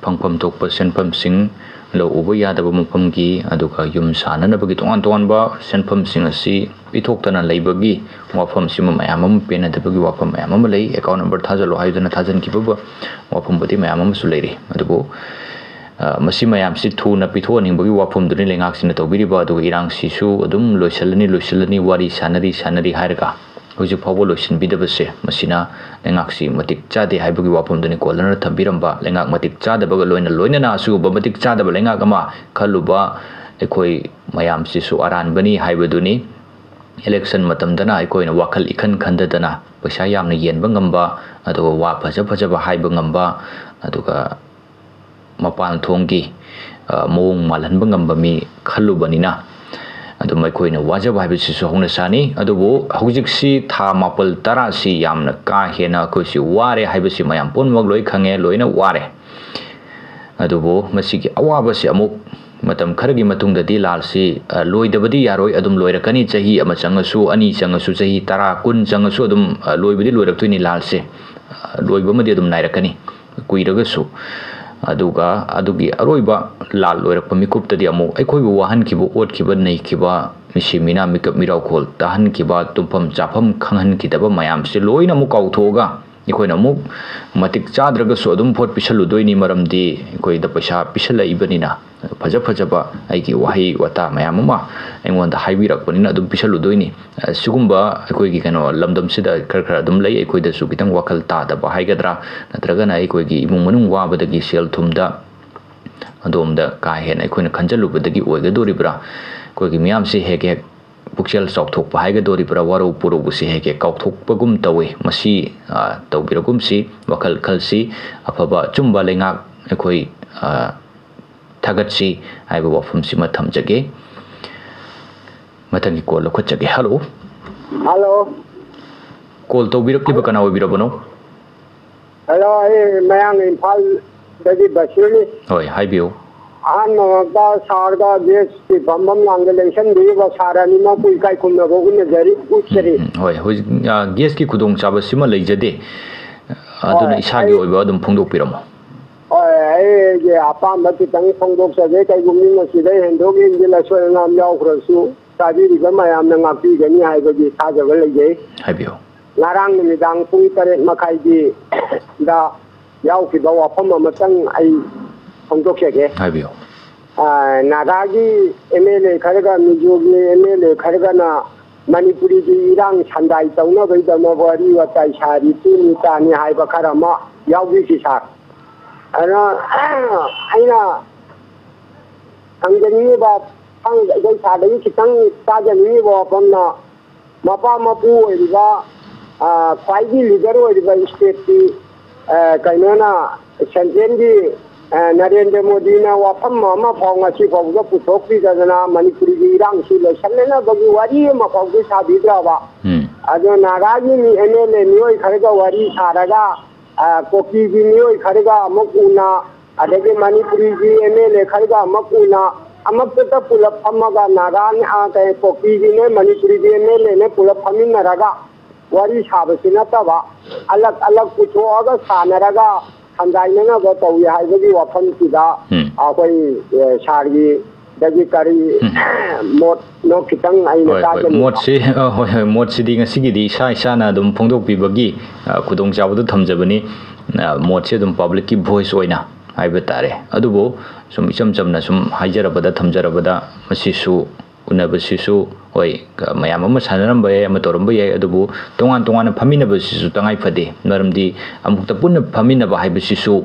ꯐꯪꯐꯝ ꯊꯣꯛꯄ ꯁꯦꯟꯐꯝꯁꯤꯡ, ꯂꯧ ꯎꯕ ꯌꯥꯗꯕ ꯃꯐꯝꯒꯤ, ꯑꯗꯨꯒ ꯌꯨꯝ ꯁꯥꯅꯅꯕꯒꯤ ꯇꯣꯉꯥꯟ ꯇꯣꯉꯥꯟꯕ ꯁꯦꯟꯐꯝꯁꯤꯡ ꯑꯁꯤ ꯄꯤꯊꯣꯛꯇꯅ ꯂꯩꯕꯒꯤ ꯋꯥꯐꯝꯁꯤꯃ ꯃꯌꯥꯝ ꯑꯃ, ꯄꯦꯟꯅꯗꯕꯒꯤ ꯋꯥꯐꯝ ꯃꯌꯥꯝ ꯑꯃ ꯂꯩ꯫ ꯑꯦꯀꯥꯎꯟ ꯅꯝꯕꯔ ꯊꯥꯖꯤꯜꯂꯣ ꯍꯥꯏꯗꯨꯅ ꯊꯥꯖꯤꯟꯈꯤꯕ ꯋꯥꯐꯝꯕꯨꯗꯤ ꯃꯌꯥꯝ ꯑꯃꯁꯨ ꯂꯩꯔꯤ꯫ ꯑꯗꯨꯕꯨ ꯑ, ꯃꯁꯤ ꯃꯌꯥꯝꯁꯤ ꯊꯨꯅ ꯄꯤꯊꯣꯛꯍꯟꯅꯤꯡꯕꯒꯤ ꯋꯥꯐꯝꯗꯨꯅꯤ ꯂꯩꯉꯥꯛꯁꯤꯅ ꯇꯧꯕꯤꯔꯤꯕ꯫ ꯑꯗꯨꯒ ꯏꯔꯥꯡꯁꯤꯁꯨ ꯑꯗꯨꯝ ꯂꯣꯏꯁꯤꯜꯂꯅꯤ ꯂꯣꯏꯁꯤꯜꯂꯅꯤ, ꯋꯥꯔꯤ ꯁꯥꯟꯅꯔꯤ ꯁꯥꯟꯅꯔꯤ ꯍꯥꯏꯔꯒ ꯍꯧꯖꯤꯛ ꯐꯥꯎꯕ ꯂꯣꯏꯁꯤꯟꯕꯤꯗꯕꯁꯦ, ꯃꯁꯤꯅ ꯂꯩꯉꯥꯛꯁꯤ ꯃꯇꯤꯛ ꯆꯥꯗꯦ ꯍꯥꯏꯕꯒꯤ ꯋꯥꯐꯝꯗꯨꯅꯤ ꯀꯣꯜꯂꯔꯅ ꯊꯝꯕꯤꯔꯝꯕ꯫ ꯂꯩꯉꯥꯛ ꯃꯇꯤꯛ ꯆꯥꯗꯕꯒ ꯂꯣꯏꯅ ꯂꯣꯏꯅꯅ ꯑꯁꯤꯒꯨꯝꯕ ꯃꯇꯤꯛ ꯆꯥꯗꯕ ꯂꯩꯉꯥꯛ ꯑꯃ ꯈꯜꯂꯨꯕ ꯑꯩꯈꯣꯏ ꯃꯌꯥꯝꯁꯤꯁꯨ ꯑꯔꯥꯟꯕꯅꯤ ꯍꯥꯏꯕꯗꯨꯅꯤ꯫ ꯏꯂꯦꯛꯁꯟ ꯃꯇꯝꯗꯅ ꯑꯩꯈꯣꯏꯅ ꯋꯥꯈꯜ ꯏꯈꯟ ꯈꯟꯗꯗꯅ ꯄꯩꯁꯥ ꯌꯥꯝꯅ ꯌꯦꯟꯕ ꯉꯝꯕ, ꯑꯗꯨꯒ ꯋꯥ ꯐꯖ ꯐꯖꯕ ꯍꯥꯏꯕ ꯉꯝꯕ, ꯑꯗꯨꯒ ꯃꯄꯥꯟ ꯊꯣꯡꯒꯤ, ꯑ, ꯃꯑꯣꯡ ꯃꯥꯜꯍꯟꯕ ꯉꯝꯕ ꯃꯤ ꯈꯜꯂꯨꯕꯅꯤꯅ, ꯑꯗꯨꯝ ꯑꯩꯈꯣꯏꯅ ꯋꯥꯖꯕ ꯍꯥꯏꯕꯁꯤꯁꯨ ꯍꯧꯅ ꯁꯥꯅꯤ꯫ ꯑꯗꯨꯕꯨ ꯍꯧꯖꯤꯛꯁꯤ ꯊꯥ ꯃꯥꯄꯜ ꯇꯔꯥꯁꯤ ꯌꯥꯝꯅ ꯀꯥ ꯍꯦꯟꯅ ꯑꯩꯈꯣꯏꯁꯤ ꯋꯥꯔꯦ ꯍꯥꯏꯕꯁꯤ ꯃꯌꯥꯝ ꯄꯨꯝꯅꯃꯛ ꯂꯣꯏ ꯈꯪꯉꯦ, ꯂꯣꯏꯅ ꯋꯥꯔꯦ꯫ ꯑꯗꯨꯕꯨ ꯃꯁꯤꯒꯤ ꯑꯋꯥꯕꯁꯤ ꯑꯃꯨꯛ ꯃꯇꯝ ꯈꯔꯒꯤ ꯃꯇꯨꯡꯗꯗꯤ ꯂꯥꯜꯁꯤ, ꯑ, ꯂꯣꯏꯗꯕꯗꯤ ꯌꯥꯔꯣꯏ, ꯑꯗꯨꯝ ꯂꯣꯏꯔꯛꯀꯅꯤ꯫ ꯆꯍꯤ ꯑꯃ ꯆꯪꯉꯁꯨ, ꯑꯅꯤ ꯆꯪꯉꯁꯨ, ꯆꯍꯤ ꯇꯔꯥ, ꯀꯨꯟ ꯆꯪꯉꯁꯨ ꯑꯗꯨꯝ, ꯑ, ꯂꯣꯏꯕꯗꯤ ꯂꯣꯏꯔꯛꯇꯣꯏꯅꯤ ꯂꯥꯜꯁꯦ꯫ ꯑ, ꯂꯣꯏꯕ ꯑꯃꯗꯤ ꯑꯗꯨꯝ ꯅꯥꯏꯔꯛꯀꯅꯤ꯫ ꯀꯨꯏꯔꯒꯁꯨ꯫ ꯑꯗꯨꯒ ꯑꯗꯨꯒꯤ ꯑꯔꯣꯏꯕ ꯂꯥꯜ ꯂꯣꯏꯔꯛꯄ ꯃꯤꯀꯨꯞꯇꯗꯤ ꯑꯃꯨꯛ ꯑꯩꯈꯣꯏꯕꯨ ꯋꯥꯍꯟꯈꯤꯕ, ꯑꯣꯠꯈꯤꯕ, ꯅꯩꯈꯤꯕ, ꯃꯤꯁꯤ ꯃꯤꯅꯥ ꯃꯤꯀꯞ ꯃꯤꯔꯥꯎꯈꯣꯜ ꯇꯥꯍꯟꯈꯤꯕ, ꯇꯨꯝꯐꯝ ꯆꯥꯐꯝ ꯈꯪꯍꯟꯈꯤꯗꯕ ꯃꯌꯥꯝꯁꯦ ꯂꯣꯏꯅ ꯑꯃꯨꯛ ꯀꯥꯎꯊꯣꯛꯑꯒ, ꯑꯩꯈꯣꯏꯅ ꯑꯃꯨꯛ ꯃꯇꯤꯛ ꯆꯥꯗ꯭ꯔꯒꯁꯨ ꯑꯗꯨꯝ ꯚꯣꯠ ꯄꯤꯁꯜꯂꯨꯗꯣꯏꯅꯤ꯫ ꯃꯔꯝꯗꯤ ꯑꯩꯈꯣꯏꯗ ꯄꯩꯁꯥ ꯄꯤꯁꯜꯂꯛꯏꯕꯅꯤꯅ, ꯐꯖ ꯐꯖꯕ ꯑꯩꯒꯤ ꯋꯥꯍꯩ ꯋꯥꯇꯥ ꯃꯌꯥꯝ ꯑꯃ ꯑꯩꯉꯣꯟꯗ ꯍꯥꯏꯕꯤꯔꯛꯄꯅꯤꯅ ꯑꯗꯨꯝ ꯄꯤꯁꯜꯂꯨꯗꯣꯏꯅꯤ꯫ ꯑ, ꯁꯤꯒꯨꯝꯕ ꯑꯩꯈꯣꯏꯒꯤ ꯀꯩꯅꯣ ꯂꯝꯗꯝꯁꯤꯗ ꯈꯔ ꯈꯔ ꯑꯗꯨꯝ ꯂꯩ꯫ ꯑꯩꯈꯣꯏꯗꯁꯨ ꯈꯤꯇꯪ ꯋꯥꯈꯜ ꯇꯥꯗꯕ ꯍꯥꯏꯒꯗ꯭ꯔꯥ, ꯅꯠꯇ꯭ꯔꯒꯅ ꯑꯩꯈꯣꯏꯒꯤ ꯏꯃꯨꯡ ꯃꯅꯨꯡ ꯋꯥꯕꯗꯒꯤ ꯁꯦꯜ ꯊꯨꯝꯗ ꯑꯗꯣꯝꯗ ꯀꯥ ꯍꯦꯟꯅ ꯑꯩꯈꯣꯏꯅ ꯈꯟꯖꯜꯂꯨꯕꯗꯒꯤ ꯑꯣꯏꯒꯗꯣꯔꯤꯕ꯭ꯔꯥ? ꯑꯩꯈꯣꯏꯒꯤ ꯃꯤꯌꯥꯝꯁꯤ ꯍꯦꯛ ꯍꯦꯛ ꯄꯨꯛꯆꯦꯜ ꯆꯥꯎꯊꯣꯛꯄ ꯍꯥꯏꯒꯗꯣꯔꯤꯕ꯭ꯔꯥ, ꯋꯥꯔꯧ ꯄꯨꯔꯧꯕꯁꯤ ꯍꯦꯛ ꯍꯦꯛ ꯀꯥꯎꯊꯣꯛꯄꯒꯨꯝ ꯇꯧꯏ꯫ ꯃꯁꯤ, ꯑ, ꯇꯧꯕꯤꯔꯒꯨꯝꯁꯤ, ꯋꯥꯈꯜ ꯈꯜꯁꯤ, ꯑꯐꯕ ꯑꯆꯨꯝꯕ ꯂꯩꯉꯥꯛ ꯑꯩꯈꯣꯏ, ꯑ, ꯊꯥꯒꯠꯁꯤ ꯍꯥꯏꯕ ꯋꯥꯐꯝꯁꯤꯃ ꯊꯝꯖꯒꯦ꯫ ꯃꯊꯪꯒꯤ ꯀꯣꯜ ꯂꯧꯈꯠꯆꯒꯦ꯫ ꯍꯜꯂꯣ꯫ ꯍꯜꯂꯣ꯫ ꯀꯣꯜ ꯇꯧꯕꯤꯔꯛꯂꯤꯕ ꯀꯅꯥ ꯑꯣꯏꯕꯤꯔꯕꯅꯣ? ꯍꯜꯂꯣ, ꯑꯩ ꯃꯌꯥꯡ ꯏꯝꯐꯥꯜꯗꯒꯤ ꯕꯁꯤꯔꯅꯤ꯫ ꯍꯣꯏ, ꯍꯥꯏꯕꯤꯌꯨ꯫ ꯑꯍꯥꯟꯕꯃꯛꯇ ꯁꯥꯔꯗ ꯒꯦꯁꯀꯤ ꯐꯝꯐꯝ ꯂꯥꯡꯗ ꯂꯦꯡꯁꯟꯕꯤꯔꯤꯕ ꯁꯥꯔ ꯑꯅꯤꯃꯛꯄꯨ ꯏꯀꯥꯏ ꯈꯨꯝꯅꯕ ꯎꯠꯅꯖꯔꯤ, ꯎꯠꯆꯔꯤ꯫ ꯎꯝ, ꯎꯝ, ꯍꯣꯏ, ꯍꯧꯖꯤꯛ, ꯑ, ꯒꯦꯁꯀꯤ ꯈꯨꯗꯣꯡꯆꯥꯕꯁꯤꯃ ꯂꯩꯖꯗꯦ꯫ ꯑꯗꯨꯅ ꯍꯣꯏ, ꯏꯁꯥꯒꯤ ꯑꯩ ꯑꯣꯏꯕ ꯑꯗꯨꯝ ꯐꯣꯡꯗꯣꯛꯄꯤꯔꯝꯃꯣ꯫ ꯍꯣꯏ, ꯑꯩꯒꯤ ꯑꯄꯥꯝꯕ ꯈꯤꯇꯪ ꯐꯣꯡꯗꯣꯛꯆꯒꯦ꯫ ꯀꯩꯒꯨꯝꯕ ꯃꯁꯤꯗ ꯍꯦꯟꯗꯣꯛ ꯍꯦꯟꯖꯤꯟ ꯑꯁꯣꯏ ꯑꯉꯥꯝ ꯌꯥꯎꯈ꯭ꯔꯁꯨ ꯇꯥꯕꯤꯔꯤꯕ ꯃꯌꯥꯝꯅ ꯉꯥꯛꯄꯤꯒꯅꯤ ꯍꯥꯏꯕꯒꯤ ꯊꯥꯖꯕ ꯂꯩꯖꯩ꯫ ꯍꯥꯏꯕꯤꯌꯨ꯫ ꯉꯔꯥꯡ ꯅꯨꯃꯤꯗꯥꯡ ꯄꯨꯡ ꯇꯔꯦꯠ ꯃꯈꯥꯏꯒꯤ ꯗ ꯌꯥꯎꯈꯤꯕ ꯋꯥꯐꯝ ꯑꯃꯇꯪ ꯑꯩ ꯐꯣꯡꯗꯣꯛꯆꯒꯦ꯫ ꯍꯥꯏꯕꯤꯌꯨ꯫ ꯑ, ꯅꯥꯒꯥꯒꯤ ꯑꯦꯝ ꯑꯦꯜ ꯑꯦ ꯈꯔꯒ ꯃꯤꯖꯣꯒꯤ ꯑꯦꯝ ꯑꯦꯜ ꯑꯦ ꯈꯔꯒꯅ ꯃꯅꯤꯄꯨꯔꯤꯒꯤ ꯏꯔꯥꯡ ꯁꯟꯗꯥꯏ ꯇꯧꯅꯕꯒꯤꯗꯃꯛ ꯋꯥꯔꯤ ꯋꯥꯇꯥꯏ ꯁꯥꯔꯤ, ꯇꯨꯅꯤ ꯇꯥꯅꯤ ꯍꯥꯏꯕ ꯈꯔ ꯑꯃ ꯌꯥꯎꯕꯤꯈꯤ, ꯁꯥꯔ꯫ ꯑꯗꯨꯅ ꯑꯩꯅ ꯍꯪꯖꯅꯤꯡꯉꯤꯕ, ꯈꯪꯗꯦ, ꯑꯩꯈꯣꯏ ꯁꯥꯔꯗꯒꯤ ꯈꯤꯇꯪ ꯇꯥꯖꯅꯤꯡꯉꯤꯕ ꯋꯥꯐꯝꯅ, ꯃꯄꯥ ꯃꯄꯨ ꯑꯣꯏꯔꯤꯕ, ꯑ, ꯈ꯭ꯋꯥꯏꯒꯤ ꯂꯤꯗꯔ ꯑꯣꯏꯔꯤꯕ ꯁ꯭ꯇꯦꯠꯀꯤ, ꯑ, ꯀꯩꯅꯣꯅ, ꯁꯦꯟꯇ꯭ꯔꯦꯜꯒꯤ, ꯑ, ꯅꯔꯦꯟꯗ꯭ꯔ ꯃꯣꯗꯤꯅ ꯋꯥꯐꯝ ꯑꯃ ꯐꯥꯎ ꯉꯁꯤ ꯐꯥꯎꯕꯗ ꯄꯨꯊꯣꯛꯄꯤꯗꯗꯅ ꯃꯅꯤꯄꯨꯔꯒꯤ ꯏꯔꯥꯡꯁꯤ ꯂꯣꯏꯁꯤꯟꯅꯅꯕꯒꯤ ꯋꯥꯔꯤ ꯑꯃ ꯐꯥꯎꯗꯤ ꯁꯥꯕꯤꯗ꯭ꯔꯕ? ꯎꯝ꯫ ꯑꯗꯣ ꯅꯥꯒꯥꯒꯤ ꯃꯤ ꯑꯦꯝ ꯑꯦꯜ ꯑꯦ ꯃꯤꯑꯣꯏ ꯈꯔꯒ ꯋꯥꯔꯤ ꯁꯥꯔꯒ, ꯑ, ꯀꯣꯀꯤꯒꯤ ꯃꯤꯑꯣꯏ ꯈꯔꯒ ꯑꯃꯨꯛ ꯎꯅ, ꯑꯗꯒꯤ ꯃꯅꯤꯄꯨꯔꯤꯒꯤ ꯑꯦꯝ ꯑꯦꯜ ꯑꯦ ꯈꯔꯒ ꯑꯃꯨꯛ ꯎꯅ, ꯑꯃꯨꯛꯇꯗ ꯄꯨꯂꯞ ꯐꯝꯃꯒ ꯅꯥꯒꯥ, ꯑ, ꯀꯩ, ꯀꯣꯀꯤꯒꯤꯅꯦ, ꯃꯅꯤꯄꯨꯔꯤꯒꯤ ꯑꯦꯝ ꯑꯦꯜ ꯑꯦꯅꯦ ꯄꯨꯂꯞ ꯐꯝꯃꯤꯟꯅꯔꯒ ꯋꯥꯔꯤ ꯁꯥꯕꯁꯤ ꯅꯠꯇꯕ, ꯑꯂꯛ ꯑꯂꯛ ꯄꯨꯊꯣꯛꯑꯒ ꯁꯥꯟꯅꯔꯒ ꯁꯟꯗꯥꯏꯅꯅꯕ ꯇꯧꯏ ꯍꯥꯏꯕꯒꯤ ꯋꯥꯐꯝꯁꯤꯗ ꯎꯝ꯫ ꯑꯩꯈꯣꯏ, ꯑ, ꯁꯥꯔꯒꯤ ꯗꯒꯤ ꯀꯔꯤ ꯎꯝ꯫ ꯃꯣꯠꯅꯣ ꯈꯤꯇꯪ ꯑꯩꯅ ꯍꯣꯏ, ꯍꯣꯏ꯫ ꯇꯥꯖꯅꯤꯡꯕ꯫ ꯃꯣꯠꯁꯤ, ꯑ, ꯍꯣꯏ, ꯍꯣꯏ꯫ ꯃꯣꯠꯁꯤꯗꯤ ꯉꯁꯤꯒꯤꯗꯤ ꯏꯁꯥ ꯏꯁꯥꯅ ꯑꯗꯨꯝ ꯐꯣꯡꯗꯣꯛꯄꯤꯕꯒꯤ, ꯑ, ꯈꯨꯗꯣꯡꯆꯥꯕꯗꯨ ꯊꯝꯖꯕꯅꯤ꯫ ꯑ, ꯃꯣꯠꯁꯤ ꯑꯗꯨꯝ publicꯀꯤ voice ꯑꯣꯏꯅ ꯍꯥꯏꯕ ꯇꯥꯔꯦ꯫ ꯑꯗꯨꯕꯨ ꯁꯨꯝ ꯏꯆꯝ ꯆꯝꯅ ꯁꯨꯝ ꯍꯥꯏꯖꯔꯕꯗ, ꯊꯝꯖꯔꯕꯗ, ꯃꯁꯤꯁꯨ ꯎꯅꯕꯁꯤꯁꯨ, ꯍꯣꯏ, ꯀ-, ꯃꯌꯥꯝ ꯑꯃ ꯁꯥꯟꯅꯔꯝꯕ ꯌꯥꯏ, ꯑꯃ ꯇꯧꯔꯝꯕ ꯌꯥꯏ, ꯑꯗꯨꯕꯨ ꯇꯣꯉꯥꯟ ꯇꯣꯉꯥꯟꯅ ꯐꯝꯃꯤꯟꯅꯕꯁꯤꯁꯨ ꯇꯉꯥꯏ ꯐꯗꯦ꯫ ꯃꯔꯝꯗꯤ ꯑꯃꯨꯛꯇ ꯄꯨꯟꯅ ꯐꯝꯃꯤꯟꯅꯕ ꯍꯥꯏꯕꯁꯤꯁꯨ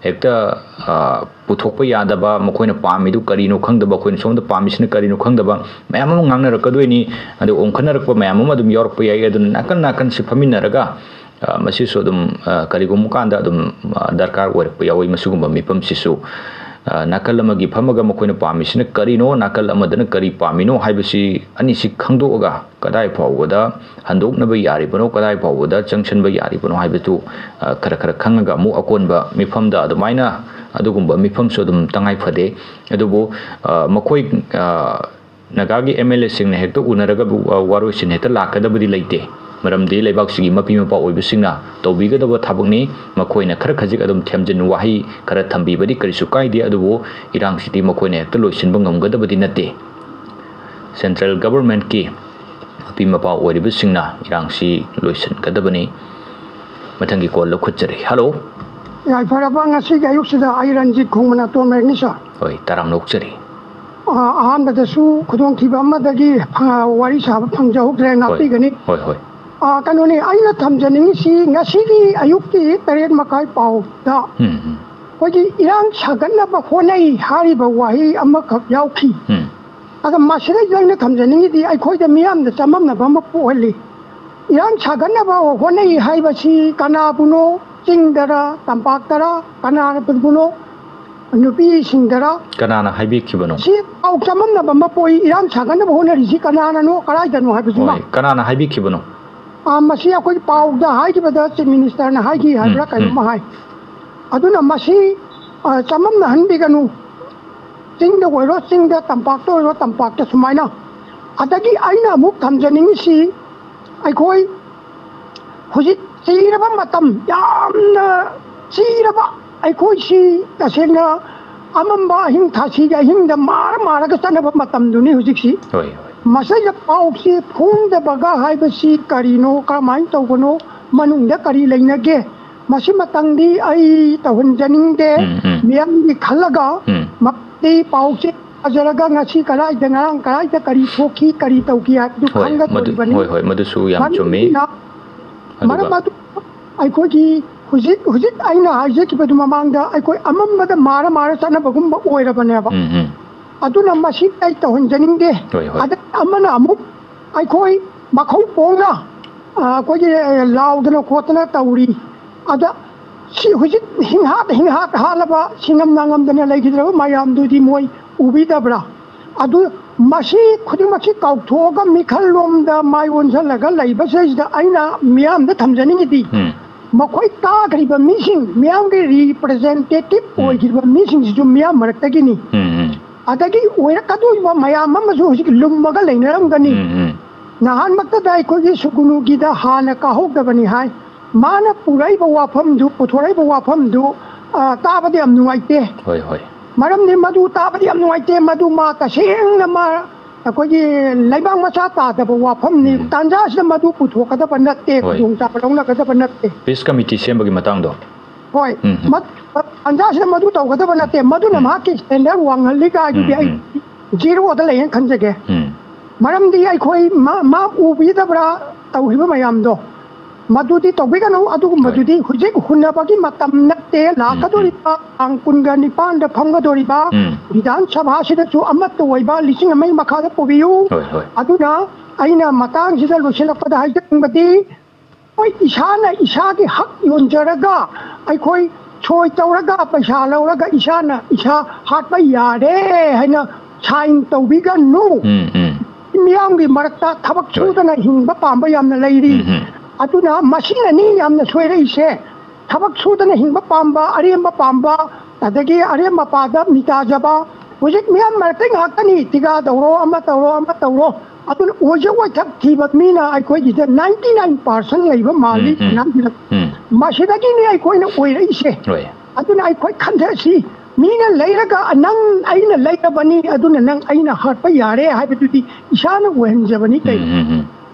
ꯍꯦꯛꯇ, ꯑ, ꯄꯨꯊꯣꯛꯄ ꯌꯥꯗꯕ, ꯃꯈꯣꯏꯅ ꯄꯥꯝꯃꯤꯗꯨ ꯀꯔꯤꯅꯣ ꯈꯪꯗꯕ, ꯑꯩꯈꯣꯏꯅ ꯁꯣꯝꯗ ꯄꯥꯝꯃꯤꯁꯤꯅ ꯀꯔꯤꯅꯣ ꯈꯪꯗꯕ, ꯃꯌꯥꯝ ꯑꯃ ꯉꯥꯡꯅꯔꯛꯀꯗꯣꯏꯅꯤ꯫ ꯑꯗꯨ ꯑꯣꯟꯈꯠꯅꯔꯛꯄ ꯃꯌꯥꯝ ꯑꯃ ꯑꯗꯨꯝ ꯌꯥꯎꯔꯛꯄ ꯌꯥꯏ꯫ ꯑꯗꯨꯅ ꯅꯥꯀꯟ ꯅꯥꯀꯟꯁꯤ ꯐꯝꯃꯤꯟꯅꯔꯒ, ꯑ, ꯃꯁꯤꯁꯨ ꯑꯗꯨꯝ, ꯑ, ꯀꯔꯤꯒꯨꯝꯕ ꯀꯥꯟꯗ ꯑꯗꯨꯝ, ꯑ, ꯗꯔꯀꯥꯔ ꯑꯣꯏꯔꯛꯄ ꯌꯥꯎꯏ꯫ ꯃꯁꯤꯒꯨꯝꯕ ꯃꯤꯐꯝꯁꯤꯁꯨ, ꯑ, ꯅꯥꯀꯜ ꯑꯃꯒꯤ ꯐꯝꯃꯒ ꯃꯈꯣꯏꯅ ꯄꯥꯝꯃꯤꯁꯤꯅ ꯀꯔꯤꯅꯣ, ꯅꯥꯀꯜ ꯑꯃꯗꯅ ꯀꯔꯤ ꯄꯥꯝꯃꯤꯅꯣ ꯍꯥꯏꯕꯁꯤ ꯑꯅꯤꯁꯤ ꯈꯪꯗꯣꯛꯑꯒ ꯀꯗꯥꯏ ꯐꯥꯎꯕꯗ ꯍꯟꯗꯣꯛꯅꯕ ꯌꯥꯔꯤꯕꯅꯣ, ꯀꯗꯥꯏ ꯐꯥꯎꯕꯗ ꯆꯪꯁꯤꯟꯕ ꯌꯥꯔꯤꯕꯅꯣ ꯍꯥꯏꯕꯗꯨ, ꯑ, ꯈꯔ ꯈꯔ ꯈꯪꯉꯒ ꯑꯃꯨꯛ ꯑꯀꯣꯟꯕ ꯃꯤꯐꯝꯗ ꯑꯗꯨꯃꯥꯏꯅ ꯑꯗꯨꯒꯨꯝꯕ ꯃꯤꯐꯝꯁꯨ ꯑꯗꯨꯝ ꯇꯉꯥꯏ ꯐꯗꯦ꯫ ꯑꯗꯨꯕꯨ, ꯑ, ꯃꯈꯣꯏ, ꯑ, ꯅꯥꯒꯥꯒꯤ MLAꯁꯤꯡꯅ ꯍꯦꯛꯇ ꯎꯅꯔꯒ ꯋꯥ-, ꯋꯥꯔꯣꯏꯁꯤꯟ ꯍꯦꯛꯇ ꯂꯥꯛꯀꯗꯕꯗꯤ ꯂꯩꯇꯦ꯫ ꯃꯔꯝꯗꯤ ꯂꯩꯕꯥꯛꯁꯤꯒꯤ ꯃꯄꯤ ꯃꯄꯥ ꯑꯣꯏꯕꯁꯤꯡꯅ ꯇꯧꯕꯤꯒꯗꯕ ꯊꯕꯛꯅꯤ꯫ ꯃꯈꯣꯏꯅ ꯈꯔ ꯈꯖꯤꯛ ꯑꯗꯨꯝ ꯊꯦꯝꯖꯤꯟ ꯋꯥꯍꯩ ꯈꯔ ꯊꯝꯕꯤꯕꯗꯤ ꯀꯔꯤꯁꯨ ꯀꯥꯏꯗꯦ, ꯑꯗꯨꯕꯨ ꯏꯔꯥꯡꯁꯤꯗꯤ ꯃꯈꯣꯏꯅ ꯍꯦꯛꯇ ꯂꯣꯏꯁꯤꯟꯕ ꯉꯝꯒꯗꯕꯗꯤ ꯅꯠꯇꯦ꯫ Central Governmentꯀꯤ ꯃꯄꯤ ꯃꯄꯥ ꯑꯣꯏꯔꯤꯕꯁꯤꯡꯅ ꯏꯔꯥꯡꯁꯤ ꯂꯣꯏꯁꯤꯟꯒꯗꯕꯅꯤ꯫ ꯃꯊꯪꯒꯤ call ꯂꯧꯈꯠꯆꯔꯤ꯫ Hello꯫ ꯌꯥꯏꯐꯔꯕ ꯉꯁꯤꯒꯤ ꯑꯌꯨꯛꯁꯤꯗ ꯑꯩ ꯔꯟꯖꯤꯠ ꯈꯣꯡꯃꯅꯥꯇꯣꯝ ꯃꯌꯦꯛꯅꯤ, sir꯫ ꯍꯣꯏ, ꯇꯔꯥꯝꯅ ꯑꯣꯛꯆꯔꯤ꯫ ꯑ, ꯑꯍꯥꯟꯕꯗꯁꯨ ꯈꯨꯗꯣꯡꯊꯤꯕ ꯑꯃꯗꯒꯤ, ꯑ, ꯋꯥꯔꯤ ꯁꯥꯕ ꯐꯪꯖꯍꯧꯗ꯭ꯔꯦ, ꯍꯣꯏ, ꯉꯥꯛꯄꯤꯒꯅꯤ꯫ ꯍꯣꯏ, ꯍꯣꯏ꯫ ꯑ, ꯀꯩꯅꯣꯅꯤ, ꯑꯩꯅ ꯊꯝꯖꯅꯤꯡꯉꯤꯁꯤ ꯉꯁꯤꯒꯤ ꯑꯌꯨꯛꯀꯤ ꯇꯔꯦꯠ ꯃꯈꯥꯏ ꯄꯥꯎꯗ ꯎꯝ, ꯎꯝ꯫ ꯑꯩꯈꯣꯏꯒꯤ ꯏꯔꯥꯡ ꯁꯥꯒꯠꯅꯕ ꯍꯣꯠꯅꯩ ꯍꯥꯏꯔꯤꯕ ꯋꯥꯍꯩ ꯑꯃꯈꯛ ꯌꯥꯎꯈꯤ꯫ ꯎꯝ꯫ ꯑꯗꯣ ꯃꯁꯤꯗꯩꯁꯤꯗ ꯑꯩꯅ ꯊꯝꯖꯅꯤꯡꯉꯤꯗꯤ ꯑꯩꯈꯣꯏꯗ ꯃꯤꯌꯥꯝꯗ ꯆꯃꯝꯅꯕ ꯑꯃ ꯄꯣꯛꯍꯜꯂꯤ꯫ ꯏꯔꯥꯡ ꯁꯥꯒꯠꯅꯕ ꯍꯣꯠꯅꯩ ꯍꯥꯏꯕꯁꯤ ꯀꯅꯥꯕꯨꯅꯣ? ꯆꯤꯡꯗꯔ, ꯇꯝꯄꯥꯛꯇꯔ, ꯀꯅꯥꯕꯨꯅꯣ? ꯅꯨꯄꯤꯁꯤꯡꯗꯔ? ꯀꯅꯥꯅ ꯍꯥꯏꯕꯤꯈꯤꯕꯅꯣ? ꯁꯤ ꯄꯥꯎ ꯆꯃꯝꯅꯕ ꯑꯃ ꯄꯣꯛꯏ, ꯏꯔꯥꯡ ꯁꯥꯒꯠꯅꯕ ꯍꯣꯠꯅꯔꯤꯁꯤ ꯀꯅꯥꯅꯅꯣ, ꯀꯗꯥꯏꯗꯅꯣ ꯍꯥꯏꯕꯁꯤꯃ꯫ ꯍꯣꯏ, ꯀꯅꯥꯅ ꯍꯥꯏꯕꯤꯈꯤꯕꯅꯣ? ꯑꯥ, ꯃꯁꯤ ꯑꯩꯈꯣꯏ ꯄꯥꯎꯗ ꯍꯥꯏꯈꯤꯕꯗ Chief Ministerꯅ ꯍꯥꯏꯈꯤ ꯍꯥꯏꯕ꯭ꯔꯥ ꯎꯝ, ꯀꯩꯅꯣꯝꯃ ꯎꯝ꯫ ꯍꯥꯏ꯫ ꯑꯗꯨꯅ ꯃꯁꯤ, ꯑ, ꯆꯃꯝꯅꯍꯟꯕꯤꯒꯅꯨ꯫ ꯆꯤꯡꯗ ꯑꯣꯏꯔꯣ ꯆꯤꯡꯗ, ꯇꯝꯄꯥꯛꯇ ꯑꯣꯏꯔꯣ ꯇꯝꯄꯥꯛꯇ, ꯁꯨꯃꯥꯏꯅ꯫ ꯑꯗꯒꯤ ꯑꯩꯅ ꯑꯃꯨꯛ ꯊꯝꯖꯅꯤꯡꯉꯤꯁꯤ, ꯑꯩꯈꯣꯏ ꯍꯧꯖꯤꯛ ꯆꯤꯔꯕ ꯃꯇꯝ, ꯌꯥꯝꯅ ꯆꯤꯔꯕ, ꯑꯩꯈꯣꯏꯁꯤ ꯇꯁꯦꯡꯅ ꯑꯃꯝꯕ ꯑꯍꯤꯡ, ꯊꯥꯁꯤꯒꯤ ꯑꯍꯤꯡꯗ ꯃꯥꯔ ꯃꯥꯔꯒ ꯆꯠꯅꯕ ꯃꯇꯝꯗꯨꯅꯤ ꯍꯧꯖꯤꯛꯁꯤ꯫ ꯍꯣꯏ ꯍꯣꯏ ꯃꯁꯤꯗ ꯄꯥꯎꯁꯤ ꯐꯣꯡꯗꯕꯒ ꯍꯥꯏꯕꯁꯤ ꯀꯔꯤꯅꯣ, ꯀꯔꯝꯍꯥꯏꯅ ꯇꯧꯕꯅꯣ, ꯃꯅꯨꯡꯗ ꯀꯔꯤ ꯂꯩꯅꯒꯦ, ꯃꯁꯤꯃꯇꯪꯗꯤ ꯑꯩ ꯇꯧꯍꯟꯖꯅꯤꯡꯗꯦ꯫ ꯎꯝ, ꯎꯝ꯫ ꯃꯤꯌꯥꯝꯒꯤ ꯈꯜꯂꯒ ꯎꯝ꯫ ꯃꯁꯤ ꯄꯥꯎꯁꯤ ꯄꯥꯖꯔꯒ ꯉꯁꯤ ꯀꯗꯥꯏꯗ, ꯉꯔꯥꯡ ꯀꯗꯥꯏꯗ ꯀꯔꯤ ꯊꯣꯛꯈꯤ, ꯀꯔꯤ ꯇꯧꯈꯤ ꯍꯥꯏꯕꯗꯨ ꯍꯣꯏ ꯃꯗꯨ ꯈꯪꯒꯗꯧꯔꯤꯕꯅꯤ꯫ ꯍꯣꯏ ꯍꯣꯏ ꯃꯗꯨꯁꯨ ꯌꯥꯝ ꯆꯨꯝꯃꯤ꯫ ꯃꯔꯝ ꯑꯗꯨꯅ, ꯑꯗꯨꯒ ꯃꯔꯝ ꯑꯗꯨ ꯑꯩꯈꯣꯏꯒꯤ ꯍꯧꯖꯤꯛ ꯍꯧꯖꯤꯛ ꯑꯩꯅ ꯍꯥꯏꯖꯈꯤꯕꯗꯨ ꯃꯃꯥꯡꯗ, ꯑꯩꯈꯣꯏ ꯑꯃꯝꯕꯗ ꯃꯥꯔ ꯃꯥꯔ ꯆꯠꯅꯕꯒꯨꯝꯕ ꯑꯣꯏꯔꯕꯅꯦꯕ꯫ ꯎꯝ ꯎꯝ ꯑꯗꯨꯅ ꯃꯁꯤ ꯑꯩ ꯇꯧꯍꯟꯖꯅꯤꯡꯗꯦ꯫ ꯍꯣꯏ, ꯍꯣꯏ꯫ ꯑꯗ ꯑꯃꯅ ꯑꯃꯨꯛ ꯑꯩꯈꯣꯏ ꯃꯈꯧ ꯄꯣꯡꯅ, ꯑ, ꯑꯩꯈꯣꯏꯒꯤ, ꯑ, ꯂꯥꯎꯗꯅ ꯈꯣꯠꯇꯅ ꯇꯧꯔꯤ꯫ ꯑꯗ ꯁꯤ ꯍꯧꯖꯤꯛ ꯍꯤꯡꯍꯥꯠ ꯍꯤꯡꯍꯥꯠ ꯍꯥꯠꯂꯕ, ꯁꯤꯡꯉꯝ ꯅꯥꯉꯝꯗꯅ ꯂꯩꯈꯤꯗ꯭ꯔꯕ ꯃꯌꯥꯝꯗꯨꯗꯤ ꯃꯣꯏ ꯎꯕꯤꯗꯕ꯭ꯔꯥ? ꯑꯗꯨ ꯃꯁꯤ ꯈꯨꯗꯤꯡꯃꯛꯁꯤ ꯀꯥꯎꯊꯣꯛꯑꯒ ꯃꯤꯈꯜ ꯂꯣꯝꯗ ꯃꯥꯏ ꯑꯣꯟꯁꯤꯜꯂꯒ ꯂꯩꯕꯁꯤꯗꯩꯁꯤꯗ ꯑꯩꯅ ꯃꯤꯌꯥꯝꯗ ꯊꯝꯖꯅꯤꯡꯉꯤꯗꯤ, ꯎꯝ ꯃꯈꯣꯏ ꯇꯥꯈ꯭ꯔꯤꯕ ꯃꯤꯁꯤꯡ, ꯃꯤꯌꯥꯝꯒꯤ ꯔꯤꯄ꯭ꯔꯖꯦꯟꯇꯦꯇꯤꯚ ꯎꯝ꯫ ꯑꯣꯏꯈ꯭ꯔꯤꯕ ꯃꯤꯁꯤꯡꯁꯤꯁꯨ ꯃꯤꯌꯥꯝ ꯃꯔꯛꯇꯒꯤꯅꯤ꯫ ꯎꯝ ꯎꯝ ꯑꯗꯒꯤ ꯑꯣꯏꯔꯛꯀꯗꯣꯔꯤꯕ ꯃꯌꯥꯝ ꯑꯃꯁꯨ ꯍꯧꯖꯤꯛ ꯂꯨꯝꯃꯒ ꯂꯩꯅꯔꯝꯒꯅꯤ꯫ ꯎꯝ ꯎꯝ ꯅꯍꯥꯟꯃꯛꯇꯗ ꯑꯩꯈꯣꯏꯒꯤ ꯁꯨꯒꯨꯅꯨꯒꯤꯗ ꯍꯥꯟꯅ ꯀꯥꯍꯧꯗꯕꯅꯤ ꯍꯥꯏ꯫ ꯃꯥꯅ ꯄꯨꯔꯛꯏꯕ ꯋꯥꯐꯝꯗꯨ, ꯄꯨꯊꯣꯔꯛꯏꯕ ꯋꯥꯐꯝꯗꯨ, ꯑ, ꯇꯥꯕꯗ ꯌꯥꯝ ꯅꯨꯡꯉꯥꯏꯇꯦ꯫ ꯍꯣꯏ ꯍꯣꯏ ꯃꯔꯝꯗꯤ ꯃꯗꯨ ꯇꯥꯕꯗ ꯌꯥꯝ ꯅꯨꯡꯉꯥꯏꯇꯦ꯫ ꯃꯗꯨ ꯃꯥ ꯇꯁꯦꯡꯅ ꯃꯥ ꯑꯩꯈꯣꯏꯒꯤ ꯂꯩꯕꯥꯛ ꯃꯆꯥ ꯇꯥꯗꯕ ꯋꯥꯐꯝꯅꯤ꯫ ꯎꯝ꯫ ꯇꯥꯟꯖꯥ ꯑꯁꯤꯗ ꯃꯗꯨ ꯄꯨꯊꯣꯛꯀꯗꯕ ꯅꯠꯇꯦ, ꯍꯣꯏ꯫ ꯈꯨꯗꯣꯡꯆꯥꯕ ꯂꯧꯅꯒꯗꯕ ꯅꯠꯇꯦ꯫ ꯄꯤꯁ ꯀꯃꯤꯇꯤ ꯁꯦꯝꯕꯒꯤ ꯃꯇꯥꯡꯗꯣ꯫ ꯍꯣꯏ꯫ ꯎꯝ꯫ ꯃ-, ꯇꯥꯟꯖꯥ ꯑꯁꯤꯗ ꯃꯗꯨ ꯇꯧꯒꯗꯕ ꯅꯠꯇꯦ꯫ ꯃꯗꯨꯅ ꯎꯝ꯫ ꯃꯍꯥꯛꯀꯤ ꯁ꯭ꯇꯦꯟꯗꯔ ꯋꯥꯡꯍꯜꯂꯤ ꯀꯥꯏꯗꯨꯗꯤ ꯎꯝ, ꯑꯩ ꯎꯝ꯫ ꯖꯤꯔꯣꯗ ꯂꯩꯌꯦꯅ ꯈꯟꯖꯒꯦ꯫ ꯎꯝ꯫ ꯃꯔꯝꯗꯤ ꯑꯩꯈꯣꯏ ꯃꯥ-, ꯃꯥ ꯎꯕꯤꯗꯕ꯭ꯔꯥ ꯇꯧꯔꯤꯕ ꯃꯌꯥꯝꯗꯣ? ꯃꯗꯨꯗꯤ ꯇꯧꯕꯤꯒꯅꯨ꯫ ꯑꯗꯨꯒꯨꯝꯕꯗꯨꯗꯤ ꯍꯧꯖꯤꯛ ꯍꯨꯟꯅꯕꯒꯤ ꯃꯇꯝ ꯅꯠꯇꯦ꯫ ꯂꯥꯛꯀꯗꯧꯔꯤꯕ ꯇꯥꯡ ꯀꯨꯟꯒ ꯅꯤꯄꯥꯟꯗ ꯐꯝꯒꯗꯧꯔꯤꯕ ꯎꯝ꯫ ꯕꯤꯙꯥꯟ ꯁꯚꯥꯁꯤꯗꯁꯨ ꯑꯃꯠꯇ ꯑꯣꯏꯕ ꯂꯤꯁꯤꯡ ꯑꯃꯒꯤ ꯃꯈꯥꯗ ꯄꯨꯕꯤꯌꯨ꯫ ꯍꯣꯏ, ꯍꯣꯏ꯫ ꯑꯗꯨꯅ ꯑꯩꯅ ꯃꯇꯥꯡꯁꯤꯗ ꯂꯣꯏꯁꯤꯜꯂꯛꯄꯗ ꯍꯥꯏꯖꯅꯤꯡꯕꯗꯤ, ꯑꯩꯈꯣꯏ ꯏꯁꯥꯅ ꯏꯁꯥꯒꯤ ꯍꯛ ꯌꯣꯟꯖꯔꯒ, ꯑꯩꯈꯣꯏ ꯁꯣꯏ ꯇꯧꯔꯒ, ꯄꯩꯁꯥ ꯂꯧꯔꯒ, ꯏꯁꯥꯅ ꯏꯁꯥ ꯍꯥꯠꯄ ꯌꯥꯔꯦ ꯍꯥꯏꯅ ꯁꯥꯏꯟ ꯇꯧꯕꯤꯒꯅꯨ꯫ ꯎꯝ, ꯎꯝ꯫ ꯃꯤꯌꯥꯝꯒꯤ ꯃꯔꯛꯇ ꯊꯕꯛ ꯍꯣꯏ꯫ ꯁꯨꯗꯅ ꯍꯤꯡꯕ ꯄꯥꯝꯕ ꯌꯥꯝꯅ ꯂꯩꯔꯤ꯫ ꯎꯝ, ꯎꯝ꯫ ꯑꯗꯨꯅ ꯃꯁꯤꯅꯅꯤ ꯌꯥꯝꯅ ꯁꯣꯏꯔꯛꯏꯁꯦ꯫ ꯊꯕꯛ ꯁꯨꯗꯅ ꯍꯤꯡꯕ ꯄꯥꯝꯕ, ꯑꯔꯦꯝꯕ ꯄꯥꯝꯕ, ꯑꯗꯒꯤ ꯑꯔꯦꯝꯕ ꯄꯥꯗ ꯃꯤꯇꯥꯖꯕ, ꯍꯧꯖꯤꯛ ꯃꯤꯌꯥꯝ ꯃꯔꯛꯇ ꯉꯥꯛꯇꯅꯤ꯫ ꯇꯤꯀꯥ ꯇꯧꯔꯣ, ꯑꯃ ꯇꯧꯔꯣ, ꯑꯃ ꯇꯧꯔꯣ꯫ ꯑꯗꯨꯅ ꯑꯣꯏꯖ ꯑꯣꯏꯊꯛ ꯊꯤꯕ ꯃꯤꯅ ꯑꯩꯈꯣꯏꯒꯤꯗ ninety nine percent ꯂꯩꯕ ꯃꯥꯜꯂꯤ꯫ ꯎꯝ, ꯎꯝ꯫ ꯀꯅꯥꯝꯒꯤꯗ꯫ ꯎꯝ꯫ ꯃꯁꯤꯗꯒꯤꯅꯤ ꯑꯩꯈꯣꯏꯅ ꯑꯣꯏꯔꯛꯏꯁꯦ꯫ ꯍꯣꯏ꯫ ꯑꯗꯨꯅ ꯑꯩꯈꯣꯏ ꯈꯟꯊꯁꯤ꯫ ꯃꯤꯅ ꯂꯩꯔꯒ ꯅꯪ ꯑꯩꯅ ꯂꯩꯔꯕꯅꯤ, ꯑꯗꯨꯅ ꯅꯪ ꯑꯩꯅ ꯍꯥꯠꯄ ꯌꯥꯔꯦ ꯍꯥꯏꯕꯗꯨꯗꯤ ꯏꯁꯥꯅ ꯑꯣꯏꯍꯟꯖꯕꯅꯤ ꯀꯩꯅꯣ꯫ ꯎꯝ, ꯎꯝ, ꯎꯝ꯫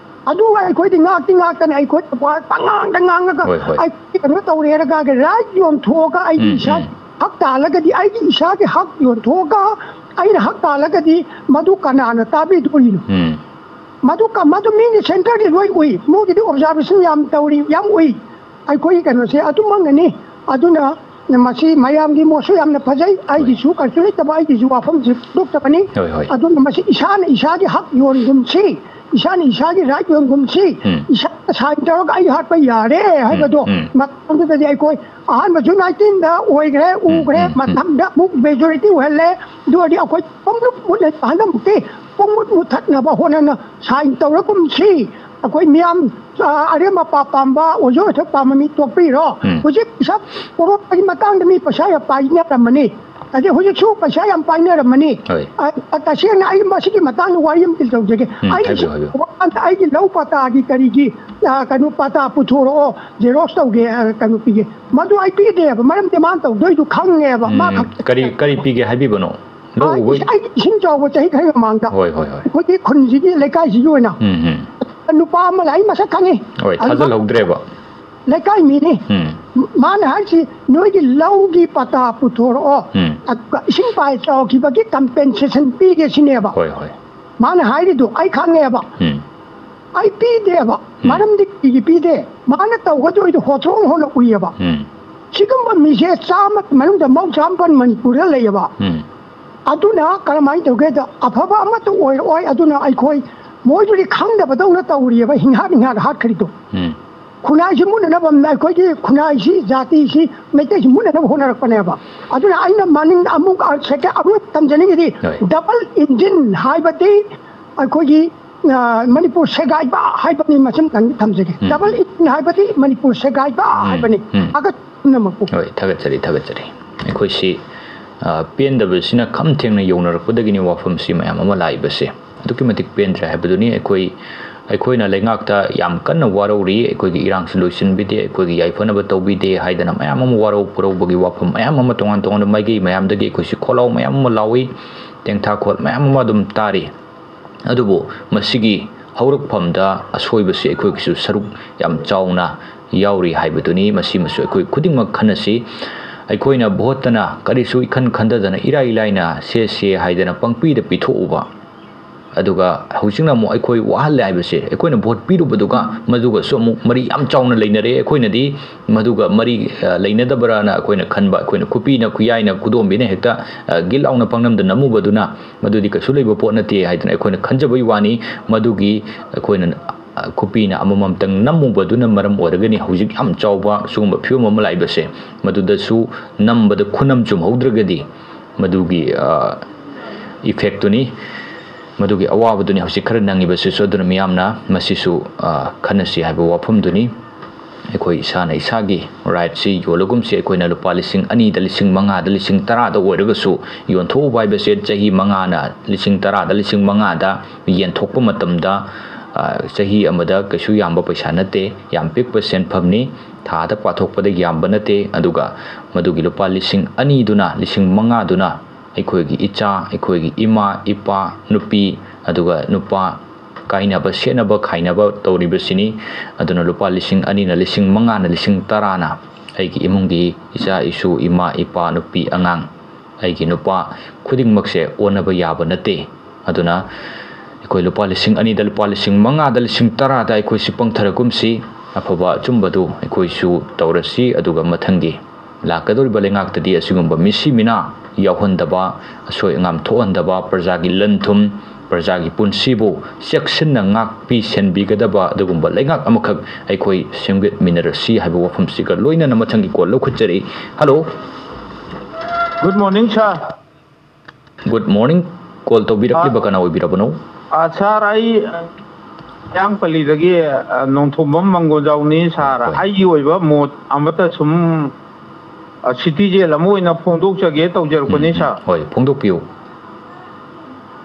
ꯑꯗꯨꯒ ꯑꯩꯈꯣꯏꯗꯤ ꯉꯥꯛꯇꯤ ꯉꯥꯛꯇꯅ ꯑꯩꯈꯣꯏ ꯄꯉꯥꯡꯗ ꯉꯥꯡꯉꯒ ꯍꯣꯏ, ꯍꯣꯏ꯫ ꯑꯩ ꯀꯩꯅꯣ ꯇꯧꯔꯦꯔꯒ right ꯌꯣꯟꯊꯣꯛꯑꯒ ꯑꯩꯒꯤ ꯎꯝ, ꯏꯁꯥꯒꯤ ꯎꯝ꯫ ꯍꯛ ꯇꯥꯜꯂꯒꯗꯤ, ꯑꯩꯒꯤ ꯏꯁꯥꯒꯤ ꯍꯛ ꯌꯣꯟꯊꯣꯛꯑꯒ ꯑꯩꯅ ꯍꯛ ꯇꯥꯜꯂꯒꯗꯤ ꯃꯗꯨ ꯀꯅꯥꯅ ꯇꯥꯕꯤꯗꯣꯔꯤꯅꯣ? ꯎꯝ꯫ ꯃꯗꯨ ꯀ-, ꯃꯗꯨ ꯃꯤꯅ centreꯗꯤ ꯂꯣꯏ ꯎꯏ, ꯃꯣꯏꯒꯤꯗꯤ observation ꯌꯥꯝ ꯇꯧꯔꯤ, ꯌꯥꯝ ꯎꯏ꯫ ꯑꯩꯈꯣꯏꯒꯤ ꯀꯩꯅꯣꯁꯦ ꯑꯗꯨꯃꯛꯅꯁꯤ꯫ ꯑꯗꯨꯅ ꯃꯁꯤ ꯃꯌꯥꯝꯒꯤ ꯃꯣꯠꯁꯨ ꯌꯥꯝꯅ ꯐꯖꯩ, ꯑꯩꯒꯤꯁꯨ ꯀꯩꯁꯨ ꯂꯩꯇꯕ, ꯑꯩꯒꯤꯁꯨ ꯋꯥꯐꯝꯁꯦ ꯐꯣꯡꯗꯣꯛꯆꯕꯅꯤ꯫ ꯍꯣꯏ, ꯍꯣꯏ꯫ ꯑꯗꯨꯅ ꯃꯁꯤ ꯏꯁꯥꯅ ꯏꯁꯥꯒꯤ ꯍꯛ ꯌꯣꯟꯒꯨꯝꯁꯤ, ꯏꯁꯥꯅ ꯏꯁꯥꯒꯤ right ꯌꯣꯟꯒꯨꯝꯁꯤ, ꯎꯝ꯫ ꯏꯁꯥꯅ sign ꯇꯧꯔꯒ ꯑꯩ ꯍꯥꯠꯄ ꯌꯥꯔꯦ ꯍꯥꯏꯕꯗꯣ ꯎꯝ, ꯎꯝ꯫ ꯃꯇꯝꯗꯨꯗꯗꯤ ꯑꯩꯈꯣꯏ ꯑꯍꯥꯟꯕꯁꯨ nineteenꯗ ꯑꯣꯏꯈ꯭ꯔꯦ, ꯎꯝ, ꯎꯈ꯭ꯔꯦ, ꯎꯝ, ꯎꯝ꯫ ꯃꯊꯪꯗ ꯑꯃꯨꯛ majority ꯑꯣꯏꯍꯜꯂꯦ꯫ ꯑꯗꯨ ꯑꯣꯏꯔꯗꯤ ꯑꯩꯈꯣꯏ ꯄꯨꯡꯃꯨꯠ ꯃꯨꯠꯂꯦ, ꯍꯟꯗꯛꯃꯨꯛꯇꯤ ꯄꯨꯡꯃꯨꯠ ꯃꯨꯠꯊꯠꯅꯕ ꯍꯣꯠꯅꯅ sign ꯇꯧꯔꯒꯨꯝꯁꯤ꯫ ꯑꯩꯈꯣꯏ ꯃꯤꯌꯥꯝ, ꯑ, ꯑꯔꯦꯝ ꯑꯄꯥ ꯄꯥꯝꯕ, ꯑꯣꯏꯖ ꯑꯣꯏꯊꯣꯛ ꯄꯥꯝꯕ ꯃꯤ ꯇꯣꯛꯄꯤꯔꯣ꯫ ꯎꯝ꯫ ꯍꯧꯖꯤꯛ ꯄꯩꯁꯥ ꯀꯣꯔꯣꯞꯀꯤ ꯃꯇꯥꯡꯗ ꯃꯤ ꯄꯩꯁꯥ ꯌꯥꯝ ꯄꯥꯏꯅꯔꯝꯃꯅꯤ꯫ ꯑꯗꯩ ꯍꯧꯖꯤꯛꯁꯨ ꯄꯩꯁꯥ ꯌꯥꯝ ꯄꯥꯏꯅꯔꯝꯃꯅꯤ꯫ ꯍꯣꯏ꯫ ꯑ, ꯑ, ꯇꯁꯦꯡꯅ ꯑꯩ ꯃꯁꯤꯒꯤ ꯃꯇꯥꯡꯗ ꯋꯥꯔꯤ ꯑꯃ ꯇꯧꯖꯒꯦ꯫ ꯎꯝ, ꯑꯩ ꯍꯥꯏꯕꯤꯌꯨ, ꯍꯥꯏꯕꯤꯌꯨ꯫ ꯋꯥꯈꯜꯗ ꯑꯩꯒꯤ ꯂꯧ ꯄꯇꯥꯒꯤ ꯀꯔꯤꯒꯤ, ꯑ, ꯀꯩꯅꯣ, ꯄꯇꯥ ꯄꯨꯊꯣꯔꯛꯑꯣ, xerox ꯇꯧꯒꯦ, ꯑ, ꯀꯩꯅꯣ ꯄꯤꯒꯦ꯫ ꯃꯗꯨ ꯑꯩ ꯄꯤꯗꯦꯕ, ꯃꯔꯝꯗꯤ ꯃꯥꯅ ꯇꯧꯗꯣꯏꯗꯨ ꯈꯪꯉꯦꯕ꯫ ꯃꯥ ꯎꯝ, ꯈꯛ-, ꯀꯔꯤ, ꯀꯔꯤ ꯄꯤꯒꯦ ꯍꯥꯏꯕꯤꯕꯅꯣ? ꯂꯧ ꯑ, ꯎꯕꯩ? ꯑꯩ ꯏꯁꯤꯡ ꯆꯥꯎꯕ ꯆꯍꯤ ꯈꯔꯒꯤ ꯃꯃꯥꯡꯗ ꯍꯣꯏ, ꯍꯣꯏ, ꯍꯣꯏ꯫ ꯑꯩꯈꯣꯏꯒꯤ ꯈꯨꯟꯁꯤꯒꯤ, ꯂꯩꯀꯥꯏꯁꯤꯒꯤ ꯑꯣꯏꯅ ꯎꯝ, ꯎꯝ꯫ ꯅꯨꯄꯥ ꯑꯃ ꯂꯩ, ꯑꯩ ꯃꯁꯛ ꯈꯪꯉꯤ꯫ ꯍꯣꯏ, ꯑꯗꯨ ꯊꯥꯖꯜꯍꯧꯗ꯭ꯔꯦꯕ꯫ ꯂꯩꯀꯥꯏ ꯃꯤꯅꯤ꯫ ꯎꯝ꯫ ꯃꯥꯅ ꯍꯥꯏꯔꯤꯁꯤ, "ꯅꯣꯏꯒꯤ ꯂꯧꯒꯤ ꯄꯇꯥ ꯄꯨꯊꯣꯔꯛꯑꯣ, ꯎꯝ꯫ ꯑꯗꯨꯒ ꯏꯁꯤꯡ ꯄꯥꯏ ꯆꯥꯎꯈꯤꯕꯒꯤ compensation ꯄꯤꯒꯦ," ꯁꯤꯅꯦꯕ꯫ ꯍꯣꯏ, ꯍꯣꯏ꯫ ꯃꯥꯅ ꯍꯥꯏꯔꯤꯗꯣ ꯑꯩ ꯈꯪꯉꯦꯕ꯫ ꯎꯝ꯫ ꯑꯩ ꯄꯤꯗꯦꯕ꯫ ꯎꯝ꯫ ꯃꯔꯝꯗꯤ ꯀꯔꯤꯒꯤ ꯄꯤꯗꯦ? ꯃꯥꯅ ꯇꯧꯒꯗꯣꯏꯗꯣ ꯍꯣꯇ꯭ꯔꯣꯡ ꯍꯣꯅ ꯎꯏꯌꯦꯕ꯫ ꯎꯝ꯫ ꯁꯤꯒꯨꯝꯕ ꯃꯤꯁꯦ ꯆꯥꯝꯃ ꯃꯅꯨꯡꯗ ꯃꯧꯗ꯭ꯔꯥ ꯃꯥꯄꯟ ꯃꯅꯤꯄꯨꯔꯗ ꯂꯩꯌꯦꯕ꯫ ꯎꯝ꯫ ꯑꯗꯨꯅ ꯀꯔꯝꯍꯥꯏꯅ ꯇꯧꯒꯦꯗ, ꯑꯐꯕ ꯑꯃꯠꯇ ꯑꯣꯏꯔꯛꯑꯣꯏ꯫ ꯑꯗꯨꯅ ꯑꯩꯈꯣꯏ ꯃꯣꯏꯗꯨꯗꯤ ꯈꯪꯗꯕꯗꯧꯅ ꯇꯧꯔꯤꯑꯕ, ꯍꯤꯡꯍꯥꯠ ꯍꯤꯡꯍꯥꯠ ꯍꯥꯠꯈ꯭ꯔꯤꯗꯣ꯫ ꯎꯝ꯫ ꯈꯨꯟꯅꯥꯏꯁꯤ ꯃꯨꯠꯅꯅꯕ, ꯑꯩꯈꯣꯏꯒꯤ ꯈꯨꯟꯅꯥꯏꯁꯤ, ꯖꯥꯇꯤꯁꯤ, ꯃꯩꯇꯩꯁꯤ ꯃꯨꯠꯅꯅꯕ ꯍꯣꯠꯅꯔꯛꯄꯅꯦꯕ꯫ ꯑꯗꯨꯅ ꯑꯩꯅ ꯃꯅꯤꯡꯗ ꯑꯃꯨꯛ, ꯑ, second ꯑꯃꯨꯛ ꯊꯝꯖꯅꯤꯡꯉꯤꯗꯤ, ꯍꯣꯏ꯫ Double engine ꯍꯥꯏꯕꯗꯤ ꯑꯩꯈꯣꯏꯒꯤ, ꯑ, ꯃꯅꯤꯄꯨꯔ ꯁꯦꯒꯥꯏꯕ ꯍꯥꯏꯕꯅꯤ, ꯃꯁꯤꯃꯇꯪꯗꯤ ꯊꯝꯖꯒꯦ꯫ ꯎꯝ꯫ Double engine ꯍꯥꯏꯕꯗꯤ ꯃꯅꯤꯄꯨꯔ ꯁꯦꯒꯥꯏꯕ ꯎꯝ, ꯍꯥꯏꯕꯅꯤ꯫ ꯎꯝ꯫ ꯊꯥꯒꯠ ꯄꯨꯝꯅꯃꯛꯄꯨ꯫ ꯍꯣꯏ, ꯊꯥꯒꯠꯆꯔꯤ, ꯊꯥꯒꯠꯆꯔꯤ꯫ ꯑꯩꯈꯣꯏꯁꯤ, ꯑ, ꯄꯦꯟꯗꯕꯁꯤꯅ ꯈꯝ ꯊꯦꯡꯅ ꯌꯧꯅꯔꯛꯄꯗꯒꯤꯅꯤ ꯋꯥꯐꯝꯁꯤ ꯃꯌꯥꯝ ꯑꯃ ꯂꯥꯛꯏꯕꯁꯦ꯫ ꯑꯗꯨꯛꯀꯤ ꯃꯇꯤꯛ ꯄꯦꯟꯗ꯭ꯔꯦ ꯍꯥꯏꯕꯗꯨꯅꯤ꯫ ꯑꯩꯈꯣꯏ ꯑꯩꯈꯣꯏꯅ ꯂꯩꯉꯥꯛꯇ ꯌꯥꯝ ꯀꯟꯅ ꯋꯥꯔꯧꯔꯤ, ꯑꯩꯈꯣꯏꯒꯤ ꯏꯔꯥꯡꯁꯤ ꯂꯣꯏꯁꯤꯟꯕꯤꯗꯦ, ꯑꯩꯈꯣꯏꯒꯤ ꯌꯥꯏꯐꯅꯕ ꯇꯧꯕꯤꯗꯦ ꯍꯥꯏꯗꯅ ꯃꯌꯥꯝ ꯑꯃ ꯋꯥꯔꯧ ꯄꯨꯔꯧꯕꯒꯤ ꯋꯥꯐꯝ ꯃꯌꯥꯝ ꯑꯃ, ꯇꯣꯉꯥꯟ ꯇꯣꯉꯥꯟꯕ ꯃꯥꯏꯀꯩ ꯃꯌꯥꯝꯗꯒꯤ ꯑꯩꯈꯣꯏꯁꯤ ꯈꯣꯜꯂꯥꯎ ꯃꯌꯥꯝ ꯑꯃ ꯂꯥꯎꯏ, ꯇꯦꯡꯊꯥꯈꯣꯜ ꯃꯌꯥꯝ ꯑꯃ ꯑꯗꯨꯝ ꯇꯥꯔꯤ꯫ ꯑꯗꯨꯕꯨ ꯃꯁꯤꯒꯤ ꯍꯧꯔꯛꯐꯝꯗ ꯑꯁꯣꯏꯕꯁꯤ ꯑꯩꯈꯣꯏꯒꯤꯁꯨ ꯁꯔꯨꯛ ꯌꯥꯝ ꯆꯥꯎꯅ ꯌꯥꯎꯔꯤ ꯍꯥꯏꯕꯗꯨꯅꯤ꯫ ꯃꯁꯤꯃꯁꯨ ꯑꯩꯈꯣꯏ ꯈꯨꯗꯤꯡꯃꯛ ꯈꯟꯅꯁꯤ꯫ ꯑꯩꯈꯣꯏꯅ ꯚꯣꯠꯇꯅ ꯀꯔꯤꯁꯨ ꯏꯈꯟ ꯈꯟꯗꯗꯅ ꯏꯔꯥꯏ ꯂꯥꯏꯅ ꯁꯦ ꯁꯦ ꯍꯥꯏꯗꯅ ꯄꯪꯄꯤꯗ ꯄꯤꯊꯣꯛꯎꯕ, ꯑꯗꯨꯒ ꯍꯧꯖꯤꯛꯅ ꯑꯃꯨꯛ ꯑꯩꯈꯣꯏ ꯋꯥꯍꯜꯂꯦ ꯍꯥꯏꯕꯁꯦ, ꯑꯩꯈꯣꯏꯅ ꯚꯣꯠ ꯄꯤꯔꯨꯕꯗꯨꯒ ꯃꯗꯨꯒꯁꯨ ꯑꯃꯨꯛ ꯃꯔꯤ ꯌꯥꯝ ꯆꯥꯎꯅ ꯂꯩꯅꯔꯦ꯫ ꯑꯩꯈꯣꯏꯅꯗꯤ ꯃꯗꯨꯒ ꯃꯔꯤ, ꯑ, ꯂꯩꯅꯗꯕ꯭ꯔꯥꯅ ꯑꯩꯈꯣꯏꯅ ꯈꯟꯕ, ꯑꯩꯈꯣꯏꯅ ꯈꯨꯄꯤꯅ ꯈꯨꯌꯥꯏꯅ ꯈꯨꯗꯣꯝꯕꯤꯅ ꯍꯦꯛꯇ, ꯑ, ꯒꯤꯠ ꯂꯥꯎꯅ ꯄꯪꯅꯝꯗ ꯅꯝꯃꯨꯕꯗꯨꯅ ꯃꯗꯨꯗꯤ ꯀꯩꯁꯨ ꯂꯩꯕ ꯄꯣꯠ ꯅꯠꯇꯦ ꯍꯥꯏꯗꯅ ꯑꯩꯈꯣꯏꯅ ꯈꯟꯖꯕꯒꯤ ꯋꯥꯅꯤ꯫ ꯃꯗꯨꯒꯤ ꯑꯩꯈꯣꯏꯅ, ꯑ, ꯈꯨꯄꯤꯅ ꯑꯃꯃꯝꯇꯪ ꯅꯝꯃꯨꯕꯗꯨꯅ ꯃꯔꯝ ꯑꯣꯏꯔꯒꯅꯤ ꯍꯧꯖꯤꯛ ꯌꯥꯝ ꯆꯥꯎꯕ ꯁꯤꯒꯨꯝꯕ ꯐꯤꯕꯝ ꯑꯃ ꯂꯥꯛꯏꯕꯁꯦ꯫ ꯃꯗꯨꯗꯁꯨ ꯅꯝꯕꯗ ꯈꯨꯅꯝ ꯆꯨꯝꯍꯧꯗ꯭ꯔꯒꯗꯤ ꯃꯗꯨꯒꯤ, ꯑ, effect ꯇꯨꯅꯤ, ꯃꯗꯨꯒꯤ ꯑꯋꯥꯕꯗꯨꯅꯤ ꯍꯧꯖꯤꯛ ꯈꯔ ꯅꯪꯉꯤꯕꯁꯤꯁꯨ꯫ ꯑꯗꯨꯅ ꯃꯤꯌꯥꯝꯅ ꯃꯁꯤꯁꯨ, ꯑ, ꯈꯟꯅꯁꯤ ꯍꯥꯏꯕ ꯋꯥꯐꯝꯗꯨꯅꯤ꯫ ꯑꯩꯈꯣꯏ ꯏꯁꯥꯅ ꯏꯁꯥꯒꯤ right ꯁꯤ ꯌꯣꯜꯂꯒꯨꯝꯁꯤ꯫ ꯑꯩꯈꯣꯏꯅ ꯂꯨꯄꯥ ꯂꯤꯁꯤꯡ ꯑꯅꯤꯗ, ꯂꯤꯁꯤꯡ ꯃꯉꯥꯗ, ꯂꯤꯁꯤꯡ ꯇꯔꯥꯗ ꯑꯣꯏꯔꯒꯁꯨ ꯌꯣꯟꯊꯣꯛꯎꯕ ꯍꯥꯏꯕꯁꯦ, ꯆꯍꯤ ꯃꯉꯥꯅ ꯂꯤꯁꯤꯡ ꯇꯔꯥꯗ, ꯂꯤꯁꯤꯡ ꯃꯉꯥꯗ ꯌꯦꯟꯊꯣꯛꯄ ꯃꯇꯝꯗ, ꯑ, ꯆꯍꯤ ꯑꯃꯗ ꯀꯩꯁꯨ ꯌꯥꯝꯕ ꯄꯩꯁꯥ ꯅꯠꯇꯦ, ꯌꯥꯝ ꯄꯤꯛꯄ ꯁꯦꯟꯐꯝꯅꯤ, ꯊꯥꯗ ꯄꯥꯊꯣꯛꯄꯗ ꯌꯥꯝꯕ ꯅꯠꯇꯦ꯫ ꯑꯗꯨꯒ ꯃꯗꯨꯒꯤ ꯂꯨꯄꯥ ꯂꯤꯁꯤꯡ ꯑꯅꯤꯗꯨꯅ, ꯂꯤꯁꯤꯡ ꯃꯉꯥꯗꯨꯅ ꯑꯩꯈꯣꯏꯒꯤ ꯏꯆꯥ, ꯑꯩꯈꯣꯏꯒꯤ ꯏꯃꯥ, ꯏꯄꯥ, ꯅꯨꯄꯤ, ꯑꯗꯨꯒ ꯅꯨꯄꯥ, ꯀꯥꯏꯅꯕ ꯁꯦꯠꯅꯕ ꯈꯥꯏꯅꯕ ꯇꯧꯔꯤꯕꯁꯤꯅꯤ꯫ ꯑꯗꯨꯅ ꯂꯨꯄꯥ ꯂꯤꯁꯤꯡ ꯑꯅꯤꯅ, ꯂꯤꯁꯤꯡ ꯃꯉꯥꯅ, ꯂꯤꯁꯤꯡ ꯇꯔꯥꯅ ꯑꯩꯒꯤ ꯏꯃꯨꯡꯒꯤ ꯏꯆꯥ ꯏꯁꯨ, ꯏꯃꯥ ꯏꯄꯥ, ꯅꯨꯄꯤ ꯑꯉꯥꯡ, ꯑꯩꯒꯤ ꯅꯨꯄꯥ ꯈꯨꯗꯤꯡꯃꯛꯁꯦ ꯑꯣꯟꯅꯕ ꯌꯥꯕ ꯅꯠꯇꯦ꯫ ꯑꯗꯨꯅ ꯑꯩꯈꯣꯏ ꯂꯨꯄꯥ ꯂꯤꯁꯤꯡ ꯑꯅꯤꯗ, ꯂꯨꯄꯥ ꯂꯤꯁꯤꯡ ꯃꯉꯥꯗ, ꯂꯤꯁꯤꯡ ꯇꯔꯥꯗ ꯑꯩꯈꯣꯏꯁꯤ ꯄꯪꯊꯔꯒꯨꯝꯁꯤ꯫ ꯑꯐꯕ ꯑꯆꯨꯝꯕꯗꯨ ꯑꯩꯈꯣꯏꯁꯨ ꯇꯧꯔꯁꯤ꯫ ꯑꯗꯨꯒ ꯃꯊꯪꯒꯤ ꯂꯥꯛꯀꯗꯧꯔꯤꯕ ꯂꯩꯉꯥꯛꯇꯗꯤ ꯑꯁꯤꯒꯨꯝꯕ ꯃꯤꯁꯤ ꯃꯤꯅꯥ ꯌꯥꯎꯍꯟꯗꯕ, ꯑꯁꯣꯏ ꯑꯉꯥꯝ ꯊꯣꯛꯍꯟꯗꯕ, ꯄ꯭ꯔꯖꯥꯒꯤ ꯂꯟ ꯊꯨꯝ, ꯄ꯭ꯔꯖꯥꯒꯤ ꯄꯨꯟꯁꯤꯕꯨ ꯆꯦꯛꯁꯤꯟꯅ ꯉꯥꯛꯄꯤ ꯁꯦꯟꯕꯤꯒꯗꯕ ꯑꯗꯨꯒꯨꯝꯕ ꯂꯩꯉꯥꯛ ꯑꯃꯈꯛ ꯑꯩꯈꯣꯏ ꯁꯦꯝꯒꯠꯃꯤꯟꯅꯔꯁꯤ ꯍꯥꯏꯕ ꯋꯥꯐꯝꯁꯤꯒ ꯂꯣꯏꯅꯅ ꯃꯊꯪꯒꯤ call ꯂꯧꯈꯠꯆꯔꯤ꯫ Hello꯫ Good morning, sir꯫ Good morning꯫ Call ꯇꯧꯕꯤꯔꯛꯂꯤꯕ ꯑ, ꯀꯅꯥ ꯑꯣꯏꯕꯤꯔꯕꯅꯣ? ꯑ, sir, ꯑꯩ, ꯑ, ꯍꯤꯌꯥꯡꯄꯜꯂꯤꯗꯒꯤ, ꯑ, ꯅꯣꯡꯊꯣꯝꯕꯝ ꯃꯪꯒꯣꯜꯖꯥꯎꯅꯤ, sir꯫ ꯍꯣꯏ꯫ ꯑꯩꯒꯤ ꯑꯣꯏꯕ ꯃꯣꯠ ꯑꯃꯠꯇ ꯁꯨꯝ, ꯑ, citizen ꯑꯃ ꯑꯣꯏꯅ ꯐꯣꯡꯗꯣꯛꯆꯒꯦ ꯇꯧꯖꯔꯛꯄꯅꯤ, ꯎꯝ, ꯎꯝ꯫ Sir꯫ ꯍꯣꯏ, ꯐꯣꯡꯗꯣꯛꯄꯤꯌꯨ꯫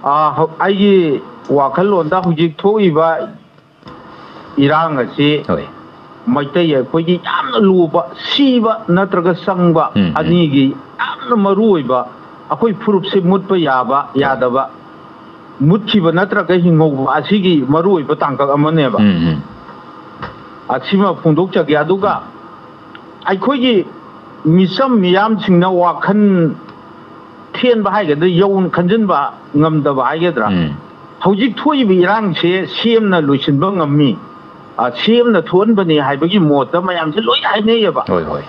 ꯑ, ꯍꯧ-, ꯑꯩꯒꯤ ꯋꯥꯈꯜꯂꯣꯟꯗ ꯍꯧꯖꯤꯛ ꯊꯣꯛꯏꯕ ꯏꯔꯥꯡ ꯑꯁꯤ ꯍꯣꯏ ꯃꯩꯇꯩ ꯑꯩꯈꯣꯏꯒꯤ ꯌꯥꯝꯅ ꯂꯨꯕ, ꯁꯤꯕ ꯅꯠꯇ꯭ꯔꯒ ꯆꯪꯕ ꯎꯝ, ꯎꯝ꯫ ꯑꯅꯤꯒꯤ ꯌꯥꯝꯅ ꯃꯔꯨ ꯑꯣꯏꯕ, ꯑꯩꯈꯣꯏ ꯐꯨꯔꯨꯞꯁꯦ ꯃꯨꯠꯄ ꯌꯥꯕ ꯌꯥꯗꯕ, ꯃꯨꯠꯈꯤꯕ ꯅꯠꯇ꯭ꯔꯒ ꯍꯤꯡꯍꯧꯕ ꯑꯁꯤꯒꯤ ꯃꯔꯨ ꯑꯣꯏꯕ ꯇꯥꯡꯀꯛ ꯑꯃꯅꯦꯕ꯫ ꯎꯝ, ꯎꯝ꯫ ꯑꯁꯤꯃ ꯐꯣꯡꯗꯣꯛꯆꯒꯦ꯫ ꯑꯗꯨꯒ ꯑꯩꯈꯣꯏꯒꯤ ꯃꯤꯆꯝ ꯃꯤꯌꯥꯝꯁꯤꯡꯅ ꯋꯥꯈꯜ ꯊꯦꯟꯕ ꯍꯥꯏꯒꯗ꯭ꯔꯥ, ꯌꯧꯅ ꯈꯟꯖꯤꯟꯕ ꯉꯝꯗꯕ ꯍꯥꯏꯒꯗ꯭ꯔꯥ, ꯎꯝ꯫ ꯍꯧꯖꯤꯛ ꯊꯣꯛꯏꯕ ꯏꯔꯥꯡꯁꯦ ꯁꯤ ꯑꯦꯝꯅ ꯂꯣꯏꯁꯤꯟꯕ ꯉꯝꯃꯤ, ꯁꯤ ꯑꯦꯝꯅ ꯊꯣꯛꯍꯟꯕꯅꯤ ꯍꯥꯏꯕꯒꯤ ꯃꯣꯠꯇ ꯃꯌꯥꯝꯁꯦ ꯂꯣꯏ ꯍꯥꯏꯅꯩꯌꯦꯕ꯫ ꯍꯣꯏ, ꯍꯣꯏ꯫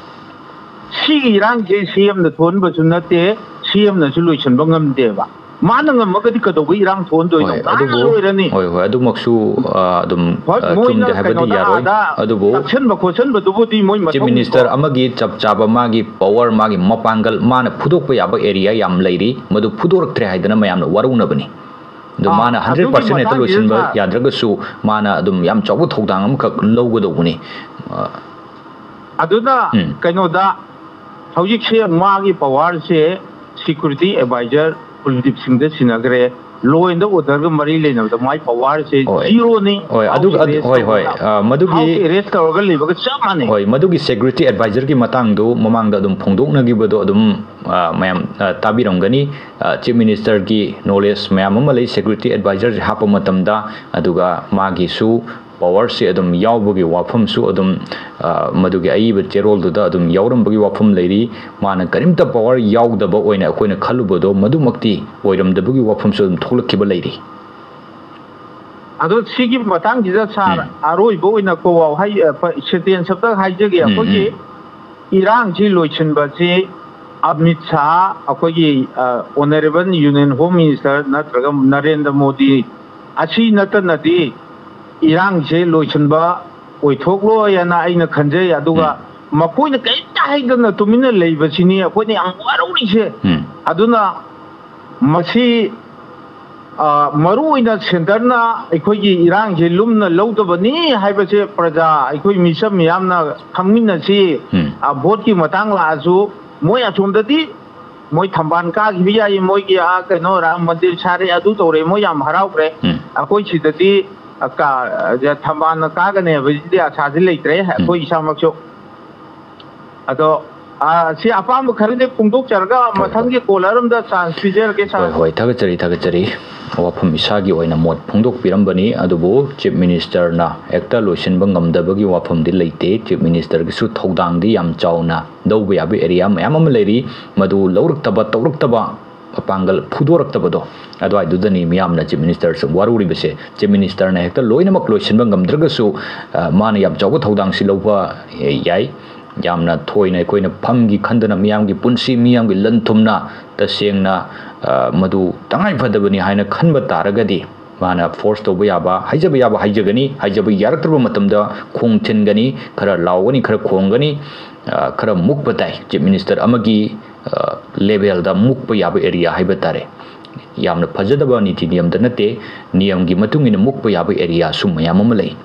ꯁꯤꯒꯤ ꯏꯔꯥꯡꯁꯦ ꯁꯤ ꯑꯦꯝꯅ ꯊꯣꯛꯍꯟꯕꯁꯨ ꯅꯠꯇꯦ, ꯁꯤ ꯑꯦꯝꯅꯁꯨ ꯂꯣꯏꯁꯤꯟꯕ ꯉꯝꯗꯦꯕ꯫ ꯃꯥꯅ ꯉꯝꯃꯒꯗꯤ ꯀꯩꯗꯧꯕꯩ ꯏꯔꯥꯡ ꯊꯣꯛꯍꯟꯗꯣꯏꯅꯣ? ꯍꯣꯏ, ꯃꯥꯅ ꯑꯗꯨꯕꯨ ꯂꯣꯏꯔꯅꯤ꯫ ꯍꯣꯏ, ꯍꯣꯏ, ꯑꯗꯨꯃꯛꯁꯨ, ꯑ, ꯑꯗꯨꯝ, ꯍꯣꯏ, ꯑ, ꯃꯣꯏꯅ ꯆꯨꯝꯗꯦ ꯍꯥꯏꯕꯗꯤ ꯀꯩꯅꯣꯗ ꯌꯥꯔꯣꯏ꯫ ꯑꯥꯗ ꯑꯗꯨꯕꯨ ꯇꯛꯁꯟꯕ ꯈꯣꯠꯆꯟꯕꯗꯨꯕꯨꯗꯤ ꯃꯣꯏ Chief ꯃꯊꯧꯅꯤꯀꯣ꯫ Minister ꯑꯃꯒꯤ ꯆꯞ ꯆꯥꯕ ꯃꯥꯒꯤ power, ꯃꯥꯒꯤ ꯃꯄꯥꯡꯒꯜ, ꯃꯥꯅ ꯐꯨꯗꯣꯛꯄ ꯌꯥꯕ area ꯌꯥꯝ ꯂꯩꯔꯤ, ꯃꯗꯨ ꯐꯨꯗꯣꯔꯛꯇ꯭ꯔꯦ ꯍꯥꯏꯗꯅ ꯃꯌꯥꯝꯅ ꯋꯥꯔꯧꯅꯕꯅꯤ꯫ ꯑꯗꯣ ꯑꯥ, ꯃꯥꯅ hundred percent ꯑꯗꯨꯒꯤ ꯍꯦꯛꯇ ꯃꯇꯥꯡꯁꯤꯗ ꯂꯣꯏꯁꯤꯟꯕ ꯁꯥꯔ, ꯌꯥꯗ꯭ꯔꯒꯁꯨ, ꯃꯥꯅ ꯑꯗꯨꯝ ꯌꯥꯝ ꯆꯥꯎꯕ ꯊꯧꯗꯥꯡ ꯑꯃꯈꯛ ꯂꯧꯒꯗꯧꯕꯅꯤ꯫ ꯑ, ꯑꯗꯨꯅ ꯎꯝ꯫ ꯀꯩꯅꯣꯗ ꯍꯧꯖꯤꯛꯁꯦ ꯃꯥꯒꯤ powerꯁꯦ security advisor ꯀꯨꯜꯗꯤꯞ ꯁꯤꯡꯗ ꯁꯤꯟꯅꯈ꯭ꯔꯦ꯫ Law and orderꯒ ꯃꯔꯤ ꯂꯩꯅꯕꯗ ꯃꯥꯏ powerꯁꯦ ꯍꯣꯏ꯫ zeroꯅꯤ꯫ ꯍꯣꯏ, ꯑꯗꯨꯒ, House ꯑꯗꯨ, arrest ꯍꯣꯏ, ꯍꯣꯏ꯫ ꯇꯧꯔꯒ, ꯑ, ꯃꯗꯨꯒꯤ House arrest ꯇꯧꯔꯒ ꯂꯩꯕꯒ ꯆꯞ ꯃꯥꯟꯅꯩ꯫ ꯍꯣꯏ, ꯃꯗꯨꯒꯤ security advisorꯒꯤ ꯃꯇꯥꯡꯗꯨ ꯃꯃꯥꯡꯗ ꯑꯗꯨꯝ ꯐꯣꯡꯗꯣꯛꯅꯈꯤꯕꯗꯣ ꯑꯗꯨꯝ, ꯑ, ꯃꯌꯥꯝ, ꯑ, ꯇꯥꯕꯤꯔꯝꯒꯅꯤ꯫ ꯑ, Chief Ministerꯒꯤ knowledge ꯃꯌꯥꯝ ꯑꯃ ꯂꯩ security advisorꯁꯦ ꯍꯥꯞꯄ ꯃꯇꯝꯗ, ꯑꯗꯨꯒ ꯃꯥꯒꯤꯁꯨ powerꯁꯦ ꯑꯗꯨꯝ ꯌꯥꯎꯕꯒꯤ ꯋꯥꯐꯝꯁꯨ ꯑꯗꯨꯝ, ꯑ, ꯃꯗꯨꯒꯤ ꯑꯏꯕ ꯆꯦꯔꯣꯜꯗꯨꯗ ꯑꯗꯨꯝ ꯌꯥꯎꯔꯝꯕꯒꯤ ꯋꯥꯐꯝ ꯂꯩꯔꯤ꯫ ꯃꯥꯅ ꯀꯔꯤꯝꯇ power ꯌꯥꯎꯗꯕ ꯑꯣꯏꯅ ꯑꯩꯈꯣꯏꯅ ꯈꯜꯂꯨꯕꯗꯣ ꯃꯗꯨꯃꯛꯇꯤ ꯑꯣꯏꯔꯝꯗꯕꯒꯤ ꯋꯥꯐꯝꯁꯨ ꯑꯗꯨꯝ ꯊꯣꯛꯂꯛꯈꯤꯕ ꯂꯩꯔꯤ꯫ ꯑꯗꯣ ꯁꯤꯒꯤ ꯃꯇꯥꯡꯁꯤꯗ ꯁꯥꯔ, ꯎꯝ꯫ ꯑꯔꯣꯏꯕ ꯑꯣꯏꯅ ꯀꯣ ꯍꯥꯏ-, ꯑ, ꯄ-, sentence ꯑꯝꯇꯪ ꯍꯥꯏꯖꯒꯦ꯫ ꯎꯝ, ꯑꯩꯈꯣꯏꯒꯤ ꯎꯝ꯫ ꯏꯔꯥꯡꯁꯤ ꯂꯣꯏꯁꯤꯟꯕꯁꯤ ꯑꯃꯤꯠ ꯁꯥꯍ, ꯑꯩꯈꯣꯏꯒꯤ, ꯑ, Honourable Union Home Minister ꯅꯠꯇ꯭ꯔꯒ ꯅꯔꯦꯟꯗ꯭ꯔ ꯃꯣꯗꯤ ꯑꯁꯤ ꯅꯠꯇꯅꯗꯤ ꯏꯔꯥꯡꯁꯦ ꯂꯣꯏꯁꯤꯟꯕ ꯑꯣꯏꯊꯣꯛꯂꯣꯏ ꯍꯥꯏꯅ ꯑꯩꯅ ꯈꯟꯖꯩ꯫ ꯑꯗꯨꯒ ꯎꯝ꯫ ꯃꯈꯣꯏꯅ ꯀꯔꯤꯝꯇ ꯍꯥꯏꯗꯅ ꯇꯨꯃꯤꯟꯅ ꯂꯩꯕꯁꯤꯅꯤ ꯑꯩꯈꯣꯏꯅ ꯌꯥꯝ ꯋꯥꯔꯧꯔꯤꯁꯦ꯫ ꯎꯝ꯫ ꯑꯗꯨꯅ ꯃꯁꯤ, ꯑ, ꯃꯔꯨ ꯑꯣꯏꯅ centreꯅ ꯑꯩꯈꯣꯏꯒꯤ ꯏꯔꯥꯡꯁꯦ ꯂꯨꯝꯅ ꯂꯧꯗꯕꯅꯤ ꯍꯥꯏꯕꯁꯦ ꯄ꯭ꯔꯖꯥ, ꯑꯩꯈꯣꯏ ꯃꯤꯆꯝ ꯃꯤꯌꯥꯝꯅ ꯈꯪꯃꯤꯟꯅꯁꯤ꯫ ꯎꯝ꯫ ꯑ, voteꯀꯤ ꯃꯇꯥꯡ ꯂꯥꯛꯑꯁꯨ ꯃꯣꯏ ꯑꯁꯣꯝꯗꯗꯤ ꯃꯣꯏ ꯊꯝꯕꯥꯜ ꯀꯥꯈꯤꯕ ꯌꯥꯏ, ꯃꯣꯏꯒꯤ, ꯑ, ꯀꯩꯅꯣ, ꯔꯥꯝ ꯃꯟꯗꯤꯔ ꯁꯥꯔꯦ, ꯑꯗꯨ ꯇꯧꯔꯦ, ꯃꯣꯏ ꯌꯥꯝ ꯍꯔꯥꯎꯈ꯭ꯔꯦ꯫ ꯎꯝ꯫ ꯑꯩꯈꯣꯏ ꯁꯤꯗꯗꯤ ꯑ, ꯀꯥ-, ꯑ, ꯊꯝꯕꯥꯜꯅ ꯀꯥꯒꯅꯤ ꯍꯥꯏꯕꯁꯤꯗꯤ ꯑꯁꯥꯗꯤ ꯂꯩꯇ꯭ꯔꯦ ꯑꯩꯈꯣꯏ ꯏꯁꯥꯃꯛꯁꯨ꯫ ꯑꯗꯣ, ꯑ, ꯁꯤ ꯑꯄꯥꯝꯕ ꯈꯔꯗꯤ ꯐꯣꯡꯗꯣꯛꯆꯔꯒ ꯍꯣꯏ, ꯍꯣꯏ꯫ ꯃꯊꯪꯒꯤ caller ꯑꯝꯗ chance ꯄꯤꯖꯔꯒꯦ, sir꯫ ꯍꯣꯏ, ꯍꯣꯏ, ꯊꯥꯒꯠꯆꯔꯤ, ꯊꯥꯒꯠꯆꯔꯤ꯫ ꯋꯥꯐꯝ ꯏꯁꯥꯒꯤ ꯑꯣꯏꯅ ꯃꯣꯠ ꯐꯣꯡꯗꯣꯛꯄꯤꯔꯝꯕꯅꯤ, ꯑꯗꯨꯕꯨ Chief Ministerꯅ ꯍꯦꯛꯇ ꯂꯣꯏꯁꯤꯟꯕ ꯉꯝꯗꯕꯒꯤ ꯋꯥꯐꯝꯗꯤ ꯂꯩꯇꯦ꯫ Chief Ministerꯒꯤꯁꯨ ꯊꯧꯗꯥꯡꯗꯤ ꯌꯥꯝ ꯆꯥꯎꯅ ꯂꯧꯕ ꯌꯥꯕ area ꯃꯌꯥꯝ ꯑꯃ ꯂꯩꯔꯤ, ꯃꯗꯨ ꯂꯧꯔꯛꯇꯕ, ꯇꯧꯔꯛꯇꯕ, ꯃꯄꯥꯡꯒꯜ ꯐꯨꯗꯣꯔꯛꯇꯕꯗꯣ, ꯑꯗꯨꯋꯥꯏꯗꯨꯗꯅꯤ ꯃꯤꯌꯥꯝꯅ Chief Ministerꯁꯦ ꯋꯥꯔꯧꯔꯤꯕꯁꯦ꯫ Chief Ministerꯅ ꯍꯦꯛꯇ ꯂꯣꯏꯅꯃꯛ ꯂꯣꯏꯁꯤꯟꯕ ꯉꯝꯗ꯭ꯔꯒꯁꯨ, ꯑ, ꯃꯥꯅ ꯌꯥꯝ ꯆꯥꯎꯕ ꯊꯧꯗꯥꯡꯁꯤ ꯂꯧꯕ, ꯑꯦ, ꯌꯥꯏ꯫ ꯌꯥꯝꯅ ꯊꯣꯏꯅ ꯑꯩꯈꯣꯏꯅ ꯐꯝꯒꯤ ꯈꯟꯗꯅ ꯃꯤꯌꯥꯝꯒꯤ ꯄꯨꯟꯁꯤ, ꯃꯤꯌꯥꯝꯒꯤ ꯂꯟ ꯊꯨꯝꯅ ꯇꯁꯦꯡꯅ, ꯑ, ꯃꯗꯨ ꯇꯉꯥꯏ ꯐꯗꯕꯅꯤ ꯍꯥꯏꯅ ꯈꯟꯕ ꯇꯥꯔꯒꯗꯤ, ꯃꯥꯅ force ꯇꯧꯕ ꯌꯥꯕ, ꯍꯥꯏꯖꯕ ꯌꯥꯕ ꯍꯥꯏꯖꯒꯅꯤ, ꯍꯥꯏꯖꯕ ꯌꯥꯔꯛꯇ꯭ꯔꯕ ꯃꯇꯝꯗ ꯈꯣꯡ ꯊꯤꯟꯒꯅꯤ, ꯈꯔ ꯂꯥꯎꯒꯅꯤ, ꯈꯔ ꯈꯣꯡꯒꯅꯤ, ꯑ, ꯈꯔ ꯃꯨꯛꯄ ꯇꯥꯏ꯫ Chief Minister ꯑꯃꯒꯤ, ꯑ, levelꯗ ꯃꯨꯛꯄ ꯌꯥꯕ area ꯍꯥꯏꯕ ꯇꯥꯔꯦ꯫ ꯌꯥꯝꯅ ꯐꯖꯗꯕ ꯅꯤꯇꯤ ꯅꯤꯌꯝꯗ ꯅꯠꯇꯦ, ꯅꯤꯌꯝꯒꯤ ꯃꯇꯨꯡ ꯏꯟꯅ ꯃꯨꯛꯄ ꯌꯥꯕ areaꯁꯨ ꯃꯌꯥꯝ ꯑꯃ ꯂꯩ꯫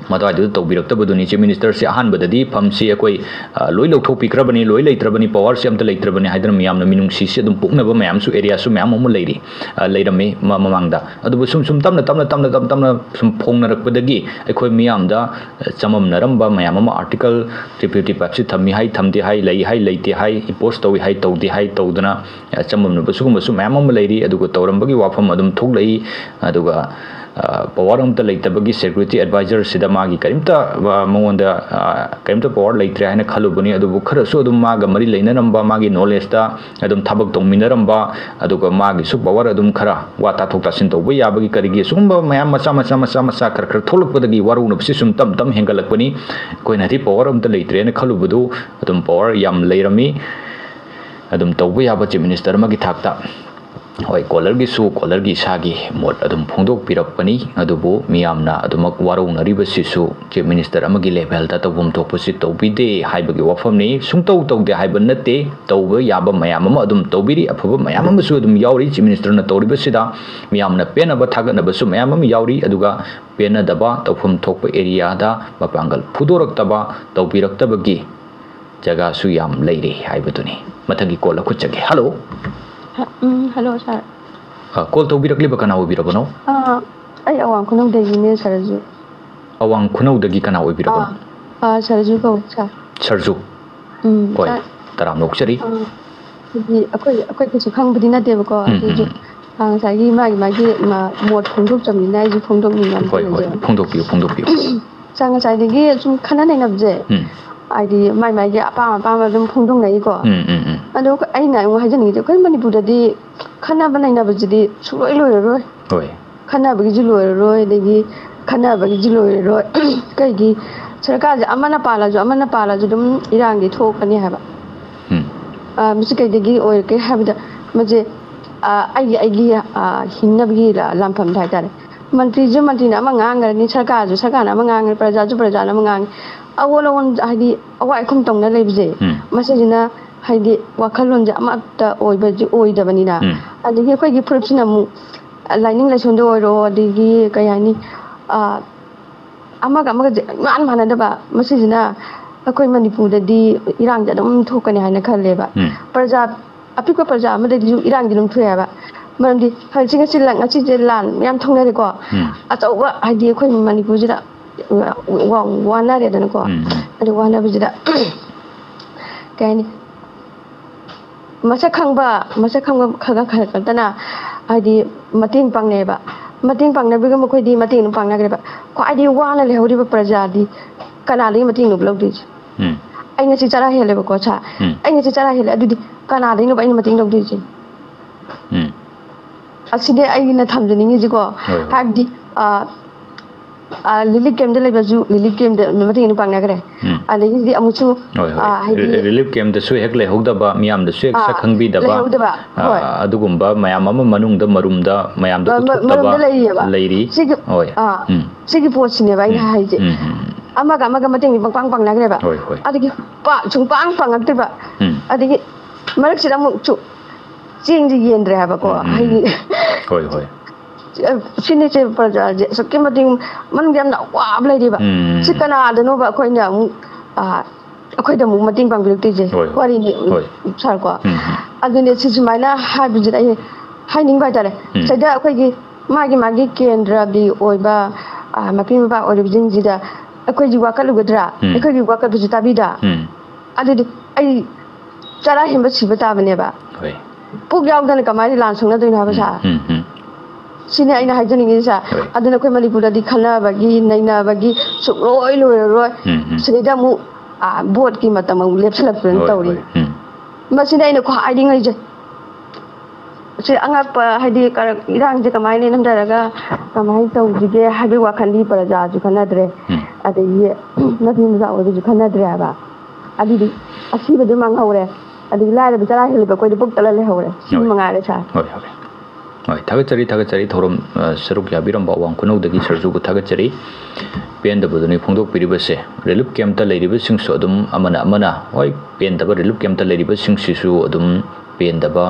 ꯃꯗꯨꯋꯥꯏꯗꯨꯗ ꯇꯧꯕꯤꯔꯛꯇꯕꯗꯨꯅꯤ꯫ Chief Ministerꯁꯦ ꯑꯍꯥꯟꯕꯗꯗꯤ ꯐꯝꯁꯤ ꯑꯩꯈꯣꯏ, ꯑ, ꯂꯣꯏ ꯂꯧꯊꯣꯛꯄꯤꯈ꯭ꯔꯕꯅꯤ, ꯂꯣꯏ ꯂꯩꯇ꯭ꯔꯕꯅꯤ, powerꯁꯤ ꯑꯝꯇ ꯂꯩꯇ꯭ꯔꯕꯅꯤ ꯍꯥꯏꯗꯅ ꯃꯤꯌꯥꯝꯅ ꯃꯤꯅꯨꯡꯁꯤꯁꯤ ꯑꯗꯨꯝ ꯄꯣꯛꯅꯕ ꯃꯌꯥꯝꯁꯨ, areaꯁꯨ ꯃꯌꯥꯝ ꯑꯃ ꯂꯩꯔꯤ, ꯑ, ꯂꯩꯔꯝꯃꯤ ꯃ-, ꯃꯃꯥꯡꯗ꯫ ꯑꯗꯨꯕꯨ ꯁꯨꯝ, ꯁꯨꯝ ꯇꯞꯅ, ꯇꯞꯅ, ꯇꯞꯅ, ꯇꯞꯅ ꯁꯨꯝ ꯐꯣꯡꯅꯔꯛꯄꯗꯒꯤ ꯑꯩꯈꯣꯏ ꯃꯤꯌꯥꯝꯗ, ꯑ, ꯆꯃꯝꯅꯔꯝꯕ ꯃꯌꯥꯝ ꯑꯃ, Article three fifty fiveꯁꯤ ꯊꯝꯃꯤ ꯍꯥꯏ, ꯊꯝꯗꯦ ꯍꯥꯏ, ꯂꯩ ꯍꯥꯏ, ꯂꯩꯇꯦ ꯍꯥꯏ, impose ꯇꯧꯏ ꯍꯥꯏ, ꯇꯧꯗꯦ ꯍꯥꯏ, ꯇꯧꯗꯅ, ꯑ, ꯆꯃꯝꯅꯕ ꯁꯤꯒꯨꯝꯕꯁꯨ ꯃꯌꯥꯝ ꯑꯃ ꯂꯩꯔꯤ꯫ ꯑꯗꯨꯒ ꯇꯧꯔꯝꯕꯒꯤ ꯋꯥꯐꯝ ꯑꯗꯨꯝ ꯊꯣꯛꯂꯛꯏ꯫ ꯑꯗꯨꯒ, ꯑ, power ꯑꯝꯇ ꯂꯩꯇꯕꯒꯤ security advisorꯁꯤꯗ ꯃꯥꯒꯤ ꯀꯔꯤꯝꯇ, ꯑ, ꯃꯉꯣꯟꯗ, ꯑ, ꯀꯔꯤꯝꯇ power ꯂꯩꯇ꯭ꯔꯦ ꯍꯥꯏꯅ ꯈꯜꯂꯨꯕꯅꯤ꯫ ꯑꯗꯨꯕꯨ ꯈꯔꯁꯨ ꯑꯗꯨꯝ ꯃꯥꯒ ꯃꯔꯤ ꯂꯩꯅꯔꯝꯕ, ꯃꯥꯒꯤ knowledgeꯇ ꯑꯗꯨꯝ ꯊꯕꯛ ꯇꯧꯃꯤꯟꯅꯔꯝꯕ, ꯑꯗꯨꯒ ꯃꯥꯒꯤꯁꯨ power ꯑꯗꯨꯝ ꯈꯔ ꯋꯥ ꯇꯥꯊꯣꯛ ꯇꯥꯁꯤꯟ ꯇꯧꯕ ꯌꯥꯕꯒꯤ ꯀꯔꯤꯒꯤ ꯁꯤꯒꯨꯝꯕ ꯃꯌꯥꯝ ꯃꯆꯥ, ꯃꯆꯥ, ꯃꯆꯥ, ꯃꯆꯥ ꯈꯔ ꯈꯔ ꯊꯣꯛꯂꯛꯄꯗꯒꯤ ꯋꯥꯔꯧꯅꯕꯁꯤ ꯁꯨꯝ ꯇꯞ ꯇꯞ ꯍꯦꯟꯒꯠꯂꯛꯄꯅꯤ꯫ ꯑꯩꯈꯣꯏꯅꯗꯤ power ꯑꯝꯇ ꯂꯩꯇ꯭ꯔꯦꯅ ꯈꯜꯂꯨꯕꯗꯨ ꯑꯗꯨꯝ power ꯌꯥꯝ ꯂꯩꯔꯝꯃꯤ꯫ ꯑꯗꯨꯝ ꯇꯧꯕ ꯌꯥꯕ Chief Minister ꯑꯃꯒꯤ ꯊꯥꯛꯇ꯫ ꯍꯣꯏ, callerꯒꯤꯁꯨ callerꯒꯤ ꯏꯁꯥꯒꯤ ꯃꯣꯠ ꯑꯗꯨꯝ ꯐꯣꯡꯗꯣꯛꯄꯤꯔꯛꯄꯅꯤ, ꯑꯗꯨꯕꯨ ꯃꯤꯌꯥꯝꯅ ꯑꯗꯨꯃꯛ ꯋꯥꯔꯧꯅꯔꯤꯕꯁꯤꯁꯨ Chief Minister ꯑꯃꯒꯤ levelꯗ ꯇꯧꯐꯝ ꯊꯣꯛꯄꯁꯤ ꯇꯧꯕꯤꯗꯦ ꯍꯥꯏꯕꯒꯤ ꯋꯥꯐꯝꯅꯤ꯫ ꯁꯨꯡꯇꯧ ꯇꯧꯗꯦ ꯍꯥꯏꯕ ꯅꯠꯇꯦ, ꯇꯧꯕ ꯌꯥꯕ ꯃꯌꯥꯝ ꯑꯃ ꯑꯗꯨꯝ ꯇꯧꯕꯤꯔꯤ, ꯑꯐꯕ ꯃꯌꯥꯝ ꯑꯃꯁꯨ ꯑꯗꯨꯝ ꯌꯥꯎꯔꯤ꯫ Chief Ministerꯅ ꯇꯧꯔꯤꯕꯁꯤꯗ ꯃꯤꯌꯥꯝꯅ ꯄꯦꯟꯅꯕ ꯊꯥꯒꯠꯅꯕꯁꯨ ꯃꯌꯥꯝ ꯑꯃ ꯌꯥꯎꯔꯤ, ꯑꯗꯨꯒ ꯄꯦꯟꯅꯗꯕ, ꯇꯧꯐꯝ ꯊꯣꯛꯄ areaꯗ ꯃꯄꯥꯡꯒꯜ ꯐꯨꯗꯣꯔꯛꯇꯕ, ꯇꯧꯕꯤꯔꯛꯇꯕꯒꯤ ꯖꯒꯥꯁꯨ ꯌꯥꯝ ꯂꯩꯔꯤ ꯍꯥꯏꯕꯗꯨꯅꯤ꯫ ꯃꯊꯪꯒꯤ call ꯂꯧꯈꯠꯆꯒꯦ꯫ Hello꯫ ꯍ-, ꯎꯝ, hello, sir꯫ ꯑ, call ꯇꯧꯕꯤꯔꯛꯂꯤꯕ ꯀꯅꯥ ꯑꯣꯏꯕꯤꯔꯕꯅꯣ? ꯑ, ꯑꯩ ꯑꯋꯥꯡ ꯈꯨꯅꯧꯗꯒꯤꯅꯦ, ꯁꯥꯔꯁꯨ꯫ ꯑꯋꯥꯡ ꯈꯨꯅꯧꯗꯒꯤ ꯀꯅꯥ ꯑꯣꯏꯕꯤꯔꯕꯅꯣ? ꯑꯥ, ꯑꯥ, ꯁꯥꯔꯁꯨ ꯀꯧ, ꯁꯥꯔ꯫ ꯁꯥꯔꯁꯨ? ꯎꯝ, ꯍꯣꯏ, ꯁꯥꯔ꯫ ꯇꯔꯥꯝꯅ ꯑꯣꯛꯆꯔꯤ꯫ ꯑꯥ, ꯍꯥꯏꯗꯤ ꯑꯩꯈꯣꯏ, ꯑꯩꯈꯣꯏ ꯀꯩꯁꯨ ꯈꯪꯕꯗꯤ ꯅꯠꯇꯦꯕꯀꯣ, ꯎꯝ, ꯎꯝ, ꯑꯗꯨꯏꯁꯨ, ꯎꯝ꯫ ꯑꯥ, ꯉꯁꯥꯏꯒꯤ ꯃꯥꯒꯤ, ꯃꯥꯒꯤ ꯃꯥ-, ꯃꯣꯠ ꯐꯣꯡꯗꯣꯛꯆꯕꯅꯤꯅ ꯑꯩꯁꯨ ꯐꯣꯡꯗꯣꯛꯅꯤꯡꯕ ꯑꯃ ꯍꯣꯏ, ꯍꯣꯏ, ꯂꯩꯖꯕ꯫ ꯐꯣꯡꯗꯣꯛꯄꯤꯌꯨ, ꯐꯣꯡꯗꯣꯛꯄꯤꯌꯨ꯫ ꯁꯥꯔ, ꯉꯁꯥꯏꯗꯒꯤ ꯁꯨꯝ ꯈꯟꯅ ꯅꯩꯅꯕꯁꯦ, ꯎꯝ꯫ ꯍꯥꯏꯗꯤ ꯃꯥꯏ ꯃꯥꯏꯒꯤ ꯑꯄꯥꯝ ꯑꯄꯥꯝꯕ ꯑꯗꯨꯝ ꯐꯣꯡꯗꯣꯛꯅꯩꯀꯣ꯫ ꯎꯝ, ꯎꯝ, ꯎꯝ꯫ ꯑꯗꯣ ꯑꯩꯅ ꯑꯃꯨꯛ ꯍꯥꯏꯖꯅꯤꯡꯉꯤꯁꯦ, ꯑꯩꯈꯣꯏ ꯃꯅꯤꯄꯨꯔꯗꯗꯤ ꯈꯟꯅꯕ ꯅꯩꯅꯕꯁꯤꯗꯤ ꯁꯨꯡꯂꯣꯏ ꯂꯣꯏꯔꯔꯣꯏ꯫ ꯍꯣꯏ꯫ ꯈꯟꯅꯕꯒꯤꯁꯨ ꯂꯣꯏꯔꯔꯣꯏ, ꯑꯗꯒꯤ ꯈꯟꯅꯕꯒꯤꯁꯨ ꯂꯣꯏꯔꯔꯣꯏ꯫ ꯀꯩꯒꯤ ꯁꯔꯀꯥꯔꯁꯦ ꯑꯃꯅ ꯄꯥꯜꯂꯁꯨ, ꯑꯃꯅ ꯄꯥꯜꯂꯁꯨ ꯑꯗꯨꯝ ꯏꯔꯥꯡꯗꯤ ꯊꯣꯛꯀꯅꯤ ꯍꯥꯏꯕ꯫ ꯎꯝ꯫ ꯑ, ꯃꯁꯤ ꯀꯩꯗꯒꯤ ꯑꯣꯏꯔꯛꯀꯦ ꯍꯥꯏꯕꯗ, ꯃꯁꯦ, ꯑ, ꯑꯩꯒꯤ, ꯑꯩꯒꯤ, ꯑ, ꯍꯤꯡꯅꯕꯒꯤ ꯂ-, ꯂꯥꯟꯐꯝꯗ ꯍꯥꯏꯇꯥꯔꯦ꯫ ꯃꯟꯇ꯭ꯔꯤꯁꯨ ꯃꯟꯇ꯭ꯔꯤꯅ ꯑꯃ ꯉꯥꯡꯈ꯭ꯔꯅꯤ, ꯁꯔꯀꯥꯔꯁꯨ ꯁꯔꯀꯥꯔꯅ ꯑꯃ ꯉꯥꯡꯈ꯭ꯔꯅꯤ, ꯄ꯭ꯔꯖꯥꯁꯨ ꯄ꯭ꯔꯖꯥꯅ ꯑꯃ ꯉꯥꯡꯉꯤ꯫ ꯑꯑꯣꯟ ꯑꯑꯣꯟ ꯍꯥꯏꯗꯤ ꯑꯋꯥꯏ ꯑꯈꯨꯝ ꯇꯧꯅ ꯂꯩꯕꯁꯦ, ꯎꯝ꯫ ꯃꯁꯤꯁꯤꯅ ꯍꯥꯏꯗꯤ ꯋꯥꯈꯜꯂꯣꯟꯁꯦ ꯑꯃꯠꯇ ꯑꯣꯏꯕꯁꯦ ꯑꯣꯏꯗꯕꯅꯤꯅ꯫ ꯎꯝ꯫ ꯑꯗꯒꯤ ꯑꯩꯈꯣꯏꯒꯤ ꯐꯨꯔꯨꯞꯁꯤꯅ ꯑꯃꯨꯛ ꯂꯥꯏꯅꯤꯡ ꯂꯥꯏꯁꯣꯟꯗ ꯑꯣꯏꯔꯣ, ꯑꯗꯒꯤ ꯀꯩ ꯍꯥꯏꯅꯤ, ꯑ, ꯑꯃꯒ ꯑꯃꯒꯁꯦ ꯏꯃꯥꯟ ꯃꯥꯟꯅꯗꯕ, ꯃꯁꯤꯁꯤꯅ ꯑꯩꯈꯣꯏ ꯃꯅꯤꯄꯨꯔꯗꯗꯤ ꯏꯔꯥꯡꯁꯦ ꯑꯗꯨꯝ ꯊꯣꯛꯀꯅꯤ ꯍꯥꯏꯅ ꯈꯜꯂꯦꯕ꯫ ꯎꯝ꯫ ꯄ꯭ꯔꯖꯥ, ꯑꯄꯤꯛꯄ ꯄ꯭ꯔꯖꯥ ꯑꯃꯗꯗꯤꯁꯨ ꯏꯔꯥꯡꯗꯤ ꯑꯗꯨꯝ ꯊꯣꯛꯑꯦ ꯍꯥꯏꯕ꯫ ꯃꯔꯝꯗꯤ ꯍꯧꯖꯤꯛꯁꯦ ꯉꯁꯤ ꯂ-, ꯉꯁꯤꯁꯦ ꯂꯥꯟ ꯃꯌꯥꯝ ꯊꯣꯛꯅꯔꯦꯀꯣ꯫ ꯎꯝ꯫ ꯑꯆꯧꯕ ꯍꯥꯏꯗꯤ ꯑꯩꯈꯣꯏ ꯃꯅꯤꯄꯨꯔꯁꯤꯗ ꯋꯥ-, ꯋꯥꯅꯔꯦꯗꯅꯀꯣ꯫ ꯎꯝ, ꯎꯝ꯫ ꯑꯗꯨ ꯋꯥꯅꯕꯁꯤꯗ ꯀꯩ ꯍꯥꯏꯅꯤ? ꯃꯁꯛ ꯈꯪꯕ, ꯃꯁꯛ ꯈꯪꯕ ꯈꯔ ꯈꯔ ꯈꯛꯇꯅ ꯍꯥꯏꯗꯤ ꯃꯇꯦꯡ ꯄꯥꯡꯅꯩꯌꯦꯕ꯫ ꯃꯇꯦꯡ ꯄꯥꯡꯅꯕꯤꯒ ꯃꯈꯣꯏꯗꯤ ꯃꯇꯦꯡ ꯑꯗꯨꯝ ꯄꯥꯡꯅꯈ꯭ꯔꯦꯕ꯫ ꯈ꯭ꯋꯥꯏꯗꯒꯤ ꯋꯥꯅ ꯂꯩꯍꯧꯔꯤꯕ ꯄ꯭ꯔꯖꯥꯗꯤ ꯀꯅꯥꯗꯒꯤ ꯃꯇꯦꯡꯅꯣꯕ ꯂꯧꯗꯣꯏꯁꯦ? ꯎꯝ꯫ ꯑꯩ ꯉꯁꯤ ꯆꯔꯥ ꯍꯦꯜꯂꯦꯕꯀꯣ, ꯁꯥꯔ꯫ ꯎꯝ꯫ ꯑꯩ ꯉꯁꯤ ꯆꯔꯥ ꯍꯦꯜꯂꯦ, ꯑꯗꯨꯗꯤ ꯀꯅꯥꯗꯒꯤꯅꯣꯕ ꯑꯩꯅ ꯃꯇꯦꯡ ꯂꯧꯗꯣꯏꯁꯦ? ꯎꯝ꯫ ꯑꯁꯤꯗꯤ ꯑꯩꯅ ꯊꯝꯖꯅꯤꯡꯉꯤꯁꯤꯀꯣ, ꯍꯣꯏ, ꯍꯣꯏ꯫ ꯍꯥꯏꯕꯗꯤ, ꯑ, ꯑ, ꯔꯤꯂꯤꯐ ꯀꯦꯝꯞꯇ ꯂꯩꯕꯁꯨ ꯔꯤꯂꯤꯐ ꯀꯦꯝꯞꯇ ꯃꯇꯦꯡ ꯑꯗꯨꯝ ꯄꯥꯡꯅꯈ꯭ꯔꯦ꯫ ꯎꯝ꯫ ꯑꯗꯒꯤꯗꯤ ꯑꯃꯨꯛꯁꯨ, ꯍꯣꯏ, ꯍꯣꯏ꯫ ꯑ, ꯍꯥꯏꯗꯤ, ꯔꯤ-, ꯔꯤꯂꯤꯐ ꯀꯦꯝꯞꯇꯁꯨ ꯍꯦꯛ ꯂꯩꯍꯧꯗꯕ, ꯃꯤꯌꯥꯝꯗꯁꯨ ꯍꯦꯛ ꯑꯥ, ꯁꯛ ꯈꯪꯕꯤꯗꯕ, ꯂꯩꯍꯧꯗꯕ, ꯑ, ꯍꯣꯏ꯫ ꯑꯗꯨꯒꯨꯝꯕ ꯃꯌꯥꯝ ꯑꯃ ꯃꯅꯨꯡꯗ ꯃꯔꯨꯝꯗ ꯃꯌꯥꯝꯗ ꯑ, ꯃ-, ꯎꯠꯊꯣꯛꯇꯕ ꯃꯔꯨꯝꯗ ꯂꯩꯔꯤꯑꯕ꯫ ꯂꯩꯔꯤ꯫ ꯁꯤꯒꯤ, ꯍꯣꯏ꯫ ꯑꯥ, ꯎꯝ꯫ ꯁꯤꯒꯤ ꯄꯣꯠꯁꯤꯅꯦꯕ ꯑꯩꯅ ꯎꯝ, ꯍꯥꯏꯁꯦ꯫ ꯎꯝ, ꯎꯝ, ꯎꯝ꯫ ꯑꯃꯒ ꯑꯃꯒ ꯃꯇꯦꯡꯗꯤ ꯄꯪꯄꯥꯡ ꯄꯥꯡꯅꯈ꯭ꯔꯦꯕ꯫ ꯍꯣꯏ, ꯍꯣꯏ꯫ ꯑꯗꯒꯤ ꯄꯥ-, ꯁꯨꯡꯄꯥꯡ ꯄꯥꯡꯉꯛꯇ꯭ꯔꯤꯕ꯫ ꯎꯝ꯫ ꯑꯗꯒꯤ ꯃꯔꯛꯁꯤꯗ ꯑꯃꯨꯛꯁꯨ ꯆꯦꯡꯁꯦ ꯌꯦꯟꯗ꯭ꯔꯦ ꯍꯥꯏꯕꯀꯣ꯫ ꯎꯝ, ꯎꯝ, ꯎꯝ꯫ ꯍꯥꯏꯗꯤ ꯍꯣꯏ, ꯍꯣꯏ꯫ ꯁꯤꯅꯤꯁꯦ ꯄ꯭ꯔꯖꯥꯁꯦ ꯑꯁꯨꯛꯀꯤ ꯃꯇꯤꯛ ꯃꯅꯨꯡꯗ ꯌꯥꯝꯅ ꯑꯋꯥꯕ ꯂꯩꯔꯤꯕ꯫ ꯎꯝ꯫ ꯁꯤ ꯀꯅꯥꯗꯅꯣꯕ ꯑꯩꯈꯣꯏꯅ ꯑꯃꯨꯛ, ꯑ, ꯑꯩꯈꯣꯏꯗ ꯑꯃꯨꯛ ꯃꯇꯦꯡ ꯄꯥꯡꯕꯤꯔꯛꯇꯣꯏꯁꯦ? ꯍꯣꯏ, ꯍꯣꯏ꯫ ꯋꯥꯔꯤꯅꯤ, ꯍꯣꯏ꯫ ꯁꯥꯔꯀꯣ꯫ ꯎꯝ, ꯎꯝ꯫ ꯑꯗꯨꯅꯦ ꯁꯤ ꯁꯨꯃꯥꯏꯅ ꯍꯥꯏꯕꯁꯤꯗ ꯑꯩ ꯍꯥꯏꯅꯤꯡꯕ ꯍꯥꯏꯇꯥꯔꯦ꯫ ꯎꯝ꯫ ꯁꯤꯗ ꯑꯩꯈꯣꯏꯒꯤ ꯃꯥꯒꯤ ꯃꯥꯒꯤ ꯀꯦꯟꯗ꯭ꯔꯒꯤ ꯑꯣꯏꯕ, ꯑ, ꯃꯄꯤ ꯃꯄꯥ ꯑꯣꯏꯔꯤꯕꯁꯤꯡꯁꯤꯗ ꯑꯩꯈꯣꯏꯁꯤ ꯋꯥꯀꯠꯂꯨꯒꯗ꯭ꯔꯥ? ꯎꯝ꯫ ꯑꯩꯈꯣꯏꯒꯤ ꯋꯥꯀꯠꯄꯁꯨ ꯇꯥꯕꯤꯗ? ꯎꯝ꯫ ꯑꯗꯨꯗꯤ ꯑꯩ ꯆꯔꯥ ꯍꯦꯟꯕ ꯁꯤꯕ ꯇꯥꯕꯅꯦꯕ꯫ ꯍꯣꯏ꯫ ꯄꯨꯛ ꯌꯥꯎꯗꯅ ꯀꯃꯥꯏꯅ ꯂꯥꯟ ꯁꯣꯛꯅꯗꯣꯏꯅꯣ ꯍꯥꯏꯕ, ꯎꯝ, ꯁꯥꯔ? ꯎꯝ, ꯎꯝ꯫ ꯁꯤꯅꯤ ꯑꯩꯅ ꯍꯥꯏꯖꯅꯤꯡꯉꯤꯁꯦ, ꯁꯥꯔ꯫ ꯍꯣꯏ꯫ ꯑꯗꯨꯅ ꯑꯩꯈꯣꯏ ꯃꯅꯤꯄꯨꯔꯗꯗꯤ ꯈꯟꯅꯕꯒꯤ, ꯅꯩꯅꯕꯒꯤ ꯁꯨꯡꯂꯣꯏ ꯂꯣꯏꯔꯔꯣꯏ꯫ ꯎꯝ, ꯎꯝ꯫ ꯁꯤꯗꯩꯗ ꯑꯃꯨꯛ, ꯑ, ꯚꯣꯠꯀꯤ ꯃꯇꯝ ꯑꯃꯨꯛ ꯂꯦꯞꯁꯤꯜꯂꯛꯇꯅ ꯍꯣꯏ, ꯇꯧꯔꯤ꯫ ꯍꯣꯏ꯫ ꯎꯝ꯫ ꯃꯁꯤꯗ ꯑꯩꯅ ꯈ꯭ꯋꯥꯏꯗꯒꯤ ꯉꯛꯏꯁꯦ꯫ ꯁꯤ ꯑꯉꯛꯄ, ꯍꯥꯏꯗꯤ, ꯀꯔ-, ꯏꯔꯥꯡꯁꯦ ꯀꯃꯥꯏꯅ ꯏꯅꯝꯊꯔꯒ ꯀꯃꯥꯏꯅ ꯇꯧꯁꯤꯒꯦ ꯍꯥꯏꯕꯒꯤ ꯋꯥꯈꯜꯗꯤ ꯄ꯭ꯔꯖꯥꯁꯨ ꯈꯟꯅꯗ꯭ꯔꯦ, ꯎꯝ꯫ ꯑꯗꯒꯤ ꯃꯄꯤ ꯃꯆꯥ ꯑꯣꯏꯕꯁꯨ ꯈꯟꯅꯗ꯭ꯔꯦ ꯍꯥꯏꯕ꯫ ꯑꯗꯨꯗꯤ ꯑꯁꯤꯕꯗꯨ ꯃꯥꯡꯍꯧꯔꯦ, ꯑꯗꯒꯤ ꯂꯥꯏꯔꯕ ꯆꯔꯥ ꯍꯦꯜꯂꯤꯕ ꯑꯩꯈꯣꯏꯗꯤ ꯄꯨꯛ ꯇꯠꯂ ꯂꯩꯍꯧꯔꯦ꯫ ꯁꯤ ꯍꯣꯏ꯫ ꯃꯉꯥꯏꯔꯦ, ꯁꯥꯔ꯫ ꯍꯣꯏ, ꯍꯣꯏ꯫ ꯍꯣꯏ, ꯊꯥꯒꯠꯆꯔꯤ, ꯊꯥꯒꯠꯆꯔꯤ꯫ ꯊꯧꯔꯝ, ꯑ, ꯁꯔꯨꯛ ꯌꯥꯕꯤꯔꯝꯕ ꯑꯋꯥꯡ ꯈꯨꯅꯧꯗꯒꯤ ꯁꯔꯁꯨꯕꯨ ꯊꯥꯒꯠꯆꯔꯤ꯫ ꯄꯦꯟꯗꯕꯗꯨꯅꯤ ꯐꯣꯡꯗꯣꯛꯄꯤꯔꯤꯕꯁꯦ꯫ ꯔꯤꯂꯤꯐ ꯀꯦꯝꯞꯇ ꯂꯩꯔꯤꯕꯁꯤꯡꯁꯨ ꯑꯗꯨꯝ ꯑꯃꯅ ꯑꯃꯅ, ꯍꯣꯏ, ꯄꯦꯟꯗꯕ, ꯔꯤꯂꯤꯐ ꯀꯦꯝꯞꯇ ꯂꯩꯔꯤꯕꯁꯤꯡꯁꯤꯁꯨ ꯑꯗꯨꯝ ꯄꯦꯟꯗꯕ,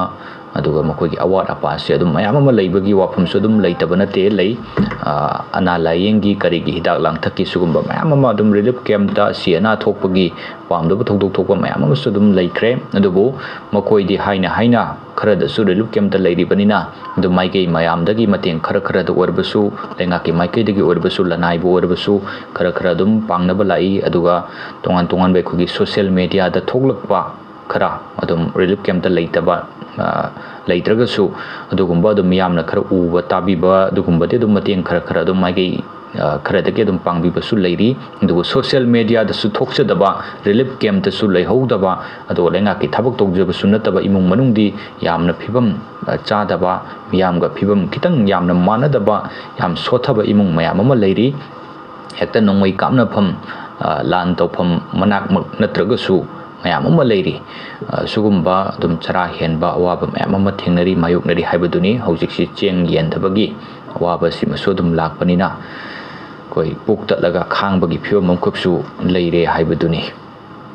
ꯑꯗꯨꯒ ꯃꯈꯣꯏꯒꯤ ꯑꯋꯥꯠ ꯑꯄꯥꯁꯦ ꯑꯗꯨꯝ ꯃꯌꯥꯝ ꯑꯃ ꯂꯩꯕꯒꯤ ꯋꯥꯐꯝꯁꯨ ꯑꯗꯨꯝ ꯂꯩꯇꯕ ꯅꯠꯇꯦ, ꯂꯩ꯫ ꯑ, ꯑꯅꯥ ꯂꯥꯏꯌꯦꯡꯒꯤ, ꯀꯔꯤꯒꯤ, ꯍꯤꯗꯥꯛ ꯂꯥꯡꯊꯛꯀꯤ ꯁꯤꯒꯨꯝꯕ ꯃꯌꯥꯝ ꯑꯃ ꯑꯗꯨꯝ ꯔꯤꯂꯤꯐ ꯀꯦꯝꯞꯇ ꯑꯁꯤ ꯑꯅꯥ ꯊꯣꯛꯄꯒꯤ ꯄꯥꯝꯗꯕ ꯊꯧꯗꯣꯛ ꯊꯣꯛꯄ ꯃꯌꯥꯝ ꯑꯃꯁꯨ ꯑꯗꯨꯝ ꯂꯩꯈ꯭ꯔꯦ꯫ ꯑꯗꯨꯕꯨ ꯃꯈꯣꯏꯗꯤ ꯍꯥꯏꯅ ꯍꯥꯏꯅ ꯈꯔꯗꯁꯨ ꯔꯤꯂꯤꯐ ꯀꯦꯝꯞꯇ ꯂꯩꯔꯤꯕꯅꯤꯅ, ꯑꯗꯨꯝ ꯃꯥꯏꯀꯩ ꯃꯌꯥꯝꯗꯒꯤ ꯃꯇꯦꯡ ꯈꯔ ꯈꯔꯗ ꯑꯣꯏꯔꯕꯁꯨ, ꯂꯩꯉꯥꯛꯀꯤ ꯃꯥꯏꯀꯩꯗꯒꯤ ꯑꯣꯏꯔꯕꯁꯨ, ꯂꯅꯥꯏꯕꯨ ꯑꯣꯏꯔꯕꯁꯨ, ꯈꯔ ꯈꯔ ꯑꯗꯨꯝ ꯄꯥꯡꯅꯕ ꯂꯥꯛꯏ꯫ ꯑꯗꯨꯒ ꯇꯣꯉꯥꯟ ꯇꯣꯉꯥꯟꯕ ꯑꯩꯈꯣꯏꯒꯤ ꯁꯣꯁꯤꯌꯦꯜ ꯃꯦꯗꯤꯌꯥꯗ ꯊꯣꯛꯂꯛꯄ ꯈꯔ ꯑꯗꯨꯝ ꯔꯤꯂꯤꯐ ꯀꯦꯝꯞꯇ ꯂꯩꯇꯕ, ꯑ, ꯂꯩꯇ꯭ꯔꯒꯁꯨ, ꯑꯗꯨꯒꯨꯝꯕ ꯑꯗꯨꯝ ꯃꯤꯌꯥꯝꯅ ꯈꯔ ꯎꯕ ꯇꯥꯕꯤꯕ, ꯑꯗꯨꯒꯨꯝꯕꯗꯤ ꯑꯗꯨꯝ ꯃꯇꯦꯡ ꯈꯔ ꯈꯔ ꯑꯗꯨꯝ ꯃꯥꯏꯀꯩ, ꯑ, ꯈꯔꯗꯒꯤ ꯑꯗꯨꯝ ꯄꯥꯡꯕꯤꯕꯁꯨ ꯂꯩꯔꯤ꯫ ꯑꯗꯨꯕꯨ ꯁꯣꯁꯤꯌꯦꯜ ꯃꯦꯗꯤꯌꯥꯗꯁꯨ ꯊꯣꯛꯆꯗꯕ, ꯔꯤꯂꯤꯐ ꯀꯦꯝꯞꯇꯁꯨ ꯂꯩꯍꯧꯗꯕ, ꯑꯗꯨꯒ ꯂꯩꯉꯥꯛꯀꯤ ꯊꯕꯛ ꯇꯧꯖꯕꯁꯨ ꯅꯠꯇꯕ ꯏꯃꯨꯡ ꯃꯅꯨꯡꯗꯤ ꯌꯥꯝꯅ ꯐꯤꯕꯝ, ꯑ, ꯆꯥꯗꯕ, ꯃꯤꯌꯥꯝꯒ ꯐꯤꯕꯝ ꯈꯤꯇꯪ ꯌꯥꯝꯅ ꯃꯥꯟꯅꯗꯕ, ꯌꯥꯝ ꯁꯣꯠꯊꯕ ꯏꯃꯨꯡ ꯃꯌꯥꯝ ꯑꯃ ꯂꯩꯔꯤ꯫ ꯍꯦꯛꯇ ꯅꯣꯡꯃꯩ ꯀꯥꯞꯅꯐꯝ, ꯑ, ꯂꯥꯟ ꯇꯧꯐꯝ ꯃꯅꯥꯛꯃꯛ ꯅꯠꯇ꯭ꯔꯒꯁꯨ ꯃꯌꯥꯝ ꯑꯃ ꯂꯩꯔꯤ꯫ ꯑ, ꯁꯤꯒꯨꯝꯕ ꯑꯗꯨꯝ ꯆꯔꯥ ꯍꯦꯟꯕ ꯑꯋꯥꯕ ꯃꯌꯥꯝ ꯑꯃ ꯊꯦꯡꯅꯔꯤ, ꯃꯥꯌꯣꯛꯅꯔꯤ ꯍꯥꯏꯕꯗꯨꯅꯤ꯫ ꯍꯧꯖꯤꯛꯁꯤ ꯆꯦꯡ ꯌꯦꯟꯗꯕꯒꯤ ꯑꯋꯥꯕꯁꯤꯃꯁꯨ ꯑꯗꯨꯝ ꯂꯥꯛꯄꯅꯤꯅ, ꯑꯩꯈꯣꯏ ꯄꯨꯛ ꯇꯠꯂꯒ ꯈꯥꯡꯕꯒꯤ ꯐꯤꯕꯝ ꯑꯃꯈꯛꯁꯨ ꯂꯩꯔꯦ ꯍꯥꯏꯕꯗꯨꯅꯤ꯫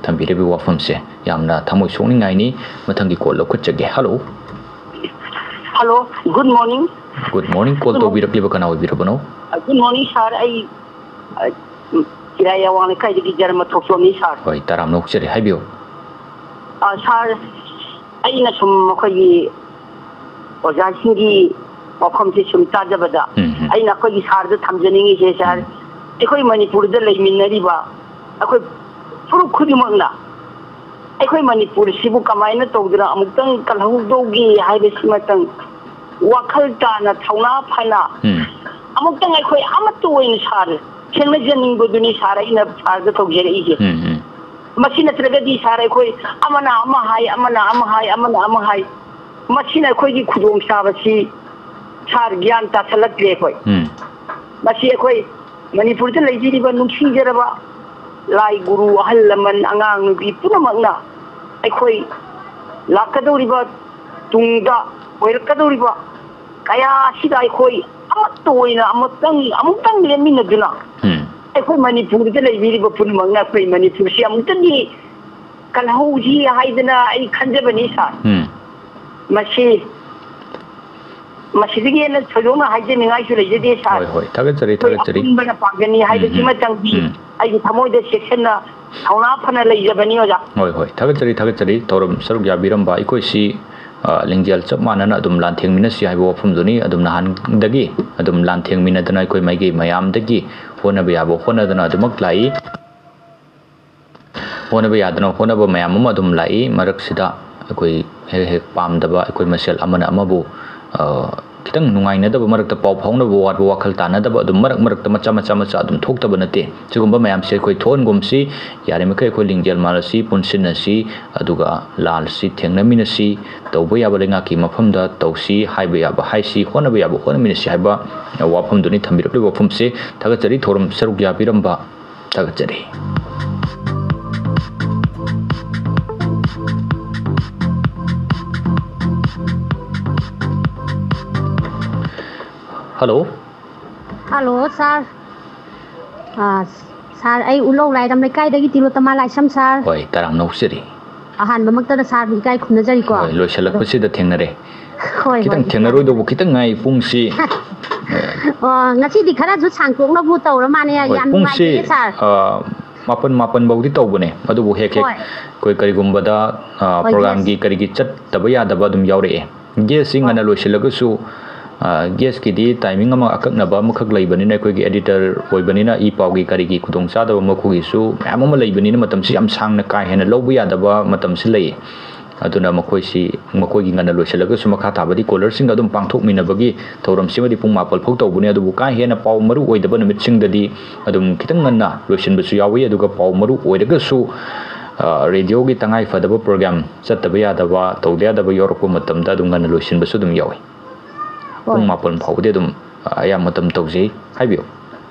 ꯊꯝꯕꯤꯔꯤꯕ ꯋꯥꯐꯝꯁꯦ ꯌꯥꯝꯅ ꯊꯃꯣꯏ ꯁꯣꯛꯅꯤꯡꯉꯥꯏꯅꯤ꯫ ꯃꯊꯪꯒꯤ ꯀꯣꯜ ꯂꯧꯈꯠꯆꯒꯦ꯫ Hello. Hello, good morning꯫ Good morning꯫ Call ꯇꯧꯕꯤꯔꯛꯂꯤꯕ ꯀꯅꯥ ꯑꯣꯏꯕꯤꯔꯕꯅꯣ? ꯑ, good morning, ꯁꯥꯔ꯫ ꯑꯩ, ꯑ, ꯆꯤꯔꯥꯏ ꯑꯋꯥꯡ ꯂꯩꯀꯥꯏꯗꯒꯤ ꯖꯔꯃ ꯊꯣꯛꯆꯣꯝꯅꯤ, ꯁꯥꯔ꯫ ꯍꯣꯏ, ꯇꯔꯥꯝꯅ ꯑꯣꯛꯆꯔꯤ, ꯍꯥꯏꯕꯤꯌꯨ꯫ ꯑ, ꯁꯥꯔ, ꯑꯩꯅ ꯁꯨꯝ ꯑꯩꯈꯣꯏꯒꯤ ꯑꯣꯖꯥꯁꯤꯡꯒꯤ ꯋꯥꯐꯝꯁꯤ ꯁꯨꯝ ꯇꯥꯖꯕꯗ ꯎꯝ, ꯎꯝ꯫ ꯑꯩꯅ ꯑꯩꯈꯣꯏꯒꯤ ꯁꯥꯔꯗ ꯊꯝꯖꯅꯤꯡꯉꯤꯁꯦ, ꯁꯥꯔ, ꯎꯝ꯫ ꯑꯩꯈꯣꯏ ꯃꯅꯤꯄꯨꯔꯗ ꯂꯩꯃꯤꯟꯅꯔꯤꯕ ꯑꯩꯈꯣꯏ ꯐꯨꯔꯨꯞ ꯈꯨꯗꯤꯡꯃꯛꯅ ꯑꯩꯈꯣꯏ ꯃꯅꯤꯄꯨꯔꯁꯤꯕꯨ ꯀꯃꯥꯏꯅ ꯇꯧꯗꯅ ꯑꯃꯨꯛꯇꯪ ꯀꯜꯍꯧꯗꯧꯒꯦ ꯍꯥꯏꯕꯁꯤꯃꯇꯪ ꯋꯥꯈꯜ ꯇꯥꯅ, ꯊꯧꯅꯥ ꯐꯅ ꯎꯝ꯫ ꯑꯃꯨꯛꯇꯪ ꯑꯩꯈꯣꯏ ꯑꯃꯠꯇ ꯑꯣꯏꯅ, ꯁꯥꯔ, ꯊꯦꯡꯅꯖꯅꯤꯡꯕꯗꯨꯅꯤ, ꯁꯥꯔ, ꯑꯩꯅ ꯁꯥꯔꯗ ꯇꯧꯖꯔꯛꯏꯁꯦ꯫ ꯎꯝ, ꯎꯝ꯫ ꯃꯁꯤ ꯅꯠꯇ꯭ꯔꯒꯗꯤ, ꯁꯥꯔ, ꯑꯩꯈꯣꯏ ꯑꯃꯅ ꯑꯃ ꯍꯥꯏ, ꯑꯃꯅ ꯑꯃ ꯍꯥꯏ, ꯑꯃꯅ ꯑꯃ ꯍꯥꯏ, ꯃꯁꯤꯅ ꯑꯩꯈꯣꯏꯒꯤ ꯈꯨꯗꯣꯡꯆꯥꯕꯁꯤ, ꯁꯥꯔ, ꯒ꯭ꯌꯥꯟ ꯇꯥꯁꯜꯂꯛꯇ꯭ꯔꯦ ꯑꯩꯈꯣꯏ꯫ ꯎꯝ꯫ ꯃꯁꯤ ꯑꯩꯈꯣꯏ ꯃꯅꯤꯄꯨꯔꯗ ꯂꯩꯕꯤꯔꯤꯕ ꯅꯨꯡꯁꯤꯖꯔꯕ ꯂꯥꯏ ꯒꯨꯔꯨ, ꯑꯍꯜ ꯂꯃꯟ, ꯑꯉꯥꯡ ꯅꯨꯄꯤ ꯄꯨꯝꯅꯃꯛꯅ ꯑꯩꯈꯣꯏ ꯂꯥꯛꯀꯗꯧꯔꯤꯕ ꯇꯨꯡꯗ ꯑꯣꯏꯔꯛꯀꯗꯧꯔꯤꯕ ꯀꯌꯥ ꯑꯁꯤꯗ ꯑꯩꯈꯣꯏ ꯑꯃꯠꯇ ꯑꯣꯏꯅ ꯑꯃꯨꯛꯇꯪ, ꯑꯃꯨꯛꯇꯪ ꯂꯦꯞꯃꯤꯟꯅꯗꯨꯅ ꯎꯝ꯫ ꯑꯩꯈꯣꯏ ꯃꯅꯤꯄꯨꯔꯗ ꯂꯩꯕꯤꯔꯤꯕ ꯄꯨꯝꯅꯃꯛꯅ ꯑꯩꯈꯣꯏ ꯃꯅꯤꯄꯨꯔꯁꯤ ꯑꯃꯨꯛꯇꯪꯗꯤ ꯀꯜꯍꯧꯁꯤ ꯍꯥꯏꯗꯅ ꯑꯩ ꯈꯟꯖꯕꯅꯤ, ꯁꯥꯔ꯫ ꯎꯝ꯫ ꯃꯁꯤ, ꯃꯁꯤꯗꯒꯤ ꯍꯦꯟꯅ ꯊꯣꯏꯗꯣꯛꯅ ꯍꯥꯏꯖꯅꯤꯡꯉꯥꯏꯁꯨ ꯂꯩꯖꯗꯦ, ꯁꯥꯔ꯫ ꯍꯣꯏ, ꯍꯣꯏ, ꯊꯥꯒꯠꯆꯔꯤ, ꯑꯩꯈꯣꯏ ꯊꯥꯒꯠꯆꯔꯤ꯫ ꯑꯄꯨꯟꯕꯅ ꯄꯥꯡꯒꯅꯤ ꯎꯝ, ꯎꯝ, ꯍꯥꯏꯕꯁꯤꯃꯇꯪꯗꯤ ꯎꯝ꯫ ꯑꯩꯒꯤ ꯊꯃꯣꯏꯗ ꯆꯦꯛꯁꯤꯟꯅ ꯊꯧꯅꯥ ꯐꯅ ꯂꯩꯖꯕꯅꯤ, ꯑꯣꯖꯥ꯫ ꯍꯣꯏ, ꯍꯣꯏ, ꯊꯥꯒꯠꯆꯔꯤ, ꯊꯥꯒꯠꯆꯔꯤ꯫ ꯊꯧꯔꯝ ꯁꯔꯨꯛ ꯌꯥꯕꯤꯔꯝꯕ ꯑꯩꯈꯣꯏꯁꯤ, ꯑ, ꯂꯤꯡꯖꯦꯜ ꯆꯞ ꯃꯥꯟꯅꯅ ꯑꯗꯨꯝ ꯂꯥꯟꯊꯦꯡꯃꯤꯟꯅꯁꯤ ꯍꯥꯏꯕ ꯋꯥꯐꯝꯗꯨꯅꯤ꯫ ꯑꯗꯨꯝ ꯅꯍꯥꯟꯗꯒꯤ ꯑꯗꯨꯝ ꯂꯥꯟꯊꯦꯡꯃꯤꯟꯅꯗꯅ ꯑꯩꯈꯣꯏ ꯃꯥꯏꯀꯩ ꯃꯌꯥꯝꯗꯒꯤ ꯍꯣꯠꯅꯕ ꯌꯥꯕ ꯍꯣꯠꯅꯗꯅ ꯑꯗꯨꯃꯛ ꯂꯥꯛꯏ꯫ ꯍꯣꯠꯅꯕ ꯌꯥꯗꯅ ꯍꯣꯠꯅꯕ ꯃꯌꯥꯝ ꯑꯃ ꯑꯗꯨꯝ ꯂꯥꯛꯏ꯫ ꯃꯔꯛꯁꯤꯗ ꯑꯩꯈꯣꯏ ꯍꯦꯛ ꯍꯦꯛ ꯄꯥꯝꯗꯕ, ꯑꯩꯈꯣꯏ ꯃꯁꯦꯜ ꯑꯃꯅ ꯑꯃꯕꯨ, ꯑ, ꯈꯤꯇꯪ ꯅꯨꯡꯉꯥꯏꯅꯗꯕ, ꯃꯔꯛꯇ ꯄꯥꯎ ꯐꯥꯎꯅꯕ ꯋꯥꯠꯄ, ꯋꯥꯈꯜ ꯇꯥꯅꯗꯕ ꯑꯗꯨꯝ ꯃꯔꯛ ꯃꯔꯛꯇ ꯃꯆꯥ ꯃꯆꯥ ꯃꯆꯥ ꯑꯗꯨꯝ ꯊꯣꯛꯇꯕ ꯅꯠꯇꯦ꯫ ꯁꯤꯒꯨꯝꯕ ꯃꯌꯥꯝꯁꯦ ꯑꯩꯈꯣꯏ ꯊꯣꯛꯍꯟꯒꯨꯝꯁꯤ꯫ ꯌꯥꯔꯤꯃꯈꯩ ꯑꯩꯈꯣꯏ ꯂꯤꯡꯖꯦꯜ ꯃꯥꯟꯅꯁꯤ, ꯄꯨꯟꯁꯤꯟꯅꯁꯤ, ꯑꯗꯨꯒ ꯂꯥꯜꯁꯤ ꯊꯦꯡꯅꯃꯤꯟꯅꯁꯤ, ꯇꯧꯕ ꯌꯥꯕ ꯂꯩꯉꯥꯛꯀꯤ ꯃꯐꯝꯗ ꯇꯧꯁꯤ, ꯍꯥꯏꯕ ꯌꯥꯕ ꯍꯥꯏꯁꯤ, ꯍꯣꯠꯅꯕ ꯌꯥꯕ ꯍꯣꯠꯅꯃꯤꯟꯅꯁꯤ ꯍꯥꯏꯕ ꯋꯥꯐꯝꯗꯨꯅꯤ ꯊꯝꯕꯤꯔꯛꯂꯤꯕ ꯋꯥꯐꯝꯁꯦ꯫ ꯊꯥꯒꯠꯆꯔꯤ ꯊꯧꯔꯝ ꯁꯔꯨꯛ ꯌꯥꯕꯤꯔꯝꯕ꯫ ꯊꯥꯒꯠꯆꯔꯤ꯫ ꯍꯜꯂꯣ꯫ ꯍꯜꯂꯣ, ꯁꯥꯔ꯫ ꯑꯥ, ꯁꯥꯔ, ꯑꯩ ꯎꯂꯧ ꯂꯥꯏꯔꯝ ꯂꯩꯀꯥꯏꯗꯒꯤ ꯇꯤꯂꯣꯇꯃꯥ ꯂꯥꯏꯁ꯭ꯔꯝ, ꯁꯥꯔ꯫ ꯍꯣꯏ, ꯇꯔꯥꯝꯅ ꯑꯣꯛꯆꯔꯤ꯫ ꯑꯍꯥꯟꯕꯃꯛꯇꯗ ꯁꯥꯔꯕꯨ ꯏꯀꯥꯏ ꯈꯨꯝꯅꯖꯔꯤꯀꯣ꯫ ꯍꯣꯏ, ꯂꯣꯏꯁꯤꯜꯂꯛꯄꯁꯤꯗ ꯊꯦꯡꯅꯔꯦ꯫ ꯍꯣꯏ, ꯈꯤꯇꯪ ꯍꯣꯏ꯫ ꯊꯦꯡꯅꯔꯣꯏꯗꯧꯕ ꯈꯤꯇꯪ ꯉꯥꯏ ꯄꯨꯡꯁꯤ꯫ ꯑꯣ, ꯉꯁꯤꯗꯤ ꯈꯔꯁꯨ ꯁꯥꯡꯇꯣꯛꯅꯕꯨ ꯇꯧꯔ ꯃꯥꯅꯦ꯫ ꯍꯣꯏ, ꯌꯥꯝ ꯄꯨꯡꯁꯤ, ꯅꯨꯡꯉꯥꯏꯖꯔꯦ, ꯁꯥꯔ꯫ ꯑ, ꯃꯥꯄꯟ, ꯃꯥꯄꯟ ꯐꯥꯎꯗꯤ ꯇꯧꯕꯅꯦ꯫ ꯑꯗꯨꯕꯨ ꯍꯦꯛ ꯍꯦꯛ ꯍꯣꯏ꯫ ꯑꯩꯈꯣꯏ ꯀꯔꯤꯒꯨꯝꯕꯗ, ꯑ, ꯍꯣꯏ, ꯄ꯭ꯔꯣꯒ꯭ꯔꯥꯝꯒꯤ ꯌꯦꯁ꯫ ꯀꯔꯤꯒꯤ ꯆꯠꯇꯕ ꯌꯥꯗꯕ ꯑꯗꯨꯝ ꯌꯥꯎꯔꯛꯑꯦ꯫ ꯒꯦꯁꯁꯤ ꯍꯣꯏ꯫ ꯉꯟꯅ ꯂꯣꯏꯁꯤꯜꯂꯒꯁꯨ, ꯒꯦꯁꯀꯤꯗꯤ ꯇꯥꯏꯃꯤꯡ ꯑꯃ ꯑꯀꯛꯅꯕ ꯑꯃꯈꯛ ꯂꯩꯕꯅꯤꯅ, ꯑꯩꯈꯣꯏꯒꯤ ꯑꯦꯗꯤꯇꯔ ꯑꯣꯏꯕꯅꯤꯅ ꯏ ꯄꯥꯎꯒꯤ ꯀꯔꯤꯒꯤ ꯈꯨꯗꯣꯡꯆꯥꯗꯕ ꯃꯈꯣꯏꯒꯤꯁꯨ ꯃꯌꯥꯝ ꯑꯃ ꯂꯩꯕꯅꯤꯅ, ꯃꯇꯝꯁꯤ ꯌꯥꯝ ꯁꯥꯡꯅ ꯀꯥ ꯍꯦꯟꯅ ꯂꯧꯕ ꯌꯥꯗꯕ ꯃꯇꯝꯁꯤ ꯂꯩ꯫ ꯑꯗꯨꯅ ꯃꯈꯣꯏꯁꯤ, ꯃꯈꯣꯏꯒꯤ ꯉꯟꯅ ꯂꯣꯏꯁꯤꯜꯂꯒꯁꯨ ꯃꯈꯥ ꯇꯥꯕꯗꯤ ꯀꯣꯂꯔꯁꯤꯡꯒ ꯑꯗꯨꯝ ꯄꯥꯡꯊꯣꯛꯃꯤꯟꯅꯕꯒꯤ ꯊꯧꯔꯝꯁꯤꯃꯗꯤ ꯄꯨꯡ ꯃꯥꯄꯜ ꯐꯥꯎ ꯇꯧꯕꯅꯤ꯫ ꯑꯗꯨꯕꯨ ꯀꯥ ꯍꯦꯟꯅ ꯄꯥꯎ ꯃꯔꯨ ꯑꯣꯏꯗꯕ ꯅꯨꯃꯤꯠꯁꯤꯡꯗꯗꯤ ꯑꯗꯨꯝ ꯈꯤꯇꯪ ꯉꯟꯅ ꯂꯣꯏꯁꯤꯟꯕꯁꯨ ꯌꯥꯎꯏ꯫ ꯑꯗꯨꯒ ꯄꯥꯎ ꯃꯔꯨ ꯑꯣꯏꯔꯒꯁꯨ, ꯑ, ꯔꯦꯗꯤꯑꯣꯒꯤ ꯇꯉꯥꯏ ꯐꯗꯕ ꯄ꯭ꯔꯣꯒ꯭ꯔꯥꯝ, ꯆꯠꯇꯕ ꯌꯥꯗꯕ, ꯇꯧꯗ ꯌꯥꯗꯕ ꯌꯥꯎꯔꯛꯄ ꯃꯇꯝꯗ ꯑꯗꯨꯝ ꯉꯟꯅ ꯂꯣꯏꯁꯤꯟꯕꯁꯨ ꯑꯗꯨꯝ ꯌꯥꯎꯏ꯫ ꯄꯨꯡ ꯍꯣꯏ꯫ ꯃꯥꯄꯜ ꯐꯥꯎꯕꯗꯤ ꯑꯗꯨꯝ, ꯑ, ꯑꯌꯥꯝꯕ ꯃꯇꯝ ꯇꯧꯖꯩ꯫ ꯍꯥꯏꯕꯤꯌꯨ꯫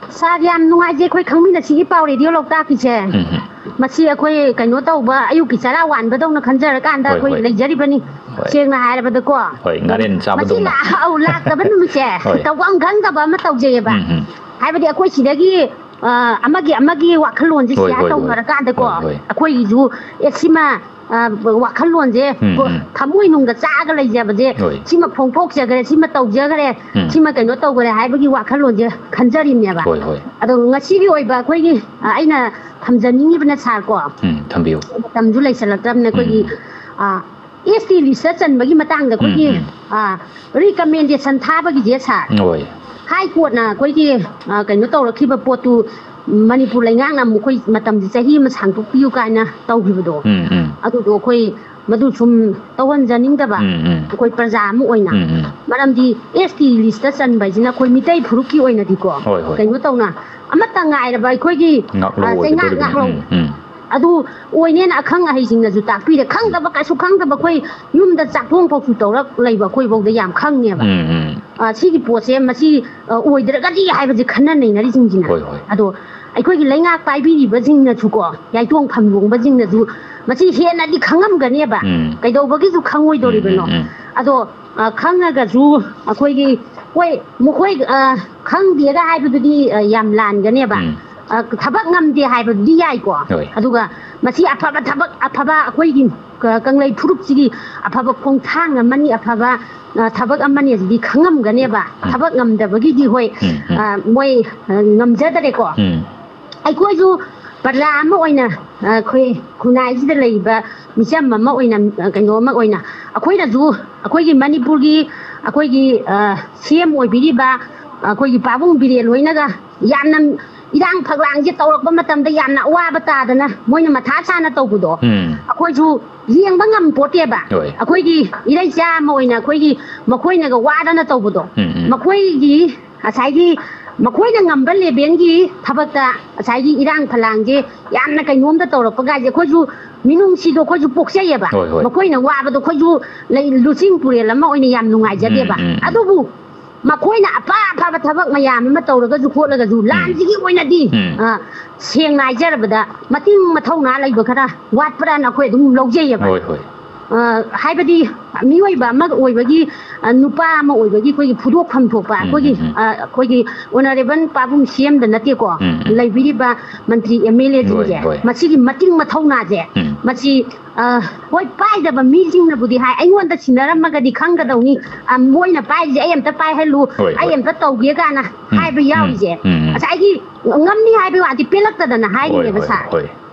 ꯁꯥꯔ, ꯌꯥꯝ ꯅꯨꯡꯉꯥꯏꯖꯩ꯫ ꯑꯩꯈꯣꯏ ꯈꯪꯃꯤꯟꯅꯁꯤꯒꯤ ꯄꯥꯎ ꯔꯦꯗꯤꯑꯣ ꯂꯣꯛꯇꯥꯛꯀꯤꯁꯦ꯫ ꯎꯝ ꯍꯝ꯫ ꯃꯁꯤ ꯑꯩꯈꯣꯏ ꯀꯩꯅꯣ ꯇꯧꯕ, ꯑꯌꯨꯛꯀꯤ ꯆꯔꯥ ꯋꯥꯟꯕꯗꯧꯅ ꯈꯟꯖꯔꯀꯥꯟꯗ ꯍꯣꯏ, ꯑꯩꯈꯣꯏ ꯍꯣꯏ꯫ ꯂꯩꯖꯔꯤꯕꯅꯤ꯫ ꯍꯣꯏ꯫ ꯁꯦꯡꯅ ꯍꯥꯏꯔꯕꯗꯀꯣ꯫ ꯍꯣꯏ, ꯉꯥꯔꯦꯟ ꯃꯁꯤ ꯆꯥꯕꯗꯧꯅ꯫ ꯂꯥꯛ-, ꯑꯧ, ꯂꯥꯛꯇꯕ ꯅꯨꯃꯤꯠꯁꯦ ꯍꯣꯏ꯫ ꯇꯧꯐꯝ ꯈꯪꯗꯕ ꯑꯃ ꯇꯧꯖꯩꯌꯦꯕ꯫ ꯎꯝ ꯍꯝ꯫ ꯍꯥꯏꯕꯗꯤ ꯑꯩꯈꯣꯏ ꯁꯤꯗꯒꯤ, ꯑ, ꯑꯃꯒꯤ, ꯑꯃꯒꯤ ꯋꯥꯈꯜꯂꯣꯟꯁꯦ ꯍꯣꯏ, ꯁꯤꯌꯥꯔ ꯍꯣꯏ, ꯍꯣꯏ꯫ ꯇꯧꯅꯔꯀꯥꯟꯗꯀꯣ, ꯍꯣꯏ, ꯍꯣꯏ꯫ ꯑꯩꯈꯣꯏꯒꯤꯁꯨ, ꯑꯦ, ꯁꯤꯃ, ꯑ, ꯋꯥꯈꯜꯂꯣꯟꯁꯦ ꯎꯝ, ꯀꯣ-, ꯎꯝ꯫ ꯊꯃꯣꯏꯅꯨꯡꯗ ꯆꯥꯛꯑꯒ ꯂꯩꯖꯕꯁꯦ, ꯍꯣꯏ꯫ ꯁꯤꯃ ꯐꯣꯡꯗꯣꯛꯆꯈ꯭ꯔꯦ, ꯁꯤꯃ ꯇꯧꯖꯈ꯭ꯔꯦ, ꯎꯝ꯫ ꯁꯤꯃ ꯀꯩꯅꯣ ꯇꯧꯈ꯭ꯔꯦ ꯍꯥꯏꯕꯒꯤ ꯋꯥꯈꯜꯂꯣꯟꯁꯦ ꯈꯟꯖꯔꯤꯕꯅꯦꯕ꯫ ꯍꯣꯏ, ꯍꯣꯏ꯫ ꯑꯗꯣ ꯉꯁꯤꯒꯤ ꯑꯣꯏꯕ ꯑꯩꯈꯣꯏꯒꯤ, ꯑ, ꯑꯩꯅ ꯊꯝꯖꯅꯤꯡꯉꯤꯕꯅ ꯁꯥꯔ ꯀꯣ, ꯎꯝ, ꯊꯝꯕꯤꯌꯨ꯫ ꯃꯇꯝꯁꯨ ꯂꯩꯁꯜꯂꯛꯇ꯭ꯔꯕꯅꯤꯅ ꯑꯩꯈꯣꯏꯒꯤ, ꯎꯝ꯫ ꯑ, ꯑꯦꯁ ꯇꯤ ꯂꯤꯁꯇ ꯆꯟꯕꯒꯤ ꯃꯇꯥꯡꯗ ꯑꯩꯈꯣꯏꯒꯤ, ꯎꯝ, ꯎꯝ꯫ ꯑ, ꯔꯤꯀꯃꯦꯟꯗꯦꯁꯟ ꯊꯥꯕꯒꯤꯁꯦ ꯁꯥꯔ, ꯍꯣꯏ꯫ ꯍꯥꯏ ꯀꯣꯔꯠꯅ ꯑꯩꯈꯣꯏꯒꯤ, ꯑ, ꯀꯩꯅꯣ ꯇꯧꯔꯛꯈꯤꯕ ꯄꯣꯠꯇꯨ ꯃꯅꯤꯄꯨꯔ ꯂꯩꯉꯥꯛꯅ ꯑꯃꯨꯛ ꯑꯩꯈꯣꯏ ꯃꯇꯝꯁꯦ ꯆꯍꯤ ꯑꯃ ꯁꯥꯡꯗꯣꯛꯄꯤꯌꯨ ꯀꯥꯏꯅ ꯇꯧꯈꯤꯕꯗꯣ, ꯎꯝ, ꯎꯝ꯫ ꯑꯗꯨꯗꯣ ꯑꯩꯈꯣꯏ ꯃꯗꯨ ꯁꯨꯝ ꯇꯧꯍꯟꯖꯅꯤꯡꯗꯕ, ꯎꯝ, ꯎꯝ꯫ ꯑꯩꯈꯣꯏ ꯄ꯭ꯔꯖꯥ ꯑꯃ ꯑꯣꯏꯅ꯫ ꯎꯝ, ꯎꯝ꯫ ꯃꯔꯝꯗꯤ ꯑꯦꯁ ꯇꯤ ꯂꯤꯁꯇ ꯆꯟꯕ ꯍꯥꯏꯁꯤꯅ ꯑꯩꯈꯣꯏ ꯃꯤꯇꯩ ꯐꯨꯔꯨꯞꯀꯤ ꯑꯣꯏꯅꯗꯤꯀꯣ, ꯍꯣꯏ, ꯍꯣꯏ꯫ ꯀꯩꯅꯣ ꯇꯧꯅ ꯑꯃꯠꯇ ꯉꯥꯏꯔꯕ ꯑꯩꯈꯣꯏꯒꯤ, ꯉꯥꯛꯂꯧ ꯑ, ꯆꯩꯉꯥꯛ ꯑꯣꯏꯒꯗꯧꯔꯤꯕꯅꯤ꯫ ꯉꯥꯛꯂꯧ꯫ ꯎꯝ, ꯎꯝ꯫ ꯑꯗꯨ ꯑꯣꯏꯅꯦꯅ ꯑꯈꯪ ꯑꯍꯩꯁꯤꯡꯅꯁꯨ ꯇꯥꯛꯄꯤꯔꯦ꯫ ꯈꯪꯗꯕ, ꯀꯩꯁꯨ ꯈꯪꯗꯕ ꯑꯩꯈꯣꯏ ꯌꯨꯝꯗ ꯆꯥꯛꯊꯣꯡ ꯐꯥꯎꯁꯨ ꯇꯧꯔꯛ ꯂꯩꯕ ꯑꯩꯈꯣꯏꯐꯥꯎꯗ ꯌꯥꯝ ꯈꯪꯉꯦꯕ꯫ ꯎꯝ, ꯎꯝ꯫ ꯑ, ꯁꯤꯒꯤ ꯄꯣꯠꯁꯦ ꯃꯁꯤ, ꯑ, ꯑꯣꯏꯗ꯭ꯔꯒꯗꯤ ꯍꯥꯏꯕꯁꯦ ꯈꯟꯅ ꯅꯩꯅꯔꯤꯁꯤꯡꯁꯤꯅ꯫ ꯍꯣꯏ, ꯍꯣꯏ꯫ ꯑꯗꯣ ꯑꯩꯈꯣꯏꯒꯤ ꯂꯩꯉꯥꯛ ꯄꯥꯏꯕꯤꯔꯤꯕꯁꯤꯡꯅꯁꯨꯀꯣ, ꯌꯥꯏꯇꯣꯡ ꯐꯝꯂꯣꯡꯕꯁꯤꯡꯅꯁꯨ ꯃꯁꯤ ꯍꯦꯟꯅꯗꯤ ꯈꯪꯉꯝꯒꯅꯦꯕ꯫ ꯎꯝ꯫ ꯀꯩꯗꯧꯕꯒꯤꯁꯨ ꯈꯪꯉꯣꯏꯗꯧꯔꯤꯕꯅꯣ? ꯎꯝ, ꯎꯝ, ꯎꯝ꯫ ꯑꯗꯣ, ꯑ, ꯈꯪꯉꯒꯁꯨ ꯑꯩꯈꯣꯏꯒꯤ, ꯍꯣꯏ, ꯃꯈꯣꯏ, ꯑ, ꯈꯪꯗꯦꯒ ꯍꯥꯏꯕꯗꯨꯗꯤ, ꯑ, ꯌꯥꯝ ꯂꯥꯟꯒꯅꯦꯕ꯫ ꯎꯝ꯫ ꯑ, ꯊꯕꯛ ꯉꯝꯗꯦ ꯍꯥꯏꯕꯗꯨꯗꯤ ꯌꯥꯏꯀꯣ꯫ ꯍꯣꯏ꯫ ꯑꯗꯨꯒ ꯃꯁꯤ ꯑꯐꯕ ꯊꯕꯛ, ꯑꯐꯕ ꯑꯩꯈꯣꯏꯒꯤ ꯀ-, ꯀꯪꯂꯩ ꯐꯨꯔꯨꯞꯁꯤꯒꯤ ꯑꯐꯕ ꯈꯣꯡꯊꯥꯡ ꯑꯃꯅꯤ, ꯑꯐꯕ, ꯑ, ꯊꯕꯛ ꯑꯃꯅꯤ ꯑꯁꯤꯗꯤ ꯈꯪꯉꯝꯒꯅꯦꯕ꯫ ꯎꯝ꯫ ꯊꯕꯛ ꯉꯝꯗꯕꯒꯤꯗꯤ ꯍꯣꯏ, ꯎꯝ, ꯎꯝ꯫ ꯑ, ꯃꯣꯏ, ꯑ, ꯉꯝꯖꯗꯔꯦꯀꯣ꯫ ꯎꯝ꯫ ꯑꯩꯈꯣꯏꯁꯨ ꯄ꯭ꯔꯖꯥ ꯑꯃ ꯑꯣꯏꯅ, ꯑ, ꯑꯩꯈꯣꯏ ꯈꯨꯟꯅꯥꯏꯁꯤꯗ ꯂꯩꯔꯤꯕ ꯃꯤꯆꯝ ꯑꯃ ꯑꯣꯏꯅ, ꯑ, ꯀꯩꯅꯣ ꯑꯃ ꯑꯣꯏꯅ ꯑꯩꯈꯣꯏꯅꯁꯨ ꯑꯩꯈꯣꯏꯒꯤ ꯃꯅꯤꯄꯨꯔꯒꯤ ꯑꯩꯈꯣꯏꯒꯤ ꯁꯤ ꯑꯦꯝ ꯑꯣꯏꯕꯤꯔꯤꯕ ꯑꯩꯈꯣꯏꯒꯤ ꯄꯥꯕꯨꯡ ꯕꯤꯔꯦꯟ ꯍꯣꯏꯅꯒ ꯌꯥꯝꯅ ꯏꯔꯥꯡ ꯐꯛꯂꯥꯡꯁꯦ ꯇꯧꯔꯛꯄ ꯃꯇꯝꯗ ꯌꯥꯝꯅ ꯑꯋꯥꯕ ꯇꯥꯗꯅ ꯃꯣꯏꯅ ꯃꯊꯥ ꯁꯥꯅ ꯇꯧꯕꯗꯣ ꯎꯝ ꯑꯩꯈꯣꯏꯁꯨ ꯌꯦꯡꯕ ꯉꯝ ꯄꯣꯠꯇꯦꯕ꯫ ꯍꯣꯏ꯫ ꯑꯩꯈꯣꯏꯒꯤ ꯏꯔꯩꯆꯥ ꯑꯃ ꯑꯣꯏꯅ ꯑꯩꯈꯣꯏꯒꯤ ꯃꯈꯣꯏꯅꯒ ꯋꯥꯗꯅ ꯇꯧꯕꯗꯣ ꯎꯝ, ꯎꯝ꯫ ꯃꯈꯣꯏꯒꯤ ꯉꯁꯥꯏꯒꯤ ꯃꯈꯣꯏꯅ ꯉꯝꯕ ꯂꯦꯕꯦꯟꯒꯤ ꯊꯕꯛꯇ ꯉꯁꯥꯏꯒꯤ ꯏꯔꯥꯡ ꯐꯂꯥꯡꯁꯦ ꯌꯥꯝꯅ ꯀꯩꯅꯣꯝꯗ ꯇꯧꯔꯛꯄ ꯀꯥꯏꯁꯦ ꯑꯩꯈꯣꯏꯁꯨ ꯃꯤꯅꯨꯡꯁꯤꯗꯣ ꯑꯩꯈꯣꯏꯁꯨ ꯄꯣꯛꯆꯩꯌꯦꯕ꯫ ꯍꯣꯏ, ꯍꯣꯏ꯫ ꯃꯈꯣꯏꯅ ꯋꯥꯕꯗꯣ ꯑꯩꯈꯣꯏꯁꯨ ꯂꯩ ꯂꯨꯆꯤꯡ ꯄꯨꯔꯦꯜ ꯑꯃ ꯑꯣꯏꯅ ꯌꯥꯝ ꯅꯨꯡꯉꯥꯏꯖꯗꯦꯕ꯫ ꯎꯝ, ꯎꯝ, ꯎꯝ꯫ ꯑꯗꯨꯕꯨ ꯃꯈꯣꯏꯅ ꯑꯄꯥ ꯑꯐꯕ ꯊꯕꯛ ꯃꯌꯥꯝ ꯑꯃ ꯇꯧꯔꯒꯁꯨ ꯈꯣꯠꯂꯒꯁꯨ ꯂꯥꯟꯁꯤꯒꯤ ꯑꯣꯏꯅꯗꯤ ꯎꯝ꯫ ꯑ, ꯁꯦꯡꯅ ꯍꯥꯏꯖꯔꯕꯗ ꯃꯇꯤꯡ ꯃꯊꯧꯅꯥ ꯂꯩꯕ ꯈꯔ ꯋꯥꯠꯄ꯭ꯔꯥꯅ ꯑꯩꯈꯣꯏ ꯑꯗꯨꯝ ꯂꯧꯖꯩꯌꯦꯕ꯫ ꯍꯣꯏ, ꯍꯣꯏ꯫ ꯑ, ꯍꯥꯏꯕꯗꯤ ꯃꯤꯑꯣꯏꯕ ꯑꯃ ꯑꯣꯏꯕꯒꯤ ꯑ, ꯅꯨꯄꯥ ꯑꯃ ꯑꯣꯏꯕꯒꯤ ꯑꯩꯈꯣꯏꯒꯤ ꯐꯨꯗꯣꯛꯐꯝ ꯊꯣꯛꯄ ꯎꯝ, ꯑꯩꯈꯣꯏꯒꯤ ꯎꯝ, ꯎꯝ꯫ ꯑ, ꯑꯩꯈꯣꯏꯒꯤ ꯑꯣꯅꯔꯦꯕꯜ ꯄꯥꯕꯨꯡ ꯁꯤ ꯑꯦꯝꯗ ꯅꯠꯇꯦꯀꯣ ꯎꯝ, ꯎꯝ꯫ ꯂꯩꯕꯤꯔꯤꯕ ꯃꯟꯇ꯭ꯔꯤ ꯑꯦꯝ ꯑꯦꯜ ꯑꯦꯁꯤꯡꯁꯦ ꯍꯣꯏ, ꯍꯣꯏ꯫ ꯃꯁꯤꯒꯤ ꯃꯇꯤꯡ ꯃꯊꯧꯅꯥꯁꯦ ꯎꯝ꯫ ꯃꯁꯤ ꯑ, ꯍꯣꯏ ꯄꯥꯏꯗꯕ ꯃꯤꯁꯤꯡꯅꯕꯨꯗꯤ ꯍꯥꯏ ꯑꯩꯉꯣꯟꯗ ꯁꯤꯟꯅꯔꯝꯃꯒꯗꯤ ꯈꯪꯒꯗꯧꯅꯤ꯫ ꯑ, ꯃꯣꯏꯅ ꯄꯥꯏꯔꯤꯁꯦ ꯑꯩ ꯑꯝꯇ ꯄꯥꯏꯍꯜꯂꯨ ꯍꯣꯏ, ꯑꯩ ꯍꯣꯏ꯫ ꯑꯝꯇ ꯇꯧꯒꯦ ꯀꯥꯏꯅ ꯎꯝ, ꯍꯥꯏꯕ ꯎꯝ, ꯌꯥꯎꯔꯤꯁꯦ ꯎꯝ, ꯎꯝ꯫ ꯉꯁꯥꯏꯒꯤ ꯉꯝꯅꯤ ꯍꯥꯏꯕꯒꯤ ꯋꯥꯗꯤ ꯄꯦꯜꯂꯛꯇꯗꯅ ꯍꯣꯏ, ꯍꯥꯏꯔꯤꯅꯦꯕ ꯍꯣꯏ, ꯁꯥꯔ꯫ ꯍꯣꯏ꯫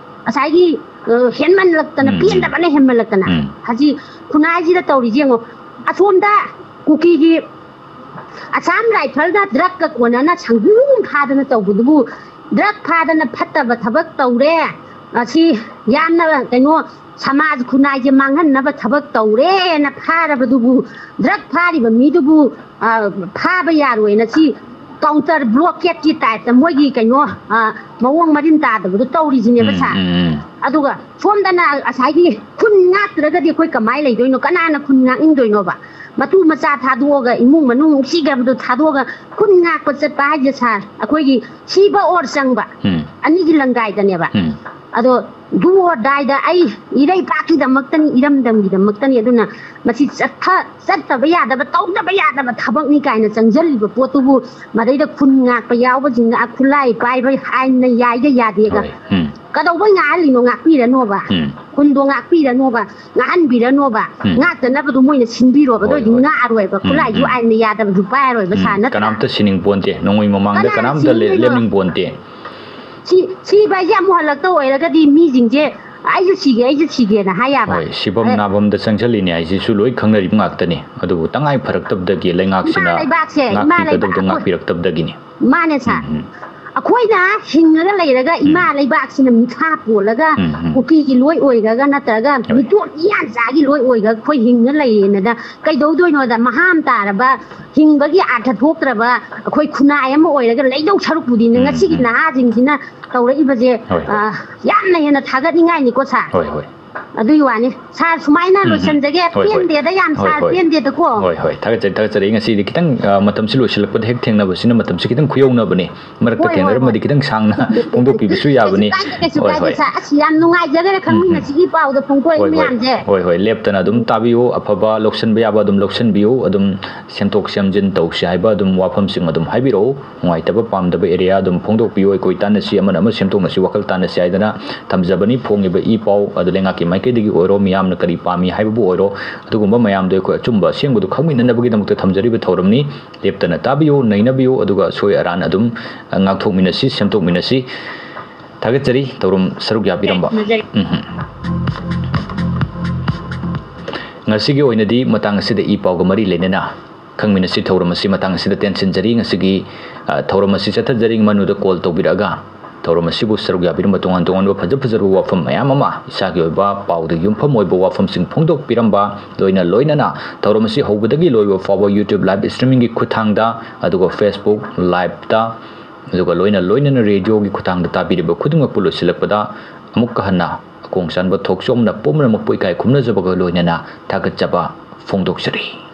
ꯉꯁꯥꯏꯒꯤ ꯑ, ꯍꯦꯟꯃꯜꯂꯛꯇꯅ ꯎꯝ, ꯎꯝ꯫ ꯄꯦꯟꯗꯕꯅ ꯍꯦꯟꯃꯜꯂꯛꯇꯅ ꯎꯝ꯫ ꯍꯧꯖꯤꯛ ꯈꯨꯟꯅꯥꯏꯁꯤꯗ ꯇꯧꯔꯤꯁꯦ ꯌꯦꯡꯉꯣ꯫ ꯑꯁꯣꯝꯗ ꯀꯨꯀꯤꯒꯤ ꯑꯁꯥꯝ ꯔꯥꯏꯐꯜꯒ ꯗ꯭ꯔꯒꯀ ꯀꯣꯟꯅꯅ ꯁꯪꯒꯨꯝ ꯐꯥꯗꯅ ꯇꯧꯕꯗꯨꯕꯨ ꯗ꯭ꯔꯒ ꯐꯥꯗꯅ ꯐꯠꯇꯕ ꯊꯕꯛ ꯇꯧꯔꯦ꯫ ꯑꯁꯤ ꯌꯥꯝꯅ ꯀꯩꯅꯣ ꯁꯃꯥꯖ ꯈꯨꯟꯅꯥꯏꯁꯦ ꯃꯥꯡꯍꯟꯅꯕ ꯊꯕꯛ ꯇꯧꯔꯦꯅ ꯐꯥꯔꯕꯗꯨꯕꯨ ꯗ꯭ꯔꯒ ꯐꯥꯔꯤꯕ ꯃꯤꯗꯨꯕꯨ ꯑ, ꯐꯥꯕ ꯌꯥꯔꯣꯏꯅ ꯁꯤ ꯀꯥꯎꯟꯇꯔ ꯕ꯭ꯂꯣꯀꯦꯠꯀꯤ ꯇꯥꯏꯞꯇ ꯃꯣꯏꯒꯤ ꯀꯩꯅꯣ ꯑ, ꯃꯑꯣꯡ ꯃꯔꯤꯟ ꯇꯥꯗꯕꯗꯣ ꯇꯧꯔꯤꯁꯤꯅꯦꯕ ꯎꯝ, ꯁꯥꯔ꯫ ꯎꯝ, ꯎꯝ꯫ ꯑꯗꯨꯒ ꯁꯣꯝꯗꯅ ꯉꯁꯥꯏꯒꯤ ꯈꯨꯟ ꯉꯥꯛꯇ꯭ꯔꯒꯗꯤ ꯑꯩꯈꯣꯏ ꯀꯃꯥꯏꯅ ꯂꯩꯗꯣꯏꯅꯣ? ꯀꯅꯥꯅ ꯈꯨꯟ ꯉꯥꯛꯅꯤꯡꯗꯣꯏꯅꯣꯕ? ꯃꯇꯨ ꯃꯆꯥ ꯊꯥꯗꯣꯛꯑꯒ ꯏꯃꯨꯡ ꯃꯅꯨꯡ ꯅꯨꯡꯁꯤꯈ꯭ꯔꯕꯗꯣ ꯊꯥꯗꯣꯛꯑꯒ ꯈꯨꯟ ꯉꯥꯛꯄ ꯆꯠꯄ ꯍꯥꯏꯁꯦ ꯁꯥꯔ ꯑꯩꯈꯣꯏꯒꯤ ꯁꯤꯕ ꯑꯣꯔ ꯆꯪꯕ ꯎꯝ꯫ ꯑꯅꯤꯒꯤ ꯂꯪꯗꯥꯏꯗꯅꯦꯕ꯫ ꯎꯝ꯫ ꯑꯗꯣ ꯗꯨ ꯑꯣꯔ ꯗꯥꯏꯗ ꯑꯩ ꯏꯔꯩꯄꯥꯛꯀꯤꯗꯃꯛꯇꯅꯤ ꯏꯔꯝꯗꯝꯒꯤꯗꯃꯛꯇꯅꯤ꯫ ꯑꯗꯨꯅ ꯃꯁꯤ ꯆꯠꯊ ꯆꯠꯇꯕ ꯌꯥꯗꯕ ꯇꯧꯗꯕ ꯌꯥꯗꯕ ꯊꯕꯛꯅꯤ ꯀꯥꯏꯅ ꯆꯪꯁꯤꯜꯂꯤꯕ ꯄꯣꯠꯇꯨꯕꯨ ꯃꯗꯩꯗ ꯈꯨꯟ ꯉꯥꯛꯄ ꯌꯥꯎꯕꯁꯤꯡꯅ ꯈꯨꯠꯂꯥꯏ ꯄꯥꯏꯕ ꯑꯥꯏꯟꯅ ꯌꯥꯏꯒ ꯌꯥꯗꯦꯒ ꯍꯣꯏ꯫ ꯎꯝ꯫ ꯀꯩꯗꯧꯕꯩ ꯉꯥꯛꯍꯜꯂꯤꯅꯣ? ꯉꯥꯛꯄꯤꯔꯅꯣꯕ꯫ ꯎꯝ꯫ ꯈꯨꯟꯗꯣ ꯉꯥꯛꯄꯤꯔꯅꯣꯕ, ꯉꯥꯛꯍꯟꯕꯤꯔꯅꯣꯕ꯫ ꯎꯝ꯫ ꯉꯥꯛꯇꯅꯕꯗꯣ ꯃꯣꯏꯅ ꯁꯤꯟꯕꯤꯔꯣꯕ꯫ ꯑꯗꯨ ꯍꯣꯏ, ꯑꯣꯏꯗꯤ ꯍꯣꯏ꯫ ꯉꯥꯛꯑꯔꯣꯏꯕ꯫ ꯎꯝ, ꯈꯨꯠꯂꯥꯏꯁꯨ ꯎꯝ꯫ ꯑꯥꯏꯟꯅ ꯌꯥꯗꯕꯁꯨ ꯄꯥꯏꯔꯔꯣꯏꯕ ꯎꯝ꯫ ꯁꯥꯔ ꯅꯠꯇ꯭ꯔꯥ? ꯀꯅꯥꯝꯇ ꯁꯤꯅꯤꯡ ꯄꯣꯟꯇꯦ꯫ ꯅꯣꯡꯃꯩ ꯃꯃꯥꯡꯗ ꯀꯅꯥꯅ ꯀꯅꯥꯝꯇ ꯂꯦ- ꯁꯤꯅꯤꯡꯗꯣꯏꯅꯣ? ꯂꯦꯞꯅꯤꯡ ꯄꯣꯟꯇꯦ꯫ ꯁꯤ ꯁꯤꯕ ꯍꯥꯏꯁꯦ ꯑꯃꯨꯛ ꯍꯜꯂꯛꯇ ꯑꯣꯏꯔꯒꯗꯤ ꯃꯤꯁꯤꯡꯁꯦ ꯑꯩꯁꯨ ꯁꯤꯒꯦ, ꯑꯩꯁꯨ ꯁꯤꯒꯦꯅ ꯍꯥꯏ ꯌꯥꯕ꯫ ꯍꯣꯏ, ꯁꯤꯐꯝ ꯑꯦ, ꯅꯥꯐꯝꯗ ꯆꯪꯁꯤꯜꯂꯤꯅꯦ ꯍꯥꯏꯁꯤꯁꯨ ꯂꯣꯏ ꯈꯪꯅꯔꯤꯕ ꯉꯥꯛꯇꯅꯤ꯫ ꯑꯗꯨꯕꯨ ꯇꯉꯥꯏ ꯐꯔꯛꯇꯕꯗꯒꯤ ꯂꯩꯉꯥꯛꯁꯤꯅ ꯏꯃꯥ ꯂꯩꯕꯥꯛꯁꯦ, ꯏꯃꯥ ꯉꯥꯛꯄꯤꯒꯗꯕꯗꯣ ꯂꯩꯕꯥꯛ, ꯑꯩꯈꯣꯏ ꯉꯥꯛꯄꯤꯔꯛꯇꯕꯗꯒꯤꯅꯤ꯫ ꯃꯥꯅꯦ ꯁꯥꯔ꯫ ꯎꯝ, ꯎꯝ꯫ ꯑꯩꯈꯣꯏꯅ ꯍꯤꯡꯉꯒ ꯂꯩꯔꯒ ꯎꯝ꯫ ꯏꯃꯥ ꯂꯩꯕꯥꯛꯁꯤꯅ ꯃꯤꯈꯥ ꯄꯣꯜꯂꯒ ꯎꯝ, ꯎꯝ꯫ ꯀꯨꯀꯤꯒꯤ ꯂꯣꯏ ꯑꯣꯏꯔꯒ ꯅꯠꯇ꯭ꯔꯒ ꯍꯣꯏ꯫ ꯃꯤꯇꯣꯞ ꯃꯤꯌꯥꯟꯆꯥꯒꯤ ꯂꯣꯏ ꯑꯣꯏꯔꯒ ꯑꯩꯈꯣꯏ ꯍꯤꯡꯉ ꯂꯩꯔꯦꯅꯗ ꯀꯩꯗꯧꯗꯣꯏꯅꯣꯗ? ꯃꯍꯥ ꯇꯥꯔꯕ, ꯍꯤꯡꯕꯒꯤ ꯑꯥꯔꯊ ꯊꯣꯛꯇ꯭ꯔꯕ ꯑꯩꯈꯣꯏ ꯈꯨꯟꯅꯥꯏ ꯑꯃ ꯑꯣꯏꯔꯒ ꯂꯩꯗꯧ ꯁꯔꯨꯛꯄꯨꯗꯤꯅ ꯎꯝ, ꯉꯁꯤꯒꯤ ꯎꯝ꯫ ꯅꯍꯥꯁꯤꯡꯁꯤꯅ ꯇꯧꯔꯛꯏꯕꯁꯦ, ꯍꯣꯏ, ꯍꯣꯏ꯫ ꯑ, ꯌꯥꯝꯅ ꯍꯦꯟꯅ ꯊꯥꯒꯠꯅꯤꯡꯉꯥꯏꯅꯤꯀꯣ ꯁꯥꯔ꯫ ꯍꯣꯏ, ꯍꯣꯏ꯫ ꯑꯗꯨꯒꯤ ꯋꯥꯅꯤ꯫ ꯁꯥꯔ, ꯁꯨꯃꯥꯏꯅ ꯎꯝ, ꯎꯝ꯫ ꯂꯣꯏꯁꯤꯟꯖꯒꯦ꯫ ꯍꯣꯏ, ꯍꯣꯏ꯫ ꯄꯦꯟꯗꯦꯗ ꯌꯥꯝ ꯍꯣꯏ, ꯁꯥꯔ, ꯍꯣꯏ꯫ ꯄꯦꯟꯗꯦꯗꯀꯣ꯫ ꯍꯣꯏ, ꯍꯣꯏ꯫ ꯊꯥꯒꯠꯆꯔꯤ, ꯊꯥꯒꯠꯆꯔꯤ꯫ ꯉꯁꯤꯗꯤ ꯈꯤꯇꯪ, ꯑ, ꯃꯇꯝꯁꯤ ꯂꯣꯏꯁꯤꯜꯂꯛꯄꯗ ꯍꯦꯛ ꯊꯦꯡꯅꯕꯁꯤꯅ ꯃꯇꯝꯁꯤ ꯈꯤꯇꯪ ꯈꯨꯌꯧꯅꯕꯅꯤ꯫ ꯃꯔꯛꯇ ꯍꯣꯏ, ꯍꯣꯏ, ꯊꯦꯡꯅꯔꯝꯃꯗꯤ ꯍꯣꯏ꯫ ꯈꯤꯇꯪ ꯁꯥꯡꯅ ꯐꯣꯡꯗꯣꯛꯄꯤꯕꯁꯨ ꯌꯥꯕꯅꯤ꯫ ꯀꯩꯁꯨ ꯀꯥꯏꯗꯦ, ꯀꯩꯁꯨ ꯍꯣꯏ, ꯀꯥꯏꯗꯦ ꯍꯣꯏ꯫ ꯁꯥꯔ꯫ ꯑꯁ, ꯌꯥꯝ ꯅꯨꯡꯉꯥꯏꯖꯈ꯭ꯔꯦ ꯎꯝ, ꯈꯪꯃꯤꯟꯅꯁꯤꯒꯤ ꯎꯝ꯫ ꯄꯥꯎꯗ ꯐꯣꯡꯗꯣꯛꯏ ꯍꯣꯏ, ꯍꯣꯏ꯫ ꯃꯌꯥꯝꯁꯦ꯫ ꯍꯣꯏ, ꯍꯣꯏ꯫ ꯂꯦꯞꯇꯅ ꯑꯗꯨꯝ ꯎꯝ꯫ ꯇꯥꯕꯤꯌꯨ꯫ ꯑꯐꯕ ꯂꯧꯁꯤꯟꯕ ꯌꯥꯕ ꯑꯗꯨꯝ ꯂꯧꯁꯤꯟꯕꯤꯌꯨ꯫ ꯑꯗꯨꯝ ꯁꯦꯝꯗꯣꯛ ꯁꯦꯝꯖꯤꯟ ꯇꯧꯁꯤ ꯍꯥꯏꯕ ꯑꯗꯨꯝ ꯋꯥꯐꯝꯁꯤꯡ ꯑꯗꯨꯝ ꯍꯥꯏꯕꯤꯔꯛꯎ꯫ ꯅꯨꯡꯉꯥꯏꯇꯕ ꯄꯥꯝꯗꯕ ꯑꯦꯔꯤꯌꯥ ꯑꯗꯨꯝ ꯐꯣꯡꯗꯣꯛꯄꯤꯌꯨ꯫ ꯑꯩꯈꯣꯏ ꯇꯥꯟꯅꯁꯤ, ꯑꯃꯅ ꯑꯃ ꯁꯦꯝꯗꯣꯛꯅꯁꯤ, ꯋꯥꯈꯜ ꯇꯥꯟꯅꯁꯤ ꯍꯥꯏꯗꯅ ꯊꯝꯖꯕꯅꯤ꯫ ꯐꯣꯡꯉꯤꯕ ꯏ ꯄꯥꯎ ꯑꯗꯨ ꯂꯩꯉꯥꯛꯀꯤ ꯃꯥꯏꯀꯩꯗꯒꯤ ꯑꯣꯏꯔꯣ, ꯃꯤꯌꯥꯝꯅ ꯀꯔꯤ ꯄꯥꯝꯃꯤ ꯍꯥꯏꯕꯕꯨ ꯑꯣꯏꯔꯣ, ꯑꯗꯨꯒꯨꯝꯕ ꯃꯌꯥꯝꯗꯣ ꯑꯩꯈꯣꯏ ꯑꯆꯨꯝꯕ ꯑꯁꯦꯡꯕꯗꯨ ꯈꯪꯃꯤꯟꯅꯅꯕꯒꯤꯗꯃꯛꯇ ꯊꯝꯖꯔꯤꯕ ꯊꯧꯔꯝꯅꯤ꯫ ꯂꯦꯞꯇꯅ ꯇꯥꯕꯤꯌꯨ, ꯅꯩꯅꯕꯤꯌꯨ, ꯑꯗꯨꯒ ꯑꯁꯣꯏ ꯑꯔꯥꯟ ꯑꯗꯨꯝ ꯉꯥꯛꯊꯣꯛꯃꯤꯟꯅꯁꯤ, ꯁꯦꯝꯗꯣꯛꯃꯤꯟꯅꯁꯤ꯫ ꯊꯥꯒꯠꯆꯔꯤ ꯊꯧꯔꯝ ꯁꯔꯨꯛ ꯌꯥꯕꯤꯔꯝꯕ꯫ ꯊꯥꯒꯠꯆꯔꯤ꯫ ꯎꯝ ꯍꯝ꯫ ꯉꯁꯤꯒꯤ ꯑꯣꯏꯅꯗꯤ ꯃꯇꯥꯡ ꯑꯁꯤꯗ ꯏ ꯄꯥꯎꯒ ꯃꯔꯤ ꯂꯩꯅꯅ ꯈꯪꯃꯤꯟꯅꯁꯤ ꯊꯧꯔꯝ ꯑꯁꯤ ꯃꯇꯥꯡ ꯑꯁꯤꯗ ꯇꯦꯟꯁꯤꯟꯖꯔꯤ꯫ ꯉꯁꯤꯒꯤ, ꯑ, ꯊꯧꯔꯝ ꯑꯁꯤ ꯆꯠꯊꯖꯔꯤ꯫ ꯃꯅꯨꯡꯗ call ꯇꯧꯕꯤꯔꯛꯑꯒ ꯊꯧꯔꯝ ꯑꯁꯤꯕꯨ ꯁꯔꯨꯛ ꯌꯥꯕꯤꯔꯝꯕ ꯇꯣꯉꯥꯟ ꯇꯣꯉꯥꯟꯕ ꯐꯖ ꯐꯖꯔꯕ ꯋꯥꯐꯝ ꯃꯌꯥꯝ ꯑꯃ, ꯏꯁꯥꯒꯤ ꯑꯣꯏꯕ ꯄꯥꯎꯗ ꯌꯨꯝꯐꯝ ꯑꯣꯏꯕ ꯋꯥꯐꯝꯁꯤꯡ ꯐꯣꯡꯗꯣꯛꯄꯤꯔꯝꯕ, ꯂꯣꯏꯅ ꯂꯣꯏꯅꯅ ꯊꯧꯔꯝ ꯑꯁꯤ ꯍꯧꯕꯗꯒꯤ ꯂꯣꯏꯕ ꯐꯥꯎꯕ YouTube live streamingꯒꯤ ꯈꯨꯠꯊꯥꯡꯗ, ꯑꯗꯨꯒ Facebook liveꯇ, ꯑꯗꯨꯒ ꯂꯣꯏꯅ ꯂꯣꯏꯅꯅ radioꯒꯤ ꯈꯨꯠꯊꯥꯡꯗ ꯇꯥꯕꯤꯔꯤꯕ ꯈꯨꯗꯤꯡꯃꯛꯄꯨ ꯂꯣꯏꯁꯤꯜꯂꯛꯄꯗ ꯑꯃꯨꯛꯀ ꯍꯟꯅ ꯑꯀꯣꯡ ꯆꯥꯟꯕ ꯊꯣꯛꯆꯣꯝꯅ ꯄꯨꯝꯅꯃꯛꯄꯨ ꯏꯀꯥꯏ ꯈꯨꯝꯅꯖꯕꯒ ꯂꯣꯏꯅꯅ ꯊꯥꯒꯠꯆꯕ ꯐꯣꯡꯗꯣꯛꯆꯔꯤ꯫